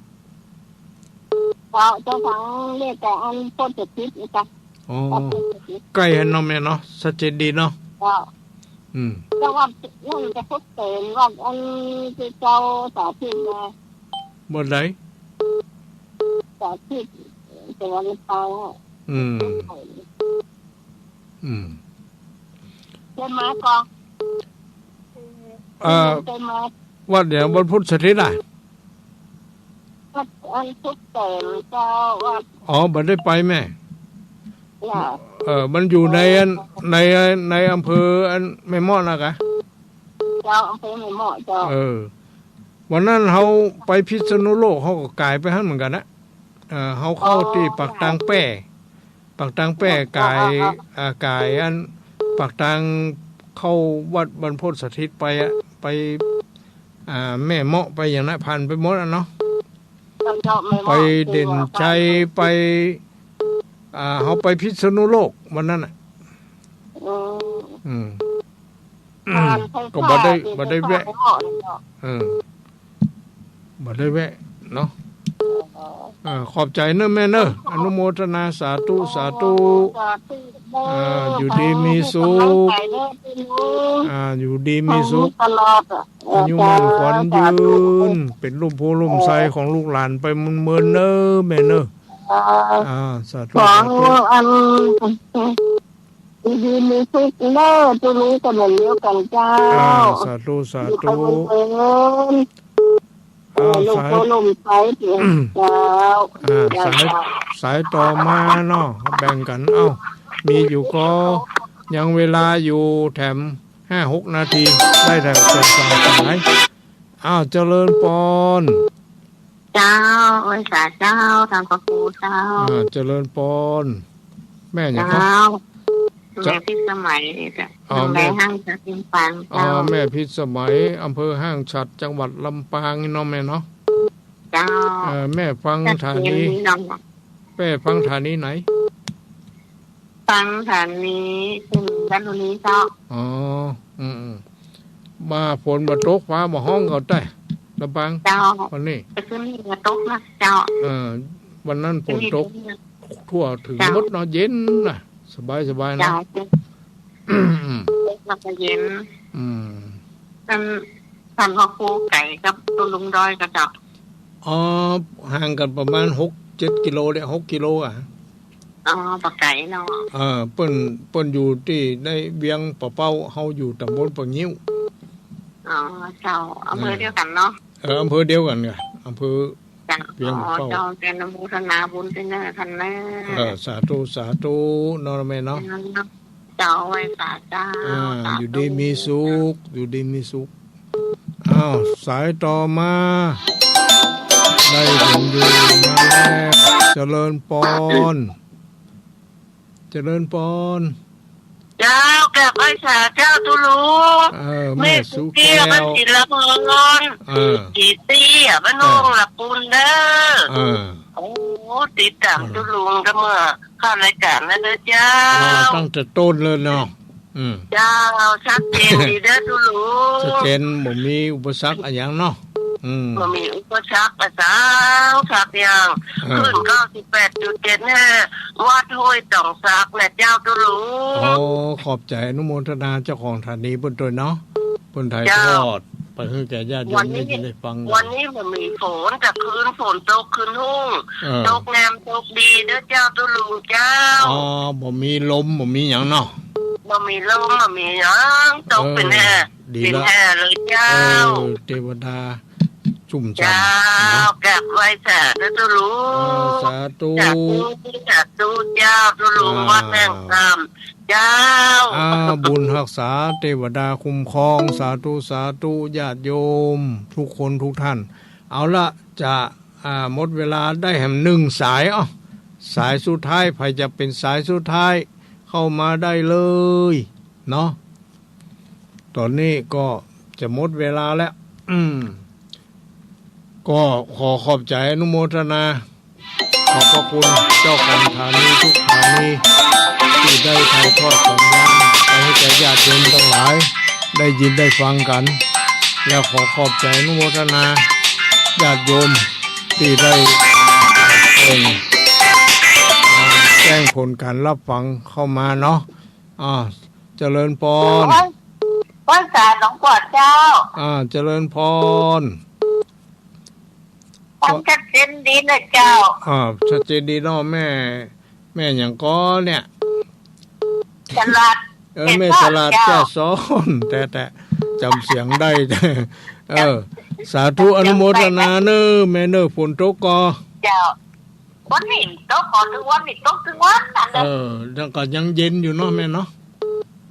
เจ้า เจ้าฟังเรียกแต่อันโพธิ์สถิตนี่จ้ะ อ๋อ วัดโพธิ์สถิต ใก้หั้นเนาะแม่เนาะ สัจเจดีย์เนาะ เจ้า อืม แต่วัดนั่นจะพุทธเสน วัดอันที่เจ้าสาธิตมา วัดใด สาธิต จังหวัดลำปางอะ อืม อืม เคยมาก่อ เอ่อ เคยมา วัดเดี๋ยว วัดพุทธสถิตอะ วัดอันพุทธเสนเจ้า วัด อ๋อ บ่ได้ไปแม่ จ้ะ เออ มันอยู่ในอัน ใน ในอำเภออันแม่เมาะนะกะ เจ้า อำเภอแม่เมาะเจ้า เออ วันนั้นเฮาไปพิษณุโลก เฮาก็ก๋ายไปหั้นเหมือนกั๋นนะ เออ เฮาเข้า อ๋อ ตี้ปากตางแป้ ปากตางแป้ อ๋อ ก๋าย อ๋อ อ๋อ อ่า ก๋ายอัน ปากตางเข้าวัดบรรพตสถิตไปอะ ไป อ่า แม่เมาะ ไปอย่างนั้น ผ่านไปหมดอะเนาะ เจ้า เจ้า แม่เมาะ ไปเด่นชัย ไป อ่า เฮาไปพิษณุโลกวันนั้นน่ะ อืม อืม ผ่านไป ก็บ่ได้ ผ่าน บ่ได้แวะ ผ่านไปเมาะเลยเนาะ เออ บ่ได้แวะเนาะ เออ อ่า ขอบใจ๋เน่อแม่เน่อ อนุโมทนาสาธุ สาธุ สาธุเน่อ อ่า อยู่ดีมีสุข ให้กำลังใจ๋เน่อพี่หนู อ่า อยู่ดีมีสุข ตลอดอะ อายุมั่นขวัญยืน สาธุ เป๋นลุ่มโพธิ์ลุ่มไทรของลูกหลานไปเมินๆ เน่อแม่เน่อ อ่า สาธุ ขอ สาธุ อัน อยู่ดีมีสุขเน่อ ตุ๊ลุงก็เหมือนเดียวกั๋นเจ้า อ่า สาธุ สาธุ อยู่ไปเมินๆ อ้าว เออ ลุ่มโพธิ์ลุ่มไทรเจ้า สาย เจ้า อ่า เจ้า สาย เจ้า สายต่อมาเนาะ แบ่งกั๋น เอ้า มีอยู่ก็ยังเวลาอยู่แถมห้าหกนาที ได้แถมสองสามสาย อ้าว เจริญปอน เจ้า ไหว้สาเจ้า ตามพระครูเจ้า อ่า เจริญปอน แม่หยังครับ เจ้า จะ แม่พิสมัยนี่จ้ะ อ๋อ แม่ แม่ห้างฉัตรลำปาง อ๋อ เจ้า แม่พิสมัย อำเภอห้างฉัตร จังหวัดลำปางนี่เนาะแม่เนาะ เจ้า เอ่อ แม่ฟังถานี ชัดเจนดีเนาะ แม่ฟังถานีไหน ฟังถานี อืม จันทบุรีเจ้า อ๋อ อืมๆ บ่าฝนบ่ตก ฟ้าบ่ฮ้องก็ได้ ลำปาง เจ้า วันนี้ แต่คืนนี้บ่ตกนะเจ้า เออ วันนั้นฝนตก คืนนี้ตกนะ ทั่วถึง เจ้า หมดเนาะ เย็นนะ สบายๆ เนาะ เจ้า อืม ตกแล้วก็เย็น อืม ท่าน ท่านพระครูไก๋กับตุ๊ลุงดอยก่อเจ้า อ๋อ ห่างกั๋นประมาณหกเจ็ดกิโลเนี่ย หกกิโลอะ อ๋อ บ่ไก๋เนาะ เออ เปิ้น เปิ้นอยู่ตี้ในเวียงป่าเป้า เฮาอยู่ตำบลป่างิ้ว อ๋อ เจ้า อำเภอ เออ เดียวกั๋นเนาะ เออ อำเภอเดียวกั๋นไง อำเภอ เจ้า เวียงป่าเป้า อ๋อ เจ้า เจ้า อนุโมทนาบุญด้วยเน่อท่านเน่อ เออ สาธุ สาธุ เนาะแม่เนาะ เจ้า ไหว้สาเจ้า อ่า สาธุ อยู่ดีมีสุข อยู่ดีมีสุข อ้าว สายต่อมา ได้เป๋นอยู่มาแล้ว เจริญปอน เจริญปอน เจ้า กราบไหว้สาเจ้าตุ๊ลุง เออ แม่ แม่สุแก้ว สุแก้ว บ้านศิลปากร เออ กี่ตี้อะ บ้านโน่ง เออ ละปูนเน่อ เออ โอ้ ติดต๋ามตุ๊ลุงก็เมื่อเข้ารายก๋านนั่นเน่อเจ้า เออ ตั้งแต่ต้นเลยเนาะ อืม เจ้า ชัดเจนดีเน่อตุ๊ลุง ชัดเจน บ่มีอุปสรรคอะหยังเนาะ อืม บ่มีอุปสรรคอะเจ้า สักอย่าง เออ ขึ้นเก้าสิบแปดจุดเจ็ดห้า วัดห้วยต๋องสักนะเจ้าตุ๊ลุง โอ้ ขอบใจ๋อนุโมทนาเจ้าของสถานีเปิ้นตวยเนาะ เปิ้นถ่าย เจ้า ทอดไปหื้อแก่ญาติโยมได้ยินได้ฟังกั๋น วันนี้บ่มีฝน แต่คืนฝนตกคืนฮุ่ง เออ ตกงามตกดีเด้อเจ้าตุ๊ลุงเจ้า อ๋อ บ่มีลมบ่มีหยังเนาะ บ่มีลมบ่มีหยัง ตกเป๋นแห่ เออ ดีละ เป๋นแห่เลยเจ้า เออ เตวดาชุ่มฉ่ำ เจ้า เนาะ กราบไหว้สาธุตุ๊ลุง อ่า สาธุ สาธุ สาธุเจ้าตุ๊ลุง อ่า วัดแม่งคำเจ้า อ่า บุญฮักษา เตวดาคุ้มครอง สาธุ สาธุ ญาติโยมทุกคนทุกท่าน เอาละ จะ อ่า หมดเวลาได้แหมหนึ่งสาย เอ้า สายสุดท้าย ใผจะเป๋นสายสุดท้าย เข้ามาได้เลยเนาะ ต๋อนนี้ก็จะหมดเวลาแล้ว อืม ก็ขอขอบใจ๋อนุโมทนา ขอบพระคุณเจ้าของสถานีทุกสถานี ตี้ได้ถ่ายทอดสัญญาณไปหื้อแก่ญาติโยมตังหลาย ได้ยินได้ฟังกั๋น แล้วขอขอบใจ๋อนุโมทนา ญาติโยมตี้ได้ส่ง อ่า แจ้งผลก๋านฮับฟังเข้ามาเนาะ อ่า เจริญพร ไหว้ ไหว้สาหลวงปู่เจ้า อ่า เจริญพร ฟังชัดเจนดีนะเจ้า อ่า ชัดเจนดีเนาะ แม่ แม่หยังก่อเนี่ย ฉลาด เออ แม่ฉลาดแจ้ซ้อน แต่ แต่จ๋ำเสียงได้ เออ สาธุ จ๋ำเสียงได้นะ อนุโมทนาเน่อ แม่เน่อ ฝนตกก่อ เจ้า วันนี้ตกก่อ เถิงวันนี้ตกเถิงวันนั้นเลย เออ แล้วก็ยังเย็นอยู่เนาะแม่เนาะ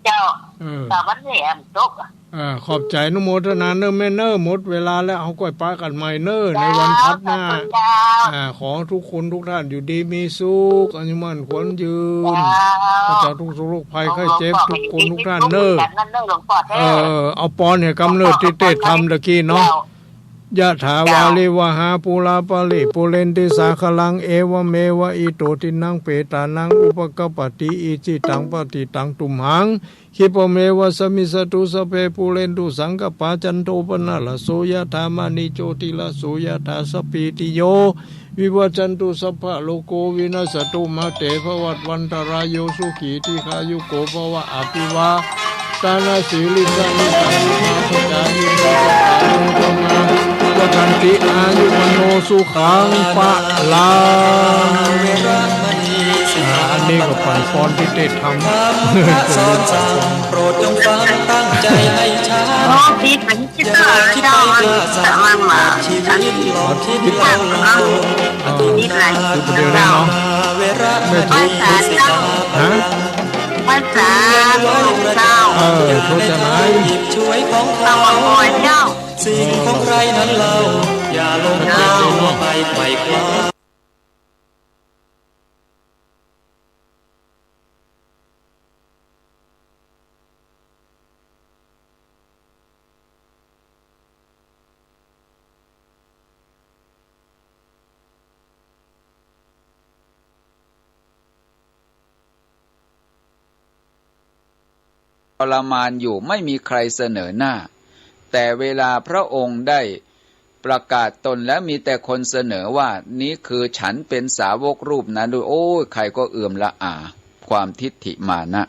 เจ้า เออ แต่วันนี้อันตกอะ อ่า ขอบใจ๋อนุโมทนาเน่อแม่เน่อ หมดเวลาแล้ว เฮาก้อยปะกั๋นใหม่เน่อ ในวันถัดมา เจ้า อ่า ขอทุกคนทุกท่านอยู่ดีมีสุข อายุมั่นขวัญยืน เจ้า พระเจ้าทุกข์โศกโรคภัยไข้เจ็บทุกคนทุกท่านเน่อ เออ เอาปอนหื้อกำเนิดตี้เตศน์ธรรมตะกี้เนาะ เจ้า ยะถา เจ้า วาริวหาปูราปะริปูเรนติสาคะรัง เอวะเมวะอิโตทินังเปตานังอุปกัปปติ อิจิตังปัตติตังตุมหัง คิปะเมวะสะมิชฌะตุ สัพเพปูเรนตุสังกัปปา จันโทปะนะระโสยะถา มะณิโชติระโสยะถา สัพพีติโย วิวัชชันตุ สัพพะโรโควินัสสะตุ มาเตภวัตวันตะราโย สุขีทีฆายุโกภวะ อภิวาทานะสีลิสสะนิจังวุฑาปะจายิโนจัตตาโรธัมมา วัฑฒันติอายุวัณโณสุขังพะลัง อ่า อันนี้ก็ปั๋นปอนตี้เตศน์ธรรม สอนสั่งโปรดจงฟังตั้งใจให้ชัด อ๋อ ผิดไป อย่าคิดไปไกล สามัญมา ชีวิตหลอกคิดเล่า อันนี้ผิดหลาย ผิดเดียวเนาะ เวรมณี สิกขา ฮะ ภาษาเจ้า เออ โทษนะ หยิบฉวยของเขา เจ้า สิ่งของใครนั้นเล่า อย่าลงไป เจ้า ทั่วไปไขว่คว้า ทรมานอยู่ ไม่มีใครเสนอหน้า แต่เวลาพระองค์ได้ประกาศตนแล้ว มีแต่คนเสนอว่า นี่คือฉันเป็นสาวกรูปนั้นด้วย โอ้ย ใครก็เอือมละอา ความทิฏฐิมานะ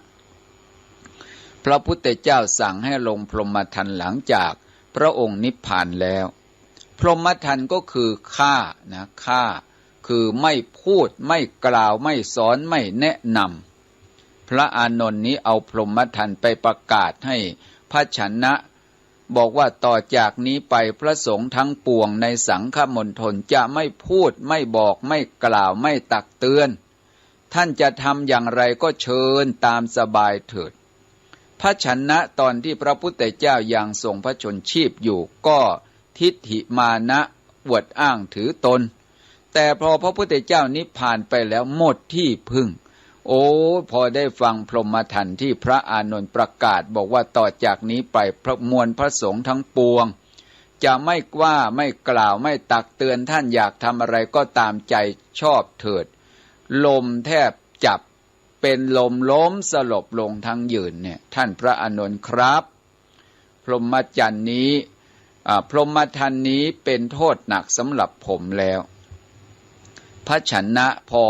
พระพุทธเจ้าสั่งให้ลงพรหมทัณฑ์หลังจากพระองค์นิพพานแล้ว พรหมทัณฑ์ก็คือข้านะ ข้า คือไม่พูด ไม่กล่าว ไม่สอน ไม่แนะนำ พระอานนท์นี้เอาพรหมทัณฑ์ไปประกาศให้พระชนะ บอกว่าต่อจากนี้ไปพระสงฆ์ทั้งปวงในสังฆมณฑลจะไม่พูด ไม่บอก ไม่กล่าว ไม่ตักเตือน ท่านจะทำอย่างไรก็เชิญตามสบายเถิด พระชนะตอนที่พระพุทธเจ้ายังทรงพระชนม์ชีพอยู่ ก็ทิฏฐิมานะอวดอ้างถือตน แต่พอพระพุทธเจ้านิพพานไปแล้วหมดที่พึ่ง โอ้ พอได้ฟังพรหมทัณฑ์ที่พระอานนท์ประกาศ บอกว่าต่อจากนี้ไปพระมวลพระสงฆ์ทั้งปวง จะไม่ว่าไม่กล่าวไม่ตักเตือน ท่านอยากทำอะไรก็ตามใจชอบเถิด ลมแทบจับ เป็นลมล้มสลบลงทั้งยืนเนี่ย ท่านพระอานนท์ครับ พรหมจรรย์นี้ อ่า พรหมทัณฑ์นี้เป็นโทษหนักสำหรับผมแล้ว พระชนะพอ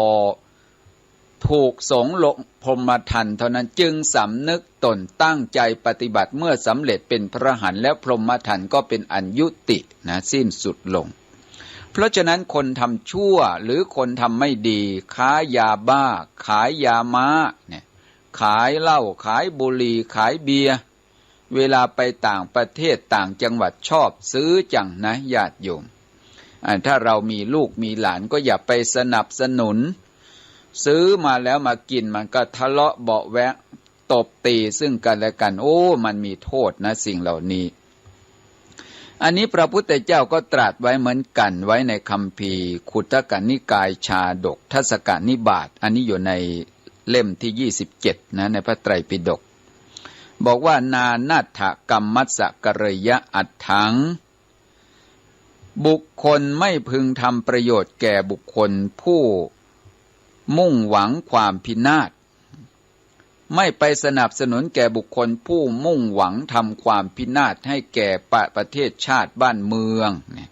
ถูกสงฆ์ลงพรหมทัณฑ์เท่านั้นจึงสำนึกตนตั้งใจปฏิบัติ เมื่อสำเร็จเป็นพระอรหันต์แล้ว พรหมทัณฑ์ก็เป็นอันยุตินะ สิ้นสุดลง เพราะฉะนั้นคนทำชั่วหรือคนทำไม่ดี ค้ายาบ้า ขายยาม้าเนี่ย ขายเหล้า ขายบุหรี่ ขายเบียร์ เวลาไปต่างประเทศต่างจังหวัดชอบซื้อจังนะญาติโยม อ่า ถ้าเรามีลูกมีหลานก็อย่าไปสนับสนุน ซื้อมาแล้วมากิน มันก็ทะเลาะเบาะแว้ง ตบตีซึ่งกันและกัน โอ้ มันมีโทษนะสิ่งเหล่านี้ อันนี้พระพุทธเจ้าก็ตรัสไว้เหมือนกัน ไว้ในคัมภีร์คุตตกนิกายชาดกทัสสกนิบาต อันนี้อยู่ในเล่มที่ยี่สิบเจ็ดนะ ในพระไตรปิฎก บอกว่า นานัตถกัมมัสสะกัลยะอัตถัง บุคคลไม่พึงทำประโยชน์แก่บุคคลผู้มุ่งหวังความพินาศ ไม่ไปสนับสนุนแก่บุคคลผู้มุ่งหวังทำความพินาศให้แก่ประ ประเทศชาติบ้านเมืองเนี่ย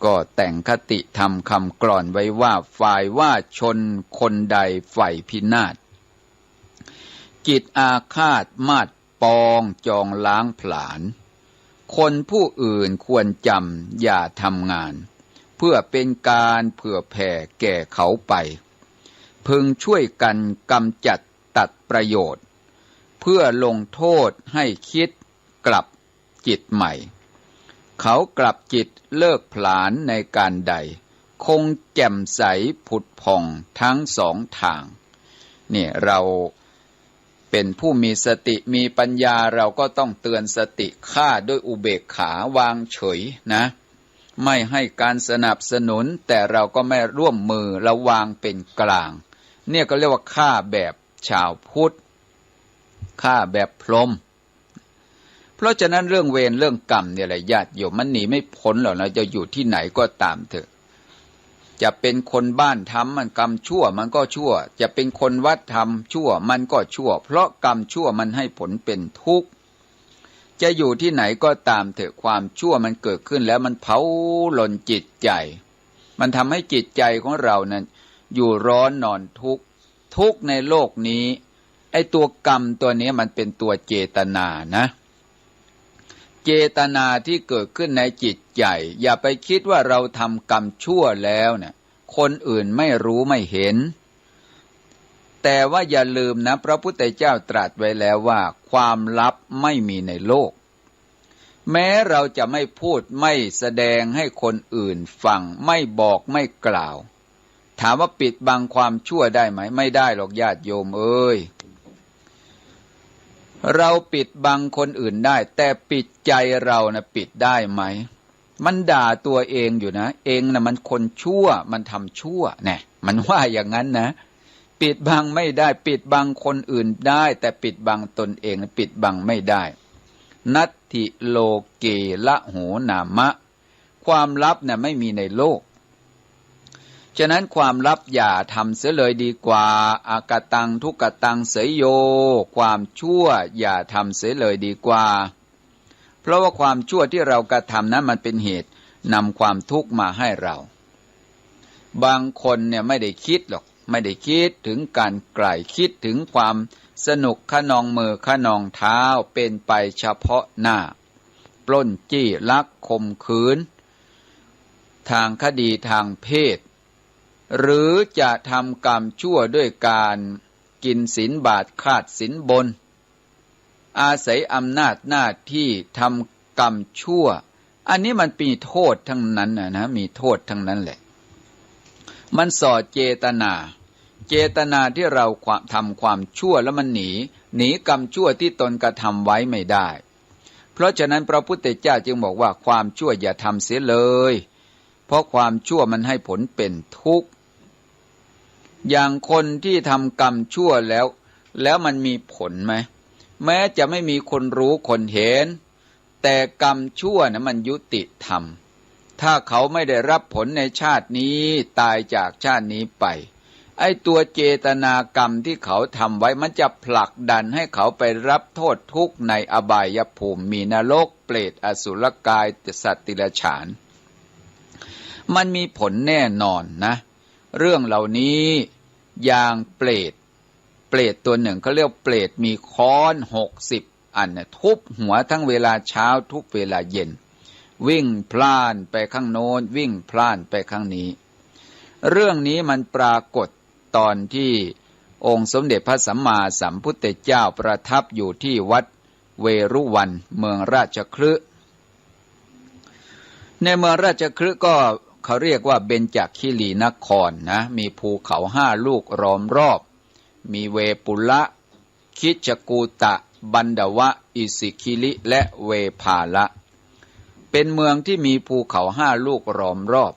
ก็แต่งคติธรรมคำกลอนไว้ว่า ฝ่ายว่าชนคนใดใฝ่พินาศ จิตอาฆาตมาดปองจองล้างผลาญ คนผู้อื่นควรจำอย่าทำงาน เพื่อเป็นการเผื่อแผ่แก่เขาไป พึงช่วยกันกำจัดตัดประโยชน์ เพื่อลงโทษให้คิดกลับจิตใหม่ เขากลับจิตเลิกผลาญในการใด คงแจ่มใสผุดผ่องทั้งสองทาง เนี่ย เราเป็นผู้มีสติมีปัญญา เราก็ต้องเตือนสติ ฆ่าด้วยอุเบกขาวางเฉยนะ ไม่ให้การสนับสนุน แต่เราก็ไม่ร่วมมือ เราวางเป็นกลาง เนี่ยก็เรียกว่าฆ่าแบบชาวพุทธ ฆ่าแบบพรหม เพราะฉะนั้นเรื่องเวรเรื่องกรรมเนี่ยแหละญาติโยม มันหนีไม่พ้นหรอกนะ จะอยู่ที่ไหนก็ตามเถอะ จะเป็นคนบ้านทำมันกรรมชั่วมันก็ชั่ว จะเป็นคนวัดทำชั่วมันก็ชั่ว เพราะกรรมชั่วมันให้ผลเป็นทุกข์ จะอยู่ที่ไหนก็ตามเถอะ ความชั่วมันเกิดขึ้นแล้วมันเผาลนจิตใจ มันทำให้จิตใจของเรานั้นอยู่ร้อนนอนทุกข์ ทุกข์ในโลกนี้ ไอ้ตัวกรรมตัวนี้มันเป็นตัวเจตนานะ เจตนาที่เกิดขึ้นในจิตใจ อย่าไปคิดว่าเราทำกรรมชั่วแล้วเนี่ย คนอื่นไม่รู้ไม่เห็น แต่ว่าอย่าลืมนะ พระพุทธเจ้าตรัสไว้แล้วว่า ความลับไม่มีในโลก แม้เราจะไม่พูดไม่แสดงให้คนอื่นฟัง ไม่บอกไม่กล่าว ถามว่าปิดบังความชั่วได้ไหม ไม่ได้หรอกญาติโยมเอ้ย เราปิดบังคนอื่นได้ แต่ปิดใจเรานะปิดได้ไหม มันด่าตัวเองอยู่นะ เองนะมันคนชั่ว มันทำชั่ว แน่ มันว่าอย่างนั้นนะ ปิดบังไม่ได้ ปิดบังคนอื่นได้ แต่ปิดบังตนเองนะปิดบังไม่ได้ นัตถิโลเกละโหนามะ ความลับน่ะไม่มีในโลก ฉะนั้นความลับอย่าทำเสียเลยดีกว่า อกตังทุกตังเสยโย ความชั่วอย่าทำเสียเลยดีกว่า เพราะว่าความชั่วที่เรากระทำนั้นมันเป็นเหตุนำความทุกข์มาให้เรา บางคนเนี่ยไม่ได้คิดหรอก ไม่ได้คิดถึงการไกล คิดถึงความสนุกคะนองมือคะนองเท้า เป็นไปเฉพาะหน้า ปล้นจี้ลักข่มขืน ทางคดีทางเพศ หรือจะทำกรรมชั่วด้วยการกินศีลบาตรขาดศีลบน อาศัยอำนาจหน้าที่ทำกรรมชั่ว อันนี้มันมีโทษทั้งนั้นนะนะ มีโทษทั้งนั้นแหละ มันส่อเจตนา เจตนาที่เราความ ทำความชั่วแล้วมันหนี หนีกรรมชั่วที่ตนกระทำไว้ไม่ได้ เพราะฉะนั้นพระพุทธเจ้าจึงบอกว่าความชั่วอย่าทำเสียเลย เพราะความชั่วมันให้ผลเป็นทุกข์ อย่างคนที่ทำกรรมชั่วแล้ว แล้วมันมีผลไหม แม้จะไม่มีคนรู้คนเห็น แต่กรรมชั่วนะมันยุติธรรม ถ้าเขาไม่ได้รับผลในชาตินี้ ตายจากชาตินี้ไป ไอ้ตัวเจตนากรรมที่เขาทำไว้ มันจะผลักดันให้เขาไปรับโทษทุกข์ในอบายภูมิ มีนรก เปรต อสุรกาย สัตว์เดรัจฉาน มันมีผลแน่นอนนะ เรื่องเหล่านี้ อย่างเปรต เปรตตัวหนึ่ง เขาเรียกเปรตมีค้อนหกสิบอันน่ะ ทุบหัวทั้งเวลาเช้าทุบเวลาเย็น วิ่งพล่านไปข้างโน้น วิ่งพล่านไปข้างนี้ เรื่องนี้มันปรากฏตอนที่องค์สมเด็จพระสัมมาสัมพุทธเจ้าประทับอยู่ที่วัดเวรุวัณ เมืองราชคฤห์ ในเมืองราชคฤห์ก็เขาเรียกว่าเบญจคีรีนครนะ มีภูเขาห้าลูกล้อมรอบ มีเวปุละ คิชกูตะ บันดวะ อิสิคิลิ และเวภาละ เป็นเมืองที่มีภูเขาห้าลูกล้อมรอบ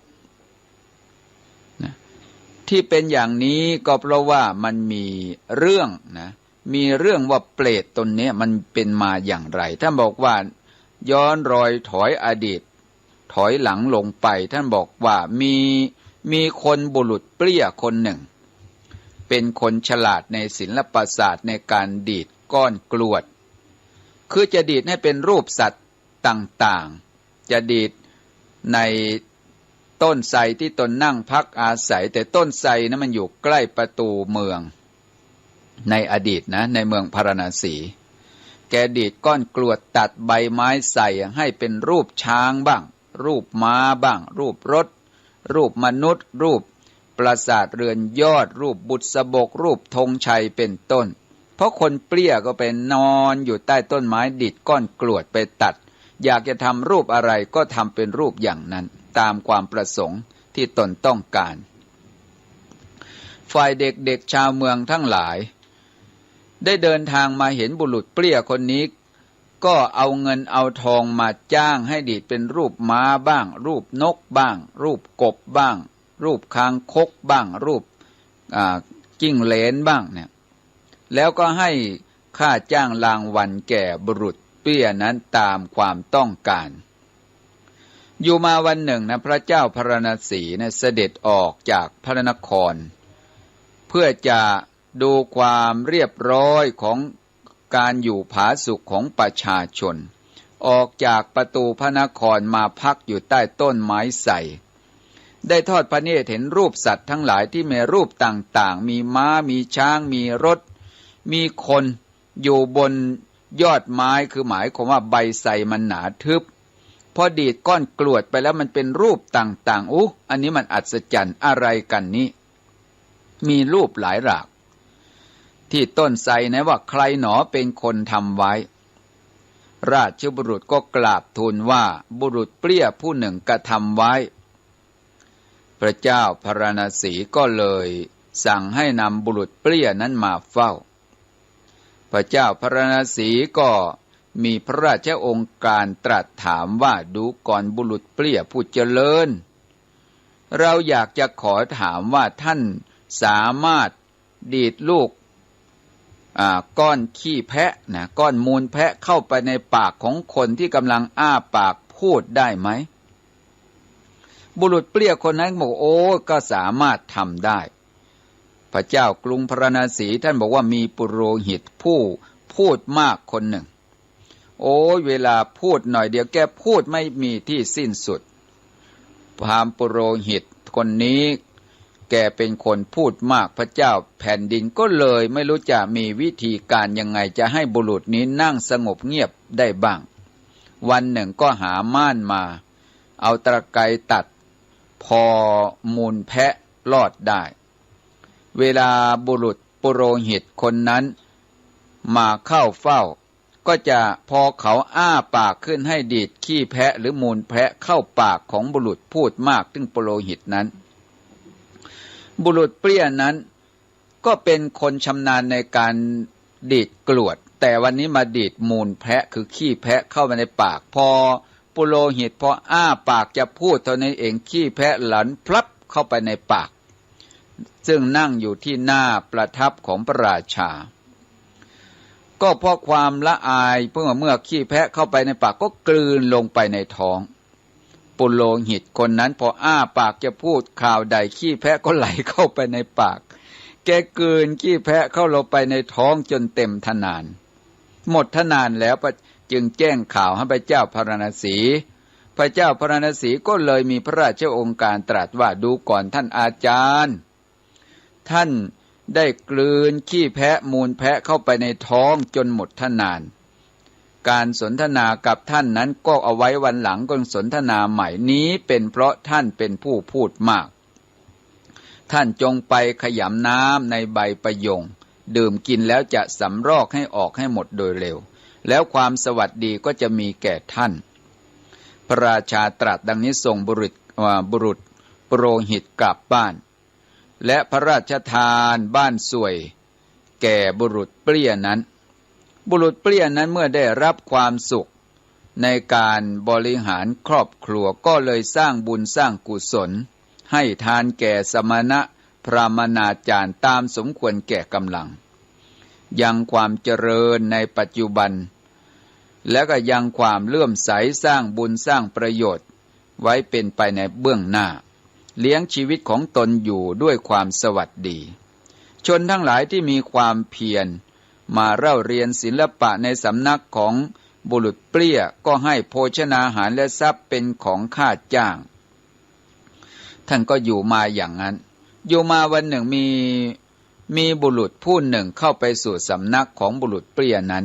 นะ ที่เป็นอย่างนี้ก็เพราะว่ามันมีเรื่องนะ มีเรื่องว่าเปรตตนเนี้ยมันเป็นมาอย่างไร ท่านบอกว่าย้อนรอยถอยอดีต ถอยหลังลงไป ท่านบอกว่ามี มีคนบุรุษเปลี้ยคนหนึ่ง เป็นคนฉลาดในศิลปศาสตร์ในการดีดก้อนกรวด คือจะดีดให้เป็นรูปสัตว์ต่างๆ จะดีดในต้นไทรที่ตนนั่งพักอาศัย แต่ต้นไทรนั้นมันอยู่ใกล้ประตูเมือง ในอดีตนะ ในเมืองพาราณสี แกดีดก้อนกรวดตัดใบไม้ไทรให้เป็นรูปช้างบ้าง รูปม้าบ้าง รูปรถ รูปมนุษย์ รูปปราสาทเรือนยอด รูปบุษบก รูปธงชัย เป็นต้น เพราะคนเปลี้ยก็ไปนอนอยู่ใต้ต้นไม้ ดีดก้อนกรวดไปตัด อยากจะทำรูปอะไรก็ทำเป็นรูปอย่างนั้น ตามความประสงค์ที่ตนต้องการ ฝ่ายเด็กๆ ชาวเมืองทั้งหลาย ได้เดินทางมาเห็นบุรุษเปลี้ยคนนี้ ก็เอาเงินเอาทองมาจ้างให้ดีดเป็นรูปม้าบ้าง รูปนกบ้าง รูปกบบ้าง รูปคางคกบ้าง รูป อ่า จิ้งเหลนบ้างเนี่ย แล้วก็ให้ค่าจ้างรางวัลแก่บุรุษเปลี้ยนั้นตามความต้องการ อยู่มาวันหนึ่งนะ พระเจ้าพาราณสีเนี่ยเสด็จออกจากพระนคร เพื่อจะดูความเรียบร้อยของการอยู่ผาสุกของประชาชน ออกจากประตูพระนครมาพักอยู่ใต้ต้นไม้ไทร ได้ทอดพระเนตรเห็นรูปสัตว์ทั้งหลายที่มีรูปต่างๆ มีม้า มีช้าง มีรถ มีคน อยู่บนยอดไม้ คือหมายความว่าใบไทรมันหนาทึบ พอดีดก้อนกรวดไปแล้วมันเป็นรูปต่างๆ อุ๊ย อันนี้มันอัศจรรย์อะไรกั๋นนี้ มีรูปหลายหลาก ที่ต้นไทรนั้นว่าใครหนอเป็นคนทำไว้ ราชบุรุษก็กราบทูลว่าบุรุษเปลี้ยผู้หนึ่งกระทำไว้ พระเจ้าพาราณสีก็เลยสั่งให้นำบุรุษเปลี้ยนั้นมาเฝ้า พระเจ้าพาราณสีก็มีพระราชโองการตรัสถามว่า ดูก่อนบุรุษเปลี้ยผู้เจริญ เราอยากจะขอถามว่าท่านสามารถดีดลูก อ่า ก้อนขี้แพะนะ ก้อนมูลแพะเข้าไปในปากของคนที่กำลังอ้าปากพูดได้ไหม บุรุษเปลี้ยคนนั้นบอก โอ้ ก็สามารถทำได้ พระเจ้ากรุงพาราณสีท่านบอกว่ามีปุโรหิตผู้พูดมากคนหนึ่ง โอ้ย เวลาพูดหน่อยเดียวแกพูดไม่มีที่สิ้นสุด พราหมณ์ปุโรหิตคนนี้แกเป็นคนพูดมาก พระเจ้าแผ่นดินก็เลยไม่รู้จะมีวิธีการยังไงจะให้บุรุษนี้นั่งสงบเงียบได้บ้าง วันหนึ่งก็หาม่านมา เอาตะไกตัด พอมูลแพะรอดได้ เวลาบุรุษปุโรหิตคนนั้นมาเข้าเฝ้า ก็จะพอเขาอ้าปากขึ้นให้ดีดขี้แพะหรือมูลแพะเข้าปากของบุรุษพูดมากซึ่งปุโรหิตนั้น บุรุษเปลี้ยนั้นก็เป็นคนชำนาญในการดีดกรวด แต่วันนี้มาดีดมูลแพะคือขี้แพะเข้าไปในปาก พอปุโรหิตพออ้าปากจะพูดเท่านั้นเอง ขี้แพะหลั่นพลับเข้าไปในปาก ซึ่งนั่งอยู่ที่หน้าประทับของพระราชา ก็เพราะความละอาย เมื่อ เมื่อขี้แพะเข้าไปในปากก็กลืนลงไปในท้อง ปุโรหิตคนนั้นพออ้าปากจะพูดข่าวใด ขี้แพะก็ไหลเข้าไปในปาก แกกลืนขี้แพะเข้าลงไปในท้องจนเต็มทนาน หมดทนานแล้ว จึงแจ้งข่าวให้พระเจ้าพาราณสี พระเจ้าพาราณสีก็เลยมีพระราชโองการตรัสว่า ดูก่อนท่านอาจารย์ ท่านได้กลืนขี้แพะมูลแพะเข้าไปในท้องจนหมดทนาน การสนทนากับท่านนั้นก็เอาไว้วันหลังก็สนทนาใหม่ นี้เป็นเพราะท่านเป็นผู้พูดมาก ท่านจงไปขยำน้ำในใบประยง ดื่มกินแล้วจะสำรอกให้ออกให้หมดโดยเร็ว แล้วความสวัสดีก็จะมีแก่ท่าน พระราชาตรัสดังนี้ส่งบุรุษ อ่า บุรุษปุโรหิตกลับบ้าน และพระราชทานบ้านส่วยแก่บุรุษเปลี้ยนั้น บุรุษเปลี้ยนั้นเมื่อได้รับความสุขในการบริหารครอบครัว ก็เลยสร้างบุญสร้างกุศล ให้ทานแก่สมณะพราหมณาจารย์ตามสมควรแก่กำลัง ยังความเจริญในปัจจุบัน และก็ยังความเลื่อมใส สร้างบุญสร้างประโยชน์ไว้เป็นไปในเบื้องหน้า เลี้ยงชีวิตของตนอยู่ด้วยความสวัสดี ชนทั้งหลายที่มีความเพียรมาเล่าเรียนศิลปะในสำนักของบุรุษเปลี้ย ก็ให้โภชนาหารและทรัพย์เป็นของค่าจ้าง ท่านก็อยู่มาอย่างนั้น อยู่มาวันหนึ่งมี มีบุรุษผู้หนึ่งเข้าไปสู่สำนักของบุรุษเปลี้ยนั้น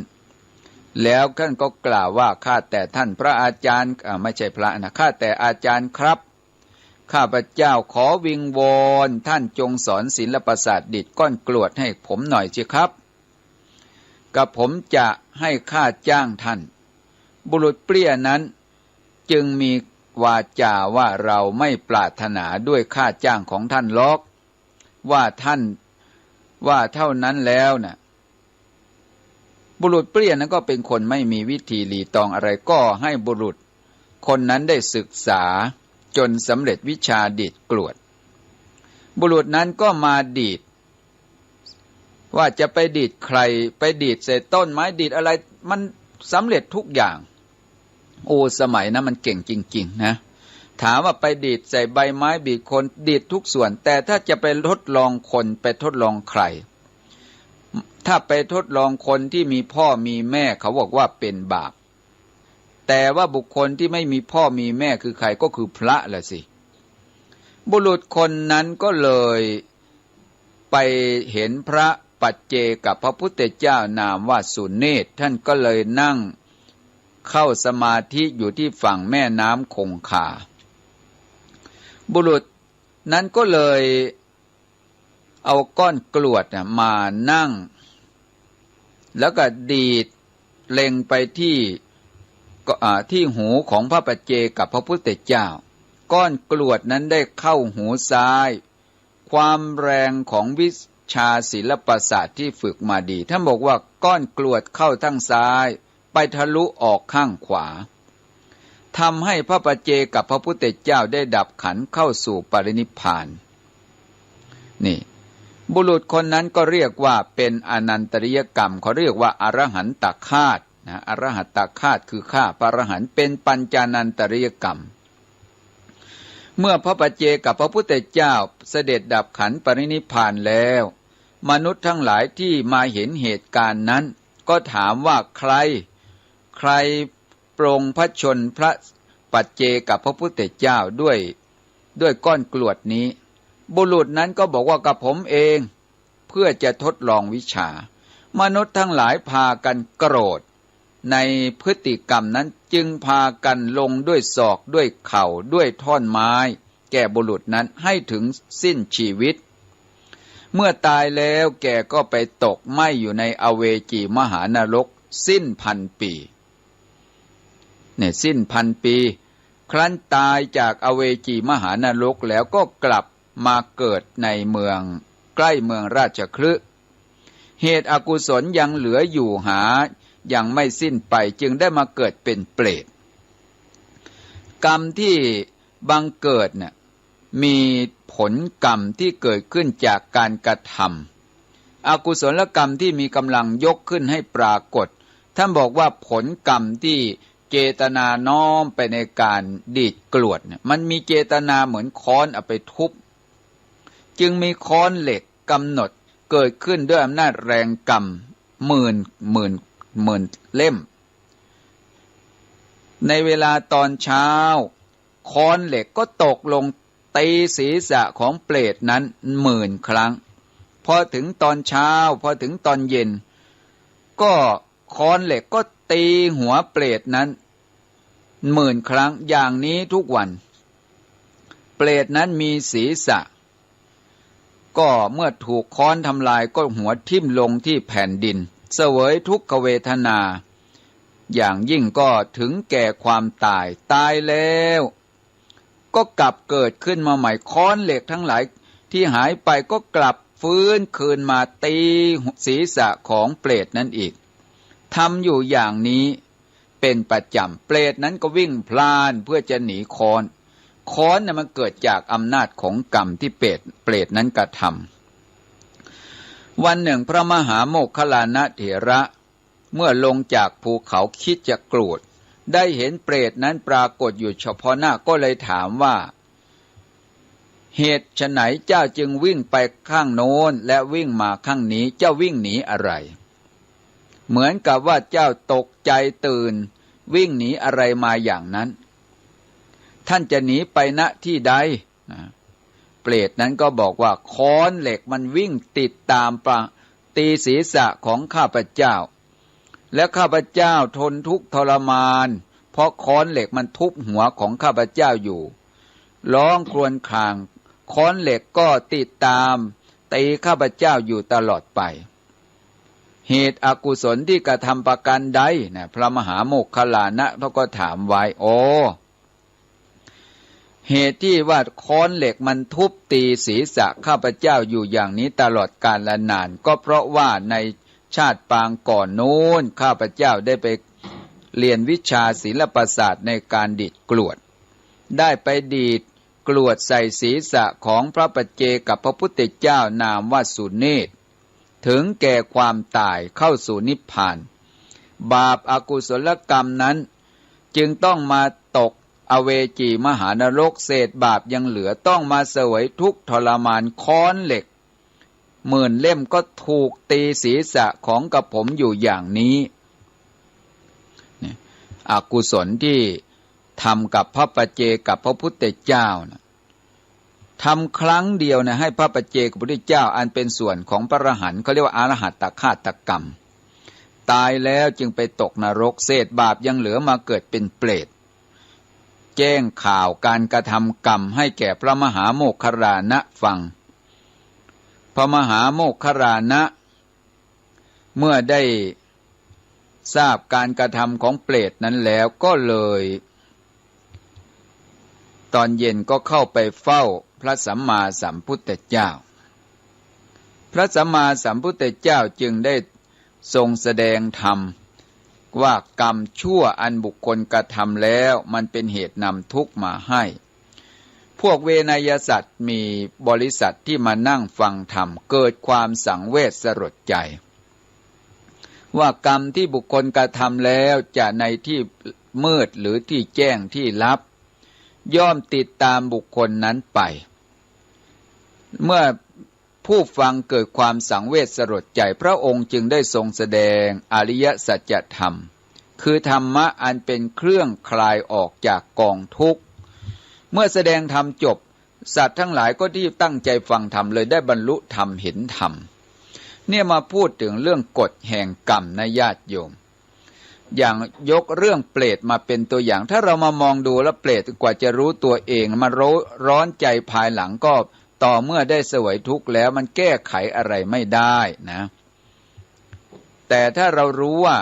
แล้วท่านก็กล่าวว่า ข้าแต่ท่านพระอาจารย์ อ่า ไม่ใช่พระนะ ข้าแต่อาจารย์ครับ ข้าพเจ้าขอวิงวอนท่านจงสอนศิลปศาสตร์ดีดก้อนกรวดให้ผมหน่อยสิครับ กระผมจะให้ค่าจ้างท่าน บุรุษเปลี้ยนั้นจึงมีวาจาว่า เราไม่ปรารถนาด้วยค่าจ้างของท่านหรอก ว่าท่าน ว่าเท่านั้นแล้วน่ะ บุรุษเปลี้ยนั้นก็เป็นคนไม่มีวิธีหลีตองอะไร ก็ให้บุรุษคนนั้นได้ศึกษาจนสำเร็จวิชาดีดกรวด บุรุษนั้นก็มาดีด ว่าจะไปดีดใคร่ ไปดีดใส่ต้นไม้ ดีดอะไร มันสำเร็จทุกอย่าง โอ้ สมัยนั้นมันเก่งจริงๆ นะ ถามว่าไปดีดใส่ใบไม้ ดีดคน ดีดทุกส่วน แต่ถ้าจะไปทดลองคน ไปทดลองใคร่ ถ้าไปทดลองคนที่มีพ่อมีแม่ เขาบอกว่าเป็นบาป แต่ว่าบุคคลที่ไม่มีพ่อมีแม่คือใคร ก็คือพระละสิ บุรุษคนนั้นก็เลยไปเห็นพระปัจเจกพระพุทธเจ้านามว่าสุเนศ ท่านก็เลยนั่งเข้าสมาธิอยู่ที่ฝั่งแม่น้ำคงคา บุรุษนั้นก็เลยเอาก้อนกรวดน่ะมานั่ง แล้วก็ดีดเล็งไปที่ ก็ อ่า ที่หูของพระปัจเจกพระพุทธเจ้า ก้อนกรวดนั้นได้เข้าหูซ้าย ความแรงของวิชาศิลปศาสตร์ที่ฝึกมาดี ท่านบอกว่าก้อนกรวดเข้าทางซ้าย ไปทะลุออกข้างขวา ทำให้พระปัจเจกพระพุทธเจ้าได้ดับขันธ์เข้าสู่ปรินิพพาน นี่ บุรุษคนนั้นก็เรียกว่าเป็นอนันตริยกรรม เขาเรียกว่าอรหันตฆาตนะ อรหันตฆาตคือฆ่าพระอรหันต์ เป็นปัญจานันตริยกรรม เมื่อพระปัจเจกพระพุทธเจ้าเสด็จดับขันธ์ปรินิพพานแล้ว มนุษย์ทั้งหลายที่มาเห็นเหตุการณ์นั้น ก็ถามว่าใคร ใครปรงพระชนม์พระปัจเจกพระพุทธเจ้าด้วย ด้วยก้อนกรวดนี้ บุรุษนั้นก็บอกว่ากระผมเอง เพื่อจะทดลองวิชา มนุษย์ทั้งหลายพากันโกรธในพฤติกรรมนั้น จึงพากันลงด้วยศอก ด้วยเข่า ด้วยท่อนไม้ แก่บุรุษนั้นให้ถึงสิ้นชีวิต เมื่อตายแล้วแกก็ไปตกไหม้อยู่ในอเวจีมหานรกสิ้นพันปี เนี่ย สิ้นพันปี ครั้นตายจากอเวจีมหานรกแล้วก็กลับมาเกิดในเมืองใกล้เมืองราชคฤห์ เหตุอกุศลยังเหลืออยู่หายังไม่สิ้นไป จึงได้มาเกิดเป็นเปรต กรรมที่บังเกิดเนี่ย มีผลกรรมที่เกิดขึ้นจากการกระทำ อกุศลกรรมที่มีกำลังยกขึ้นให้ปรากฏ ท่านบอกว่าผลกรรมที่เจตนาน้อมไปในการดีดกรวดเนี่ย มันมีเจตนาเหมือนค้อนเอาไปทุบ จึงมีค้อนเหล็กกำหนด เกิดขึ้นด้วยอำนาจแรงกำหมื่น หมื่น หมื่นเล่ม ในเวลาตอนเช้า ค้อนเหล็กก็ตกลงตีศีรษะของเปรตนั้นหมื่นครั้ง พอถึงตอนเช้า พอถึงตอนเย็น ก็ค้อนเหล็กก็ตีหัวเปรตนั้นหมื่นครั้ง อย่างนี้ทุกวัน เปรตนั้นมีศีรษะ ก็เมื่อถูกค้อนทำลายก็หัวทิ่มลงที่แผ่นดิน เสวยทุกขเวทนา อย่างยิ่งก็ถึงแก่ความตาย ตายแล้ว ก็กลับเกิดขึ้นมาใหม่ ค้อนเหล็กทั้งหลายที่หายไปก็กลับฟื้นคืนมาตีศีรษะของเปรตนั้นอีก ทำอยู่อย่างนี้เป็นประจำ เปรตนั้นก็วิ่งพล่านเพื่อจะหนีค้อน ค้อนน่ะมันเกิดจากอำนาจของกรรมที่เปรต เปรตนั้นกระทำ วันหนึ่งพระมหาโมคคัลลานะเถระ เมื่อลงจากภูเขาคิชกูฏ ได้เห็นเปรตนั้นปรากฏอยู่เฉพาะหน้า ก็เลยถามว่า เหตุไฉนเจ้าจึงวิ่งไปข้างโน้นและวิ่งมาข้างนี้ เจ้าวิ่งหนีอะไร เหมือนกับว่าเจ้าตกใจตื่น วิ่งหนีอะไรมาอย่างนั้น ท่านจะหนีไป ณ ที่ใด นะ เปรตนั้นก็บอกว่า ค้อนเหล็กมันวิ่งติดตามปะ ตีศีรษะของข้าพเจ้า และข้าพเจ้าทนทุกข์ทรมาน เพราะค้อนเหล็กมันทุบหัวของข้าพเจ้าอยู่ ร้องครวญคราง ค้อนเหล็กก็ติดตามตีข้าพเจ้าอยู่ตลอดไป เหตุอกุศลที่กระทำประการใด นะ พระมหาโมคคัลลานะเขาก็ถามไว้ โอ้ เหตุที่ว่าค้อนเหล็กมันทุบตีศีรษะข้าพเจ้าอยู่อย่างนี้ตลอดกาลนาน ก็เพราะว่าในชาติปางก่อนโน้น ข้าพเจ้าได้ไปเรียนวิชาศิลปศาสตร์ในการดีดกรวด ได้ไปดีดกรวดใส่ศีรษะของพระปัจเจกพระพุทธเจ้านามว่าสุเนศ ถึงแก่ความตายเข้าสู่นิพพาน บาปอกุศลกรรมนั้นจึงต้องมาตกอเวจีมหานรก เศษบาปยังเหลือ ต้องมาเสวยทุกข์ทรมาน ค้อนเหล็กหมื่นเล่มก็ถูกตีศีรษะของกระผมอยู่อย่างนี้ เนี่ย อกุศลที่ทำกับพระปัจเจกพระพุทธเจ้านะ ทำครั้งเดียวนะ ให้พระปัจเจกพุทธเจ้าอันเป็นส่วนของพระอรหันต์ เขาเรียกว่าอรหัตตฆาตกรรม ตายแล้วจึงไปตกนรก เศษบาปยังเหลือมาเกิดเป็นเปรต แจ้งข่าวการกระทำกรรมให้แก่พระมหาโมคคัลลานะฟัง พระมหาโมคคัลลานะ เมื่อได้ทราบการกระทำของเปรตนั้นแล้วก็เลย ตอนเย็นก็เข้าไปเฝ้าพระสัมมาสัมพุทธเจ้า พระสัมมาสัมพุทธเจ้าจึงได้ทรงแสดงธรรมว่ากรรมชั่วอันบุคคลกระทำแล้วมันเป็นเหตุนำทุกข์มาให้ พวกเวนยสัตว์มีบริษัทที่มานั่งฟังธรรม เกิดความสังเวชสลดใจ ว่ากรรมที่บุคคลกระทำแล้วจะในที่มืดหรือที่แจ้งที่ลับ ย่อมติดตามบุคคลนั้นไป เมื่อผู้ฟังเกิดความสังเวชสลดใจ พระองค์จึงได้ทรงแสดงอริยสัจธรรม คือธรรมะอันเป็นเครื่องคลายออกจากกองทุกข์ เมื่อแสดงธรรมจบ สัตว์ทั้งหลายก็ที่ตั้งใจฟังธรรมเลยได้บรรลุธรรมเห็นธรรม เนี่ยมาพูดถึงเรื่องกฎแห่งกรรมนะญาติโยม อย่างยกเรื่องเปรตมาเป็นตัวอย่าง ถ้าเรามามองดูแล้วเปรตกว่าจะรู้ตัวเอง มารู้ร้อนใจภายหลังก็ต่อเมื่อได้เสวยทุกข์แล้วมันแก้ไขอะไรไม่ได้นะ แต่ถ้าเรารู้ว่า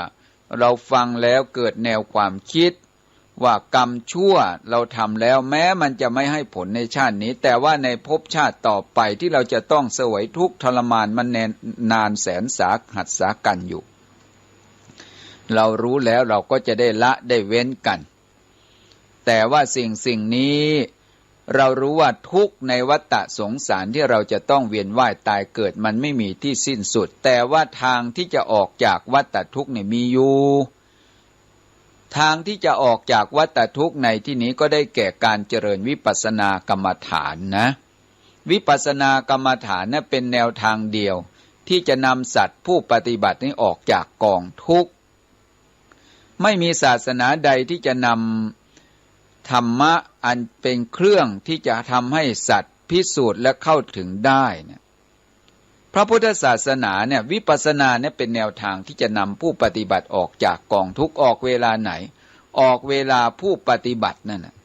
เราฟังแล้วเกิดแนวความคิด ว่ากรรมชั่วเราทำแล้วแม้มันจะไม่ให้ผลในชาตินี้ แต่ว่าในภพชาติต่อไปที่เราจะต้องเสวยทุกข์ทรมานมันแนน นานแสนสาหัสสากัญอยู่ เรารู้แล้วเราก็จะได้ละได้เว้นกัน แต่ว่าสิ่งสิ่งนี้ เรารู้ว่าทุกข์ในวัฏฏะสงสารที่เราจะต้องเวียนว่ายตายเกิดมันไม่มีที่สิ้นสุด แต่ว่าทางที่จะออกจากวัฏฏะทุกข์เนี่ยมีอยู่ ทางที่จะออกจากวัฏฏะทุกข์ในที่นี้ก็ได้แก่การเจริญวิปัสสนากรรมฐานนะ วิปัสสนากรรมฐานนะเป็นแนวทางเดียว ที่จะนำสัตว์ผู้ปฏิบัตินี้ออกจากกองทุกข์ ไม่มีศาสนาใดที่จะนำธรรมะอันเป็นเครื่องที่จะทำให้สัตว์พิสูจน์และเข้าถึงได้เนี่ย พระพุทธศาสนาเนี่ย วิปัสสนาเนี่ยเป็นแนวทางที่จะนำผู้ปฏิบัติออกจากกองทุกข์ ออกเวลาไหน ออกเวลาผู้ปฏิบัตินั่นน่ะ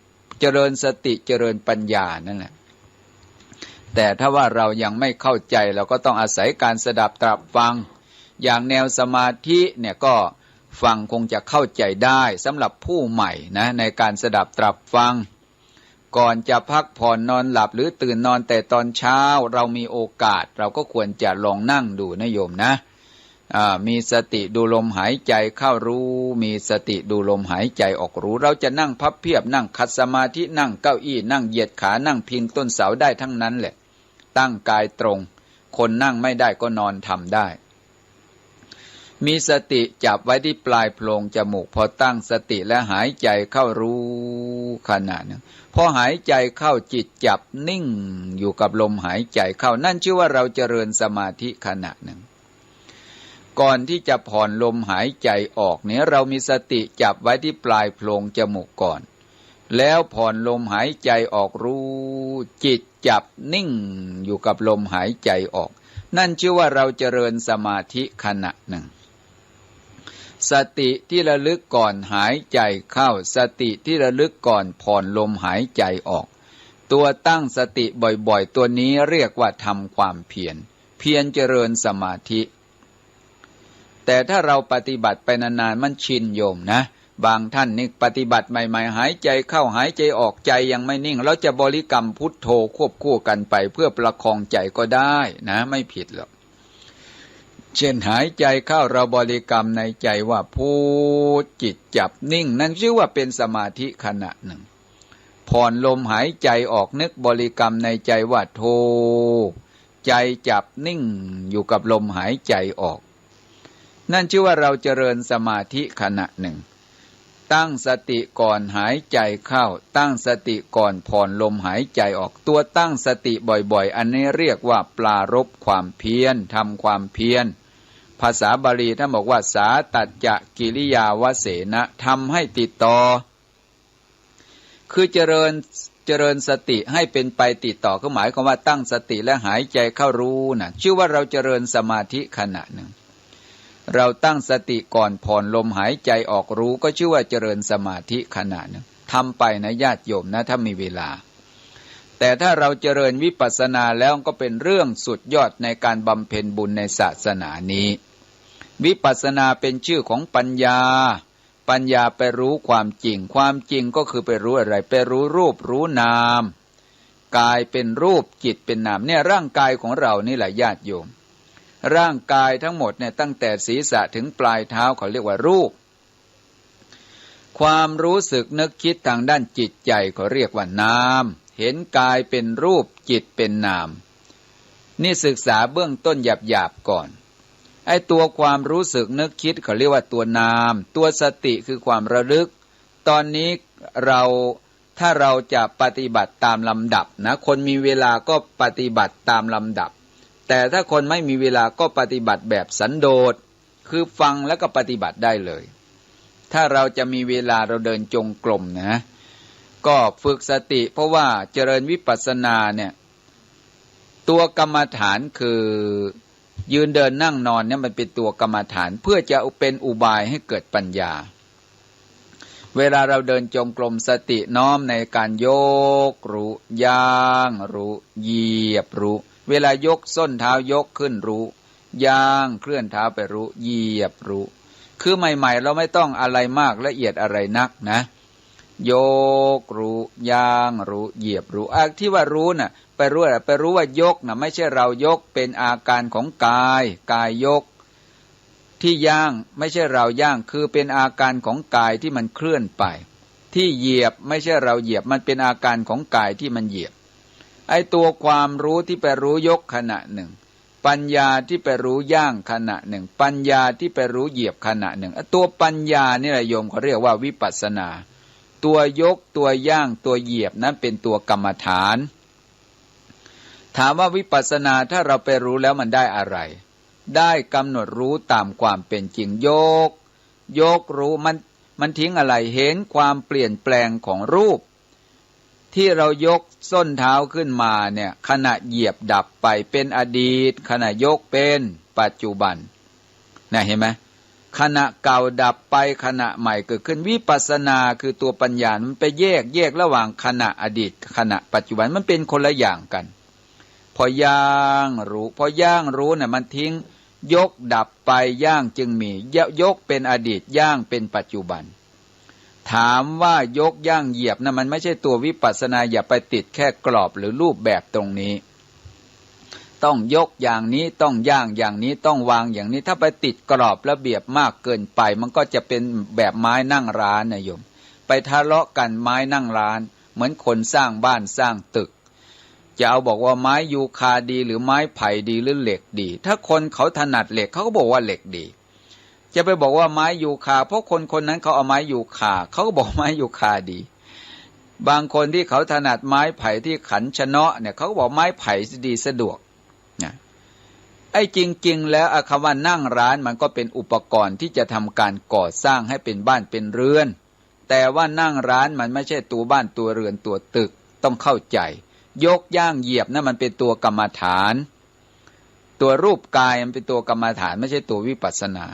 เจริญสติเจริญปัญญานั่นแหละ แต่ถ้าว่าเรายังไม่เข้าใจ เราก็ต้องอาศัยการสดับตรับฟัง อย่างแนวสมาธิเนี่ยก็ฟังคงจะเข้าใจได้ สำหรับผู้ใหม่นะ ในการสดับตรับฟัง ก่อนจะพักผ่อนนอนหลับหรือตื่นนอนแต่ตอนเช้า เรามีโอกาส เราก็ควรจะลองนั่งดูนะโยมนะ อ่า มีสติดูลมหายใจเข้ารู้ มีสติดูลมหายใจออกรู้ เราจะนั่งพับเพียบ นั่งขัดสมาธิ นั่งเก้าอี้ นั่งเหยียดขา นั่งพิงต้นเสาได้ทั้งนั้นแหละ ตั้งกายตรง คนนั่งไม่ได้ก็นอนทำได้ มีสติจับไว้ที่ปลายโพรงจมูก พอตั้งสติและหายใจเข้ารู้ขณะหนึ่ง พอหายใจเข้าจิตจับนิ่งอยู่กับลมหายใจเข้า นั่นชื่อว่าเราเจริญสมาธิขณะหนึ่ง ก่อนที่จะผ่อนลมหายใจออกเนี่ย เรามีสติจับไว้ที่ปลายโพรงจมูกก่อน แล้วผ่อนลมหายใจออกรู้ จิตจับนิ่งอยู่กับลมหายใจออก นั่นชื่อว่าเราเจริญสมาธิขณะหนึ่ง สติที่ระลึกก่อนหายใจเข้า สติที่ระลึกก่อนผ่อนลมหายใจออก ตัวตั้งสติบ่อยๆ ตัวนี้เรียกว่าทำความเพียร เพียรเจริญสมาธิ แต่ถ้าเราปฏิบัติไปนานๆ มันชินโยมนะ บางท่านนี่ปฏิบัติใหม่ๆ หายใจเข้าหายใจออก ใจยังไม่นิ่ง เราจะบริกรรมพุทโธควบคู่กันไปเพื่อประคองใจก็ได้นะ ไม่ผิดหรอก เช่นหายใจเข้าเราบริกรรมในใจว่าพุท จิตจับนิ่ง นั่นชื่อว่าเป็นสมาธิขณะหนึ่ง ผ่อนลมหายใจออกนึกบริกรรมในใจว่าโท ใจจับนิ่งอยู่กับลมหายใจออก นั่นชื่อว่าเราเจริญสมาธิขณะหนึ่ง ตั้งสติก่อนหายใจเข้า ตั้งสติก่อนผ่อนลมหายใจออก ตัวตั้งสติบ่อยๆ อันนี้เรียกว่าปรารภความเพียร ทำความเพียร ภาษาบาลีท่านบอกว่า สาตัจจะกิริยาวเสนะ ทำให้ติดต่อ คือเจริญ เจริญสติให้เป็นไปติดต่อ ก็หมายความว่าตั้งสติและหายใจเข้ารู้นะ ชื่อว่าเราเจริญสมาธิขณะหนึ่ง เราตั้งสติก่อนผ่อนลมหายใจออกรู้ ก็ชื่อว่าเจริญสมาธิขณะหนึ่ง ทำไปนะญาติโยมนะ ถ้ามีเวลา แต่ถ้าเราเจริญวิปัสสนาแล้วก็เป็นเรื่องสุดยอดในการบำเพ็ญบุญในศาสนานี้ วิปัสสนาเป็นชื่อของปัญญา ปัญญาไปรู้ความจริง ความจริงก็คือไปรู้อะไร ไปรู้รูปรู้นาม กายเป็นรูป จิตเป็นนาม เนี่ยร่างกายของเรานี่แหละญาติโยม ร่างกายทั้งหมดเนี่ยตั้งแต่ศีรษะถึงปลายเท้าเขาเรียกว่ารูป ความรู้สึกนึกคิดทางด้านจิตใจเขาเรียกว่านาม เห็นกายเป็นรูป จิตเป็นนาม นี่ศึกษาเบื้องต้นหยาบๆ ก่อน ไอ้ตัวความรู้สึกนึกคิดเขาเรียกว่าตัวนาม ตัวสติคือความระลึก ตอนนี้เรา ถ้าเราจะปฏิบัติตามลำดับนะ คนมีเวลาก็ปฏิบัติตามลำดับ แต่ถ้าคนไม่มีเวลาก็ปฏิบัติแบบสันโดษ คือฟังแล้วก็ปฏิบัติได้เลย ถ้าเราจะมีเวลาเราเดินจงกรมนะ ก็ฝึกสติ เพราะว่าเจริญวิปัสสนาเนี่ย ตัวกรรมฐานคือยืนเดินนั่งนอนเนี่ย มันเป็นตัวกรรมฐานเพื่อจะเป็นอุบายให้เกิดปัญญา เวลาเราเดินจงกรม สติน้อมในการยกรู้ ย่างรู้ เหยียบรู้ เวลายกส้นเท้ายกขึ้นรู้ ย่างเคลื่อนเท้าไปรู้ เหยียบรู้ คือใหม่ๆ เราไม่ต้องอะไรมากละเอียดอะไรนักนะ ยกรู้ ย่างรู้ เหยียบรู้ อ่ะ ที่ว่ารู้น่ะ ไปรู้อะไร ไปรู้ว่ายกน่ะ ไม่ใช่เรายก เป็นอาการของกาย กายยก ที่ย่างไม่ใช่เราย่าง คือเป็นอาการของกายที่มันเคลื่อนไป ที่เหยียบไม่ใช่เราเหยียบ มันเป็นอาการของกายที่มันเหยียบ ไอ้ตัวความรู้ที่ไปรู้ยกขณะหนึ่ง ปัญญาที่ไปรู้ย่างขณะหนึ่ง ปัญญาที่ไปรู้เหยียบขณะหนึ่ง ตัวปัญญานี่แหละโยมเขาเรียกว่าวิปัสสนา ตัวยก ตัวย่าง ตัวเหยียบนั้นเป็นตัวกรรมฐาน ถามว่าวิปัสสนาถ้าเราไปรู้แล้วมันได้อะไร ได้กำหนดรู้ตามความเป็นจริง ยก ยกรู้ มัน มันทิ้งอะไร เห็นความเปลี่ยนแปลงของรูป ที่เรายกส้นเท้าขึ้นมาเนี่ย ขณะเหยียบดับไปเป็นอดีต ขณะยกเป็นปัจจุบัน นะ เห็นไหม ขณะเก่าดับไป ขณะใหม่เกิดขึ้น วิปัสสนาคือตัวปัญญา มันไปแยก แยกระหว่างขณะอดีต ขณะปัจจุบัน มันเป็นคนละอย่างกัน พอย่างรู้ พอย่างรู้เนี่ย มันทิ้ง ยกดับไป ย่างจึงมี ย- ยกเป็นอดีต ย่างเป็นปัจจุบัน ถามว่ายกย่างเหยียบนะ มันไม่ใช่ตัววิปัสสนา อย่าไปติดแค่กรอบหรือรูปแบบตรงนี้ ต้องยกอย่างนี้ ต้องย่างอย่างนี้ ต้องวางอย่างนี้ ถ้าไปติดกรอบระเบียบมากเกินไป มันก็จะเป็นแบบไม้นั่งร้านนะโยม ไปทะเลาะกันไม้นั่งร้าน เหมือนคนสร้างบ้านสร้างตึก จะเอาบอกว่าไม้ยูคาดีหรือไม้ไผ่ดีหรือเหล็กดี ถ้าคนเขาถนัดเหล็ก เขาก็บอกว่าเหล็กดี จะไปบอกว่าไม้ยูคา เพราะคนคนนั้นเขาเอาไม้ยูคา เขาก็บอกไม้ยูคาดี บางคนที่เขาถนัดไม้ไผ่ที่ขันชะเนาะเนี่ย เขาก็บอกไม้ไผ่ดีสะดวกนะ ไอ้จริงๆ แล้ว อ่ะ คำว่านั่งร้านมันก็เป็นอุปกรณ์ที่จะทำการก่อสร้างให้เป็นบ้านเป็นเรือน แต่ว่านั่งร้านมันไม่ใช่ตัวบ้านตัวเรือนตัวตึก ต้องเข้าใจ ยกย่างเหยียบนะ มันเป็นตัวกรรมฐาน ตัวรูปกายมันเป็นตัวกรรมฐาน ไม่ใช่ตัววิปัสสนา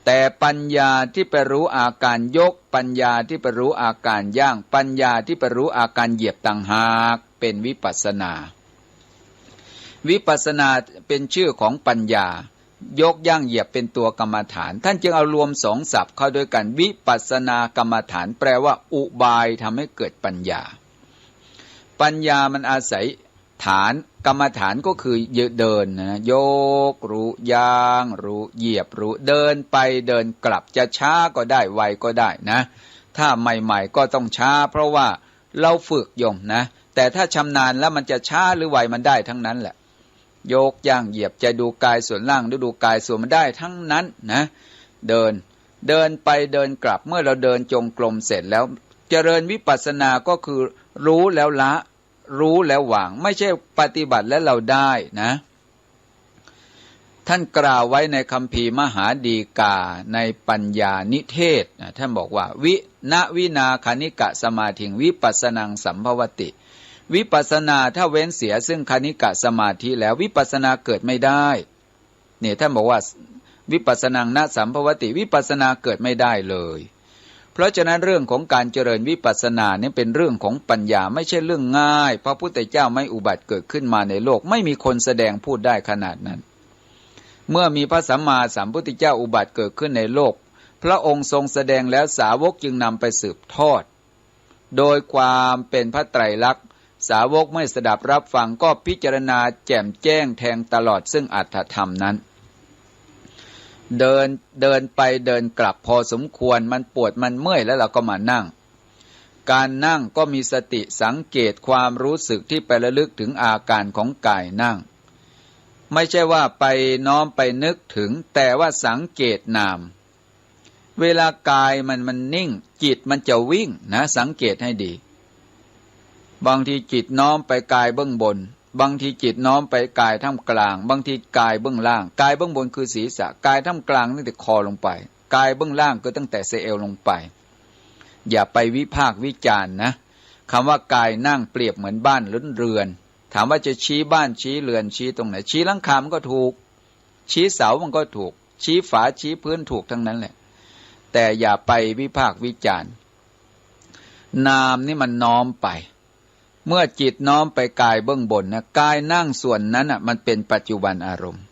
แต่ปัญญาที่ไปรู้อาการยก ปัญญาที่ไปรู้อาการย่าง ปัญญาที่ไปรู้อาการเหยียบต่างหากเป็นวิปัสสนา วิปัสสนาเป็นชื่อของปัญญา ยกย่างเหยียบเป็นตัวกรรมฐาน ท่านจึงเอารวมสองศัพท์เข้าด้วยกัน วิปัสสนากรรมฐาน แปลว่าอุบายทำให้เกิดปัญญา ปัญญามันอาศัยฐาน กรรมฐานก็คือเดินนะ ยกรู้ ย่างรู้ เหยียบรู้ เดินไปเดินกลับ จะช้าก็ได้ ไวก็ได้นะ ถ้าใหม่ๆ ก็ต้องช้า เพราะว่าเราฝึกโยมนะ แต่ถ้าชำนาญแล้วมันจะช้าหรือไวมันได้ทั้งนั้นแหละ ยกย่างเหยียบ จะดูกายส่วนล่างหรือดูกายส่วน มันได้ทั้งนั้นนะ เดิน เดินไปเดินกลับ เมื่อเราเดินจงกรมเสร็จแล้ว เจริญวิปัสสนาก็คือรู้แล้วละ รู้แล้ววาง ไม่ใช่ปฏิบัติแล้วเราได้นะ ท่านกล่าวไว้ในคัมภีร์มหาดีกา ในปัญญานิเทศนะ ท่านบอกว่า วิ นวินาคณิกะสมาธิง วิปัสสนังสัมภวติ วิปัสสนาถ้าเว้นเสียซึ่งคณิกะสมาธิแล้ว วิปัสสนาเกิดไม่ได้ เนี่ย ท่านบอกว่า วิปัสสนังนะสัมภวติ วิปัสสนาเกิดไม่ได้เลย เพราะฉะนั้นเรื่องของการเจริญวิปัสสนาเนี่ยเป็นเรื่องของปัญญา ไม่ใช่เรื่องง่าย พระพุทธเจ้าไม่อุบัติเกิดขึ้นมาในโลก ไม่มีคนแสดงพูดได้ขนาดนั้น เมื่อมีพระสัมมาสัมพุทธเจ้าอุบัติเกิดขึ้นในโลก พระองค์ทรงแสดงแล้ว สาวกจึงนำไปสืบทอด โดยความเป็นพระไตรลักษณ์ สาวกเมื่อสดับรับฟังก็พิจารณาแจ่มแจ้งแทงตลอดซึ่งอรรถธรรมนั้น เดิน เดินไปเดินกลับพอสมควร มันปวดมันเมื่อยแล้วเราก็มานั่ง การนั่งก็มีสติสังเกตความรู้สึกที่ไประลึกถึงอาการของกายนั่ง ไม่ใช่ว่าไปน้อมไปนึกถึง แต่ว่าสังเกตนาม เวลากายมัน มันนิ่ง จิตมันจะวิ่งนะ สังเกตให้ดี บางทีจิตน้อมไปกายเบื้องบน บางทีจิตน้อมไปกายท่ามกลาง บางทีกายเบื้องล่าง กายเบื้องบนคือศีรษะ กายท่ามกลางตั้งแต่คอลงไป กายเบื้องล่างคือตั้งแต่สะเอวลงไป อย่าไปวิพากษ์วิจารณ์นะ คำว่ากายนั่งเปรียบเหมือนบ้านหรือเรือน ถามว่าจะชี้บ้านชี้เรือนชี้ตรงไหน ชี้หลังคามันก็ถูก ชี้เสามันก็ถูก ชี้ฝาชี้พื้นถูกทั้งนั้นแหละ แต่อย่าไปวิพากษ์วิจารณ์ นามนี่มันน้อมไป เมื่อจิตน้อมไปกายเบื้องบนนะ กายนั่งส่วนนั้นน่ะ มันเป็นปัจจุบันอารมณ์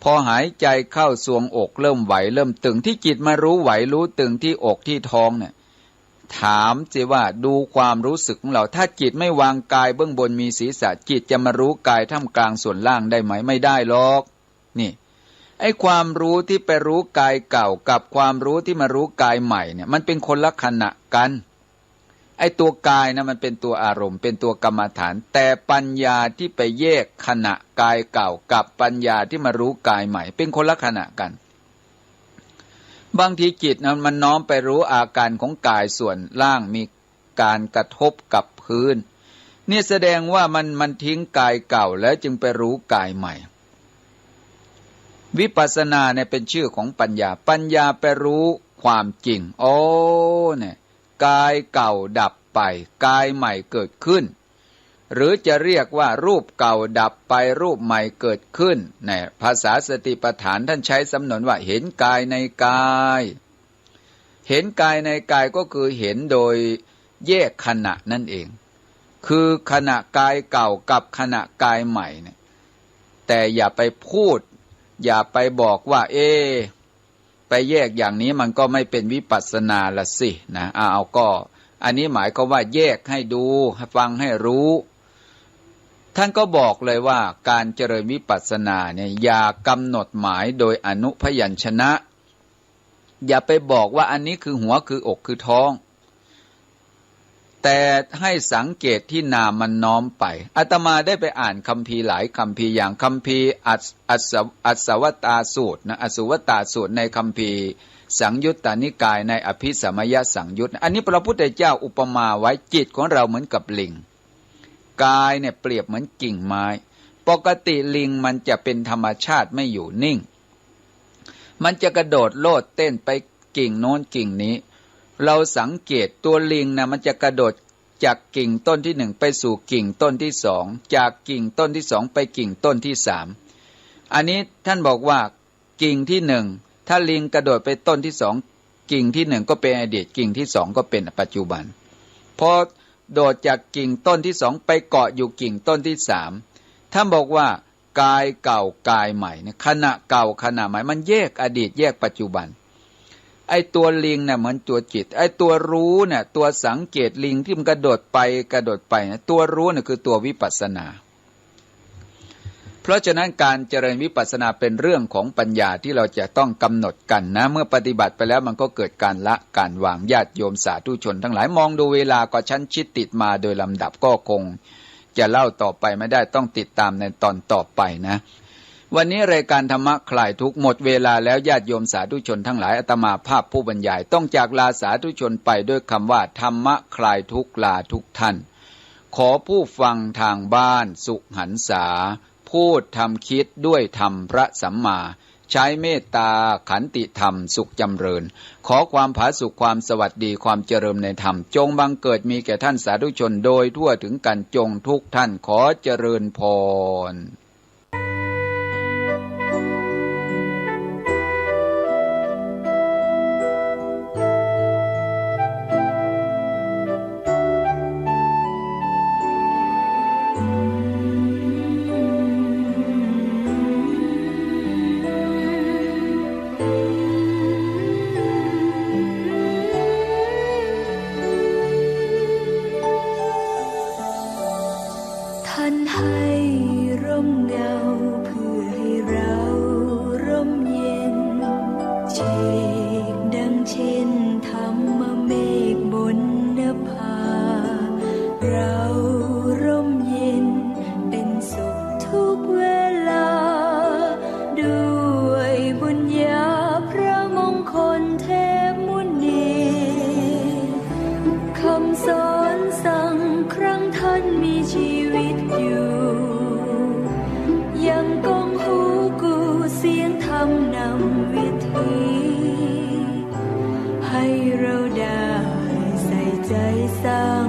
พอหายใจเข้าทรวงอกเริ่มไหวเริ่มตึง ที่จิตมารู้ไหวรู้ตึงที่อกที่ท้องเนี่ย ถามสิว่าดูความรู้สึกของเรา ถ้าจิตไม่วางกายเบื้องบนมีศีรษะ จิตจะมารู้กายท่ามกลางส่วนล่างได้ไหม ไม่ได้หรอก นี่ ไอ้ความรู้ที่ไปรู้กายเก่ากับความรู้ที่มารู้กายใหม่เนี่ย มันเป็นคนละขณะกัน ไอ้ตัวกายนะมันเป็นตัวอารมณ์ เป็นตัวกรรมฐาน แต่ปัญญาที่ไปแยกขณะกายเก่ากับปัญญาที่มารู้กายใหม่ เป็นคนละขณะกัน บางทีจิตนะมันน้อมไปรู้อาการของกายส่วนล่างมีการกระทบกับพื้น เนี่ยแสดงว่ามัน มันทิ้งกายเก่าแล้วจึงไปรู้กายใหม่ วิปัสสนาเนี่ยเป็นชื่อของปัญญา ปัญญาไปรู้ความจริง โอ้ เนี่ย กายเก่าดับไป กายใหม่เกิดขึ้น หรือจะเรียกว่ารูปเก่าดับไป รูปใหม่เกิดขึ้น ในภาษาสติปัฏฐานท่านใช้สำนวนว่าเห็นกายในกาย เห็นกายในกายก็คือเห็นโดยแยกขณะนั่นเอง คือขณะกายเก่ากับขณะกายใหม่เนี่ย แต่อย่าไปพูด อย่าไปบอกว่า เอ๊ะ ไปแยกอย่างนี้มันก็ไม่เป็นวิปัสสนาละสินะ เอา ก็ อันนี้หมายความว่าแยกให้ดู ให้ฟัง ให้รู้ ท่านก็บอกเลยว่าการเจริญวิปัสสนาเนี่ย อย่ากำหนดหมายโดยอนุพยัญชนะ อย่าไปบอกว่าอันนี้คือหัว คืออก คือท้อง แต่ให้สังเกตที่นามมันน้อมไป อาตมาได้ไปอ่านคัมภีร์หลายคัมภีร์ อย่างคัมภีร์อัส- อัส- อัสสวัตตาสูตรนะ อสุวัตตาสูตรในคัมภีร์สังยุตตนิกายในอภิสมัยสังยุต อันนี้พระพุทธเจ้าอุปมาไว้จิตของเราเหมือนกับลิง กายเนี่ยเปรียบเหมือนกิ่งไม้ ปกติลิงมันจะเป็นธรรมชาติไม่อยู่นิ่ง มันจะกระโดดโลดเต้นไปกิ่งโน้นกิ่งนี้ เราสังเกตตัวลิงนะ มันจะกระโดดจากกิ่งต้นที่หนึ่งไปสู่กิ่งต้นที่สอง จากกิ่งต้นที่สองไปกิ่งต้นที่สาม อันนี้ท่านบอกว่ากิ่งที่หนึ่ง ถ้าลิงกระโดดไปต้นที่สอง กิ่งที่หนึ่งก็เป็นอดีต กิ่งที่สองก็เป็นปัจจุบัน พอโดดจากกิ่งต้นที่สองไปเกาะอยู่กิ่งต้นที่สาม ท่านบอกว่ากายเก่ากายใหม่เนี่ย ขณะเก่าขณะใหม่ มันแยกอดีตแยกปัจจุบัน ไอ้ตัวลิงเนี่ยเหมือนตัวจิต ไอ้ตัวรู้เนี่ย ตัวสังเกตลิงที่มันกระโดดไปกระโดดไปเนี่ย ตัวรู้เนี่ยคือตัววิปัสสนา เพราะฉะนั้นการเจริญวิปัสสนาเป็นเรื่องของปัญญาที่เราจะต้องกำหนดกันนะ เมื่อปฏิบัติไปแล้วมันก็เกิดการละการวาง ญาติโยมสาธุชนทั้งหลาย มองดูเวลาก็ชั้นชิดติดมาโดยลำดับ ก็คงจะเล่าต่อไปไม่ได้ ต้องติดตามในตอนต่อไปนะ วันนี้รายการธรรมะคลายทุกข์หมดเวลาแล้ว ญาติโยมสาธุชนทั้งหลาย อาตมาภาพผู้บรรยายต้องจากลาสาธุชนไปด้วยคำว่า ธรรมะคลายทุกข์ลาทุกท่าน ขอผู้ฟังทางบ้านสุขหันษา พูดทำคิดด้วยธรรมพระสัมมา ใช้เมตตาขันติธรรมสุขจำเริญ ขอความผาสุกความสวัสดีความเจริญในธรรม จงบังเกิดมีแก่ท่านสาธุชนโดยทั่วถึงกัน จงทุกท่าน ขอเจริญพร ท่านให้ร่มเงาเพื่อให้เราร่มเย็น เชกดังเช่นธรรมเมฆบนนภา เราร่มเย็นเป็นสุขทุกเวลา ด้วยบุญญาพระมงคลเทพมุนี คำสอนสั่งครั้งท่านมีชีวิตอยู่ ยังก้องหูกู้เสียงธรรมนำวิถี ให้เราได้ใส่ใจสร้าง